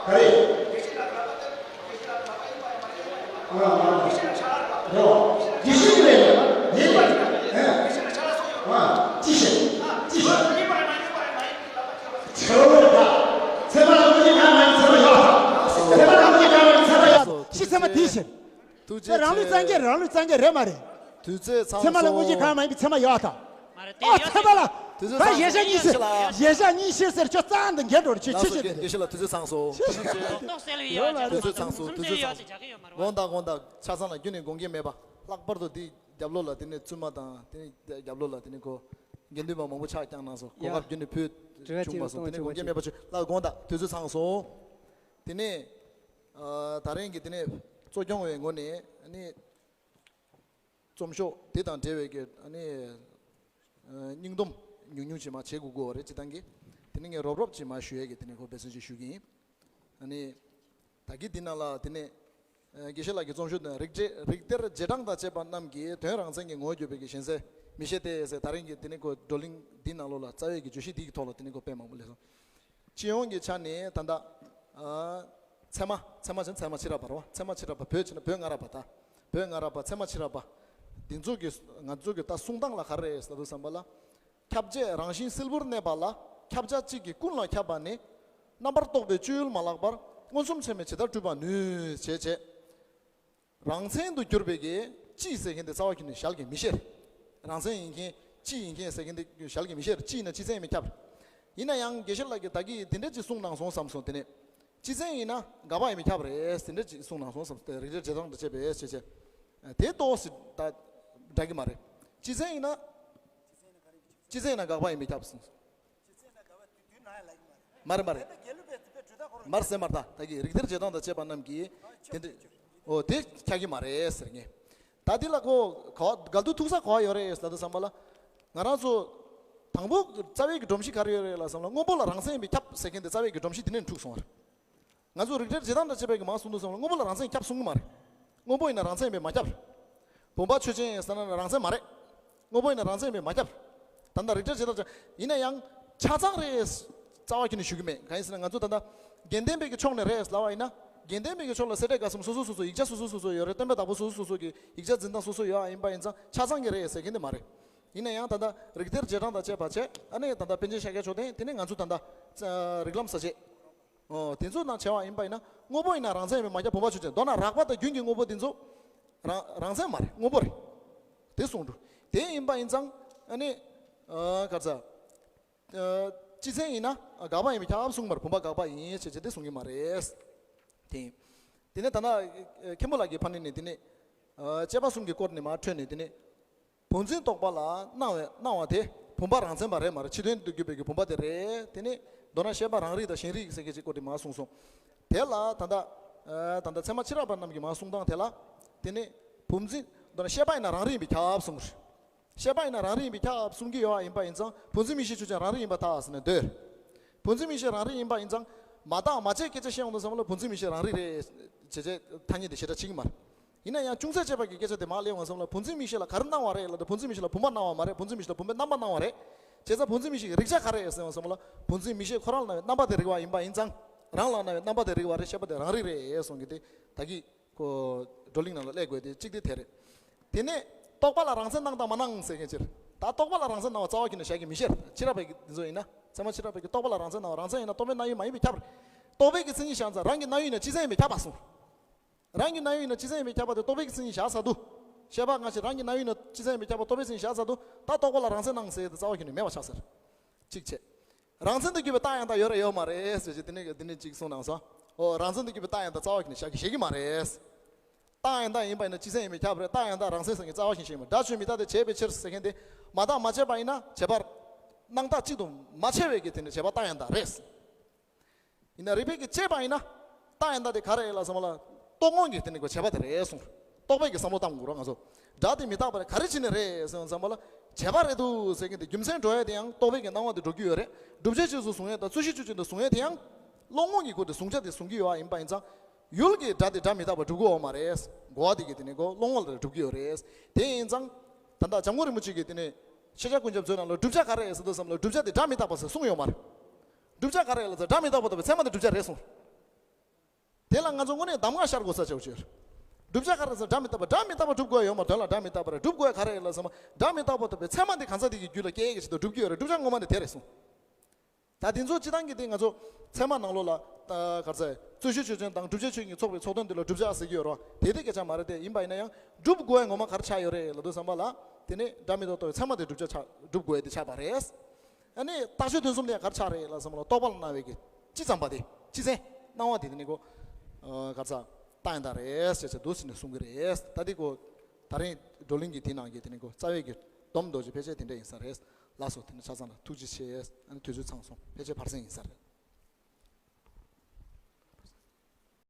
ག་རེ། ཨ་ཨ་ཨ། རོ། དེ་ཤི་རེད། ཡིན་པ། ཨ། ཨ། ཅི་ཤི། ཅི་ཤི། ཆོས་ལ། ཚད་མ་ལ་མི་འཇིགས་གང་མ་ཚད་མ་ཡོད། ཚད་མ་ལ་མི་འཇིགས་གང་མ་ཚད་མ་ཡོད། ཚད་མ་དེའི་ཕྱིར། ཐུགས་རྗེ་ཆེ། རང་ལུགས་རྩ་འགེངས་རང་ལུགས་རྩ་འགེངས་རེད་མ་རེད། དུས་ཚོད་ཚང་སོང་། ཚད་མ་ལ་དངོས་གཞི་གང་མ་ཡིན་པའི་ཚད་མ་ཡོད་དམ། མ་རེད། དེ་ཨ་ཡོད་ཚད་མ་ལ། དུས་ཚོད་ད་ཚང་གཞལ་བྱ་གཉིས་ཤེས། གཞལ་བྱ་གཉིས་ཤེས་ཟེར་ཁྱོད་རྩ་འདི་འགེངས་འགྲོ་རེད། ཁྱོད་ལགས་སོ། ཆེ་ཆེ་དེ་རེད། དགེ་བཤེས་ལགས། དུས་ཚོད་ཚང་སོང་། ཆེ་ཆེ་དེ་རེད། ཏོག་ཙམ་ཡོད་ཅེས་དུས་ཚོད་ཚང་སོང་། དུས་ཚོད་ཚང་སོང་། དགོངས་དག། དགོངས་དག། ཆ་ཚང་ལ་རྒྱུན་ནས་དགོངས་འགལ་མེད་པ། ལྷག་པར་དུ་འདི་རྒྱབ་ལོགས་ལ་དེ་ནས་བཙུན་མ་དང་དེ་ནས་རྒྱབ་ལོགས་ལ་དེ་ནས་ཁོ་དགེ་འདུན་པ་མང་པོ་ཕྱག་བརྐྱངས་གནང་སོང་། གོ་ཡ། སྐབས་རྒྱུན་ནས་ཕུལ་དྲི་བ་བྱུང་བ་སོང་། དེ་ནས་དགོངས་འགལ་མེད་པ་བྱུང་། ལགས་དགོངས་དག། དུས་ཚོད་ཚང་སོང་། དེ་ནས་ཨ་ད་རིང་གི་དེ་ནས་གཙོ་སྐྱོང་བའི་ངོས་ནས་ཨ་ནི་རྩོམ་ཤོག་དེ་དང་འབྲེལ་བའི་གི་ཨ་ནི་ཨ་སྙིང་སྡོམ་ཉུང་ཉུང་ཅིག་མར་བྱེད་དགོས་ཀྱི་ཡོད་རེད། སྤྱིར་བཏང་གི། དེ་ནས་ངས་རོབ་རོབ་ཅིག་མར་ཞུ་ཡས་ཀྱི་དེ་ནས་ཁོ་འབད་བརྩོན་ཅིག་ཞུ་གི་ཡིན། ཨ་ནི་ད་གི་འདི་ནང་ལ་དེ་ནས་ཨ་དགེ་བཤེས་ལགས་ཀྱི་རྩོམ་ཤོག་དེ་ནས་རིགས་གཏེར་རིགས་གཏེར་རྗེས་འབྲང་དང་བཅས་པ་རྣམས་ཀྱིས་དོན་རང་མཚན་གྱི་ངོ་བོས་གྱུར་པའི་གི་གཞན་སེལ་མི་ཤེས་ཏེ་ཟེར། ད་རིང་གི་དེ་ནས་ཁོ་བགྲོ་གླེང་འདི་ནང་ལོགས་ལ་རྩ་བའི་གི་བརྗོད་གཞི་འདི་གི་ཐོག་ལ་དེ་ནས་ཁོ་དཔེ་མང་པོ་སླེབས་སོང་། སྤྱི་ཡོངས་ཀྱི་ཆ་ནས་ད་ལྟ་ཨ་ཚད་མ་ཚད་མ་ཆེན་ཚད་མ་ཕྱི་རབས་པ་རེད་པ། ཚད་མ་ཕྱི་རབས་པ་བོད་བྱས་ན་བོད་སྔ་རབས་པ། ད་བོད་སྔ་རབས་པ་ཚད་མ་ཕྱི་རབས་པ་འདི་ཚོ་གི་ང་ཚོ་གི་ད་གསུང་སྟངས་ལ་ག་རེ་རེད་ཟེར་དུས་ཙམ་པ་ལ། ཁྱབ་བྱེད་རང་བཞིན་སིལ་བུར་གནས་པ་ལ། ཁྱབ་བྱ་གཅིག་གིས་ཀུན་ལ་ཁྱབ་པ་ནི། རྣམ་པར་རྟོག་པའི་སྤྱོད་ཡུལ་མ་ལགས་པར། མངོན་སུམ་ཚད་མས་ཇི་ལྟར་གྲུབ་པར་ནུས། བྱས་བྱས། རང་མཚན་དུ་གྱུར་པའི་གི་སྤྱི་ཟེར་མཁན་དེ་རྩ་བ་ཉིད་ནས་ཞལ་གྱིས་མི་བཞེས། རང་མཚན་ཡིན་མཁན་སྤྱི་ཡིན་མཁན་ཟེར་མཁན་དེ་ཞལ་གྱིས་མི་བཞེས། སྤྱི་ཡིན་ན་སྤྱི་མཚན་ཡིན་པས་ཁྱབ། ཡིན་ན་ཡང་དགེ་བཤེས་ལགས་ཀྱིས་ད་གིན་དེ་འདྲ་ཅིག་གསུངས་གནང་སོང་བསམ་སོང་། དེ་ནས་སྤྱི་མཚན་ཡིན་ན་དགག་པ་ཡིན་པས་ཁྱབ་རེད། དེ་འདྲ་ཅིག་གསུངས་གནང་སོང་བསམ། དེ་རིགས་གཏེར་རྗེས་འབྲང་དང་བཅས་པས་བྱས་བྱས། དེ་ཏོག་ཙམ་ད་འདྲ་གི་མ་རེད། སྤྱི་མཚན་ཡིན་ན། སྤྱི་མཚན་ཡིན་ན་དགག་པ་ཡིན་པས་ཁྱབ་གསུངས་སོང་། མ་རེད་མ་རེད། མ་རེད་ཟེར་མ་རེད། ད་ད་གི་རིགས་གཏེར་རྗེས་འབྲང་དང་བཅས་པ་རྣམས་ཀྱིས་དེ་འདྲ། ཨོ་དེ་ཁྱབ་ཀྱི་མ་རེད་ཟེར་ངས། ད་འདི་ལ་ཁོ་ག་བ་འགལ་འདུ་ཐུག་ས་ག་བ་ཡོད་རེད་ཟེར་དུས་ཙམ་པ་ལ། ང་རང་ཚོ་དང་པོ་རྩ་བའི་གི་སྒྲོམ་གཞི་ག་རེ་ཡོད་རེད་ལབ་ཙམ་ལ། སྔོན་པོ་ལ་རང་མཚན་ཡིན་པས་ཁྱབ་ཟེར་མཁན་དེ་རྩ་བའི་གི་སྒྲོམ་གཞི་དེ་ནས་འཁྲུགས་སོང་བ་རེད། ང་ཚོ་རིགས་གཏེར་རྗེས་འབྲང་དང་བཅས་པའི་གི་མར་གསུང་དུས་ཙམ་ལ་སྔོན་པོ་ལ་རང་མཚན་ཁྱབ་གསུང་གི་མ་རེད། སྔོན་པོ་ཡིན་ན་རང་མཚན་ཡིན་པས་མ་ཁྱབ། བུམ་པ་ཆོས་ཅན་ཟེར་ན་རང་མཚན་མ་རེད། སྔོན་པོ་ཡིན་ན་རང་མཚན་ཡིན་པས་མ་ཁྱབ། ད་ལྟ་རིགས་གཏེར་རྗེས་འབྲང་ཡིན་ན་ཡང་ཆ་ཚང་རེད། རྩ་བ་ཉིད་ནས་ཞུ་གི་མེད། གང་ཡིན་ཟེར་ན་ང་ཚོ་ད་ལྟ་དགེ་ལྡན་པའི་གི་ཕྱོགས་ནས་རེད་ལབ་པ་ཡིན་ན། དགེ་ལྡན་པའི་གི་ཕྱོགས་ལ་སེ་འབྲས་དགའ་གསུམ་སོ་སོ་སོ་སོ། ཡིག་ཆ་སོ་སོ་སོ་སོ་ཡོད་རེད། སྟོན་པའི་བདག་པོ་སོ་སོ་སོ་སོ་གི་ཡིག་ཆ་འཛིན་སྟངས་སོ་སོ་ཡོད་པ་ཡིན་པ་ཡིན་ཙང་ཆ་ཚང་གི་རེད་ཟེར་མཁན་དེ་མ་རེད། ཡིན་ན་ཡང་ད་ལྟ་རིགས་གཏེར་རྗེས་འབྲང་དང་བཅས་པ་བྱས། ཨ་ནི་ད་ལྟ་པཎ་ཆེན་ཤཱཀྱ་མཆོག་ལྡན། དེ་ནས་ང་ཚོ་ད་ལྟ་རིགས་ལམ་ས་བཅད། ཨོ་དེ་ཚོ་ནང་བྱས་པ་ཡིན་པ་ཡིན་ན། སྔོན་པོ་ཡིན་ན་རང་མཚན་ཡིན་པས་མ་ཁྱབ། བུམ་པ་ཆོས་ཅན། མདོར་ན་རགས་པ་དང་རྒྱུན་གྱི་དངོས་པོ་དེ་ཚོ་རང་རང་མཚན་མ་རེད། སྔོན་པོ་རེད། དེ་གསུངས་འདུག། དེ་ཡིན་པ་ཡིན་ཙང་ཨ་ནི་ཨ་ག་རེ་ཟེར། ཨ་སྤྱི་མཚན་ཡིན་ན་དགག་པ་ཡིན་པས་ཁྱབ་གསུངས་པ་རེད། བུམ་པ་དགག་པ་ཡིན་ཞེས་བྱས་དེ་གསུང་གི་མ་རེད། དེ་ཡིན། དེ་ནས་ད་ལྟ་མཁན་པོ་ལགས་ཀྱི་ཕ་ནི་ནས་དེ་ནས་ཨ་དཔྱད་པ་གསུམ་གྱི་སྐོར་ནས་མར་འཕྲོས་ནས། དེ་ནས་བུམ་འཛིན་རྟོག་པ་ལ་སྣང་བའི་སྣང་བ་དེ་བུམ་པ་རང་མཚན་པ་རེད་མ་རེད། ཕྱི་དོན་དུ་གྱུར་པའི་གི་བུམ་པ་དེ་རེད། དེ་ནས་མདོར་ན་ཤེས་པ་རང་རིག་དང་གཞན་རིག་ཟེར་མཁན་ཅིག་སྐོར་དེ་མར་གསུངས་སོང་། དེ་ལ་ད་ལྟ་ཨ་ད་ལྟ་ཚད་མ་ཕྱི་རབས་པ་རྣམས་ཀྱིས་མར་གསུང་སྟངས་དེ་ལ། དེ་ནས་བུམ་འཛིན་མདོར་ན་ཤེས་པ་ཡིན་ན་རང་རིག་ཡིན་པས་ཁྱབ་གསུངས་རེད། ཤེས་པ་ཡིན་ན་རང་རིག་ཡིན་པས་ཁྱབ་གསུང་གི་ཡོད་པ་ཡིན་པ་ཡིན་ཙང་། བུམ་འཛིན་མིག་ཤེས་ཆོས་ཅན་རང་རིག་ཡིན་པར་ཐལ་ཟེར་ནས་འདོད། བུམ་འཛིན་མིག་ཤེས་རང་རིག་ཡིན་པ་ཡིན་ཙང་། མ་བརྟགས་མ་དཔྱད་སྐད་ཆ་བཤད་ཡོང་དུས་ཙམ་ལ་བུམ་འཛིན་མིག་ཤེས་རང་རིག་རེད་ཅེས་བྱས་ཐ་སྙད་དེ་ཞེ་དྲག་བྱེད་ཀྱི་མ་རེད། ཡིན་ན་ཡང་ཅུང་ཟད་དཔྱད་པ་གི་སྐད་ཆ་དེ་མར་སླེབས་ཡོང་དུས་ཙམ་ལ། བུམ་འཛིན་མིག་ཤེས་ལ་ག་རེ་སྣང་བ་རེད་ལབ་དུས། བུམ་འཛིན་མིག་ཤེས་ལ་བུམ་པ་སྣང་བ་མ་རེད། བུམ་འཛིན་མིག་ཤེས་ལ་བུམ་པའི་རྣམ་པ་སྣང་བ་རེད། བྱས་ཙང་བུམ་འཛིན་མིག་ཤེས་ཀྱི་རིག་བྱ་ག་རེ་རེད་ཟེར་ཡོང་དུས་ཙམ་ལ། བུམ་འཛིན་མིག་ཤེས་ཁོ་རང་ལ་སྣང་བའི་རྣམ་པ་དེ་རིག་པ་ཡིན་པ་ཡིན་ཙང་། རང་ལ་སྣང་བའི་རྣམ་པ་དེ་རིག་པ་རེད། ཤེས་པ་དེ་རང་རིག་རེད་གསུང་གི། དེ་ད་གི་ཁོ་བགྲོ་གླེང་ནང་ལ་སླེབས་དགོས་དེ་གཅིག་དེ་དེ་རེད། དེ་ནས་རྟོག་པ་ལ་རང་མཚན་སྣང་དང་མ་སྣང་ཟེར་མཁན་ཅིག་རེད། ད་རྟོག་པ་ལ་རང་མཚན་སྣང་བ་རྩ་བ་ཉིད་ནས་ཞལ་གྱིས་མི་བཞེས། ཕྱི་རབས་པའི་འདི་ཚོ་ཡིན་ན། ཚད་མ་ཕྱི་རབས་པའི་གི་རྟོག་པ་ལ་རང་མཚན་སྣང་བ། རང་མཚན་ཡིན་ན་རྟོག་པའི་སྣང་ཡུལ་མ་ཡིན་པས་ཁྱབ་པ་རེད། རྟོག་པའི་གི་མཚན་ཉིད་བཞག་ཙང་རང་གི་སྣང་ཡུལ་ཡིན་ན་སྤྱི་མཚན་ཡིན་པས་ཁྱབ་པ་གསུངས། རང་གི་སྣང་ཡུལ་ཡིན་ན་སྤྱི་མཚན་ཡིན་པས་ཁྱབ་པ་དེ་རྟོག་པའི་གི་མཚན་ཉིད་བཞག་ཚར་དུས། ཤེས་པ་སྔ་ཕྱི་རང་གི་སྣང་ཡུལ་ཡིན་ན་སྤྱི་མཚན་ཡིན་པས་ཁྱབ་པ་རྟོག་པའི་མཚན་ཉིད་བཞག་ཚར་དུས། ད་རྟོག་པ་ལ་རང་མཚན་སྣང་ཟེར་ཡས་དེ་རྩ་བ་ཉིད་ནས་མེད་པ་ཆགས་ཟེར། གཅིག་བྱས། རང་མཚན་དུ་གྱུར་པའི་རྟགས་ཡང་དག་ཡོད་རེད་ཡོད་མ་རེད་ཟེར་གྱི་དེ་ནས་དེ་ནས་གཅིག་གསུངས་གནང་སོང་། ཨོ་རང་མཚན་དུ་གྱུར་པའི་རྟགས་ཡང་དག་རྩ་བ་ཉིད་ནས་ཞལ་གྱིས་བཞེས་ཀྱི་མ་རེད། རྟགས་ཡང་དག་ཡིན་པ་ཡིན་ན་སྤྱི་མཚན་ཡིན་པས་ཁྱབ་པ་རེད། རྟགས་ཡང་དག་རང་མཚན་ཟེར་མཁན་རྩ་བ་ཉིད་ནས་བཞེས་ཀྱི་མ་རེད། སྒྲ་ཆོས་མི་རྟག་སྟེ་བྱས་པའི་ཕྱིར་ཟེར་མཁན་དེ། མ་བརྟགས་མ་དཔྱད་པ་ཡིན་ན་བྱས་པར་སྣང་རྟགས་གཅིག་ཏུ་མ་ཕྱེ་བའི་གི་དེ་ནས་བྱས་པ་རྟགས་ཡང་དག་རེད། ཡིན་ན་རིགས་པས་ཀྱིས་དཔྱད་པ་ཡིན་ན། རྟགས་ཡང་དག་དེ་ག་རེ་རེད་ལབ་ཙམ་པ་ལ། རྟོག་ངོར་གྱི་དེ་ནི་ཁོ་བྱས་པ་དེ་རེད་གསུངས། རྟོག་པས་ཀྱིས་བསམ་བློ་བཏང་དགོས་རེད་ང་ཚོ། སྒྲ་དེ་མི་རྟག་པ་རེད། ག་རེ་བྱས་ནས་རེད་ཟེར་ཡོང་ཙམ་པ་ལ། བྱས་པ་རེད་འདུག་ཟེར་མཁན་དེ་རྒྱུ་མཚན་འགྲོ་ཡས་དེ་ཡང་རྟོག་པས་ཀྱིས་སྣང་བ་དེ་འགྲོ་གི་ཡོད་རེད། བསྒྲུབ་བྱའི་རྗེས་སུ་བཟུང་ཡས་དང་རྩོད་གཞི་ཆོས་ཅན་དུ་བཟུང་ཡས་དེ་ཡང་། བློ་ངོར་གྱི་སྒོ་དེ་བཟུང་བྱ་དེ་བཟུང་གི་ཡོད་པ་ཡིན་པ་ཡིན་ཙང་། ཡུལ་གྱི་སྒྲ་དེ་སྒྲ་མི་རྟག་པར་སྒྲུབ་ཀྱི་ཡོད་མ་རེད། གོ་བ་དེ་གིས་དེ་ནི་ཁོ་བློ་ངོར་ལ་སྒྲུབ་ཀྱི་ཡོད་རེད། དེ་ཡིན་ཙང་། ད་ལྟ་འཇམ་མགོན་རིན་པོ་ཆེ་གིས་དེ་ནི། ཤེས་བྱ་ཀུན་ཁྱབ་མཛོད་ནང་ལ་བསྒྲུབ་བྱ་ག་རེ་རེད་ཟེར་དུས་ཙམ་ལ་བསྒྲུབ་བྱ་དེ་སྒྲ་མི་རྟག་པ་ཟེར་གསུངས་ཡོད་མ་རེད། བསྒྲུབ་བྱ་ག་རེ་ལ་ཟེར་སྒྲ་མི་རྟག་པ་རྟོགས་པའི་ཚད་མ་དེ་བསྒྲུབ་བྱ་རེད་གསུངས། དེ་ལ་ང་ཚོ་དངོས་གནས་གདམས་ངག་ཤར་དགོས་ས་ཆེ་བ་ཅིག་ཡོད་རེད། བསྒྲུབ་བྱ་ག་རེ་ཟེར་སྒྲ་མི་རྟག་པ། སྒྲ་མི་རྟག་པ་སྒྲུབ་དགོས་ཡོད་མ་རེད། དོན་ལ་སྒྲ་མི་རྟག་པ་རེད། སྒྲུབ་དགོས་ག་རེ་ཡིན་ལ་ཟེར་ན། སྒྲ་མི་རྟག་པ་རྟོགས་པའི་ཚད་མ་དེ་གང་ཟག་དེ་གི་རྒྱུད་ལ་སྐྱེ་ཡས་ཀྱི་ཆེད་དུ་བསྒྲུབ་ཀྱི་ཡོད་རེད། བསྒྲུབ་བྱ་ངོ་མ་ནི་དེ་རེད་གསུངས། ད་དེ་ཚོ་སྤྱི་བཏང་གི་དེ་ང་ཚོ་ཚད་མ་ནང་ལོགས་ལ་ ད་ག་རེ་ཟེར། རྩོད་གཞི་ཆོས་ཅན་དང་བསྒྲུབ་བྱའི་ཆོས་ཉིད་ཚོགས་པའི་ཚོགས་དོན་འདི་ལ་བསྒྲུབ་བྱ་ཟེར་གྱི་ཡོད་རེད་བ། དེ་དེ་སྐད་ཆ་མ་རེད་དེ། ཡིན་པ་ཡིན་ན་ཡང་སྒྲུབ་དགོས་ཡ་ངོ་མ་ག་རེ་ཆགས་ཡོད་རེད་ལབ་དུས་ཙམ་པ་ལ། དེ་ནི་སྒྲ་མི་རྟག་རྟོགས་པའི་ཚད་མ་དེ་བསྒྲུབ་བྱ་ཆགས། སྒྲུབ་དགོས་ཡ་དེ་ཆགས་པ་རེད། ཨ་ནི་རྟགས་ཆོས་དོན་གསུམ་དེ་ག་རེ་ཆགས་རེད་ལབ་ཙམ་པ་ལ། རྟོག་པ་ལ་སྣང་བའི་གི་སྤྱི་ཙམ་པ་དེ། སྤྱི་མཚན་སྣང་བ་དེ། དེ་ནི་ཁོ་ག་རེ་ཟེར། རྟགས་ཡང་དག་རེད་ཅེས་བྱས་འདུག་ཟེར་ནས་གསུང་གི་རེད། ད་དེ་ཁོ་ད་རིང་བགྲོ་གླེང་གི་དེ་ནང་གི་དེ་ནི་ཁོ་རྩ་བའི་གི་སྡོམ་རྡོ་རྗེ་ཕལ་ཆེར་དེ་འདྲ་ཡིན་ས་རེད། ལགས་སོ། དེ་ནི་ཆ་ཚང་ལ་ཐུགས་རྗེ་ཆེ། ཨ་ནི་དུས་ཚོད་ཚང་སོང་། ཕལ་ཆེར་བར་གསེང་ཡིན་ས་རེད།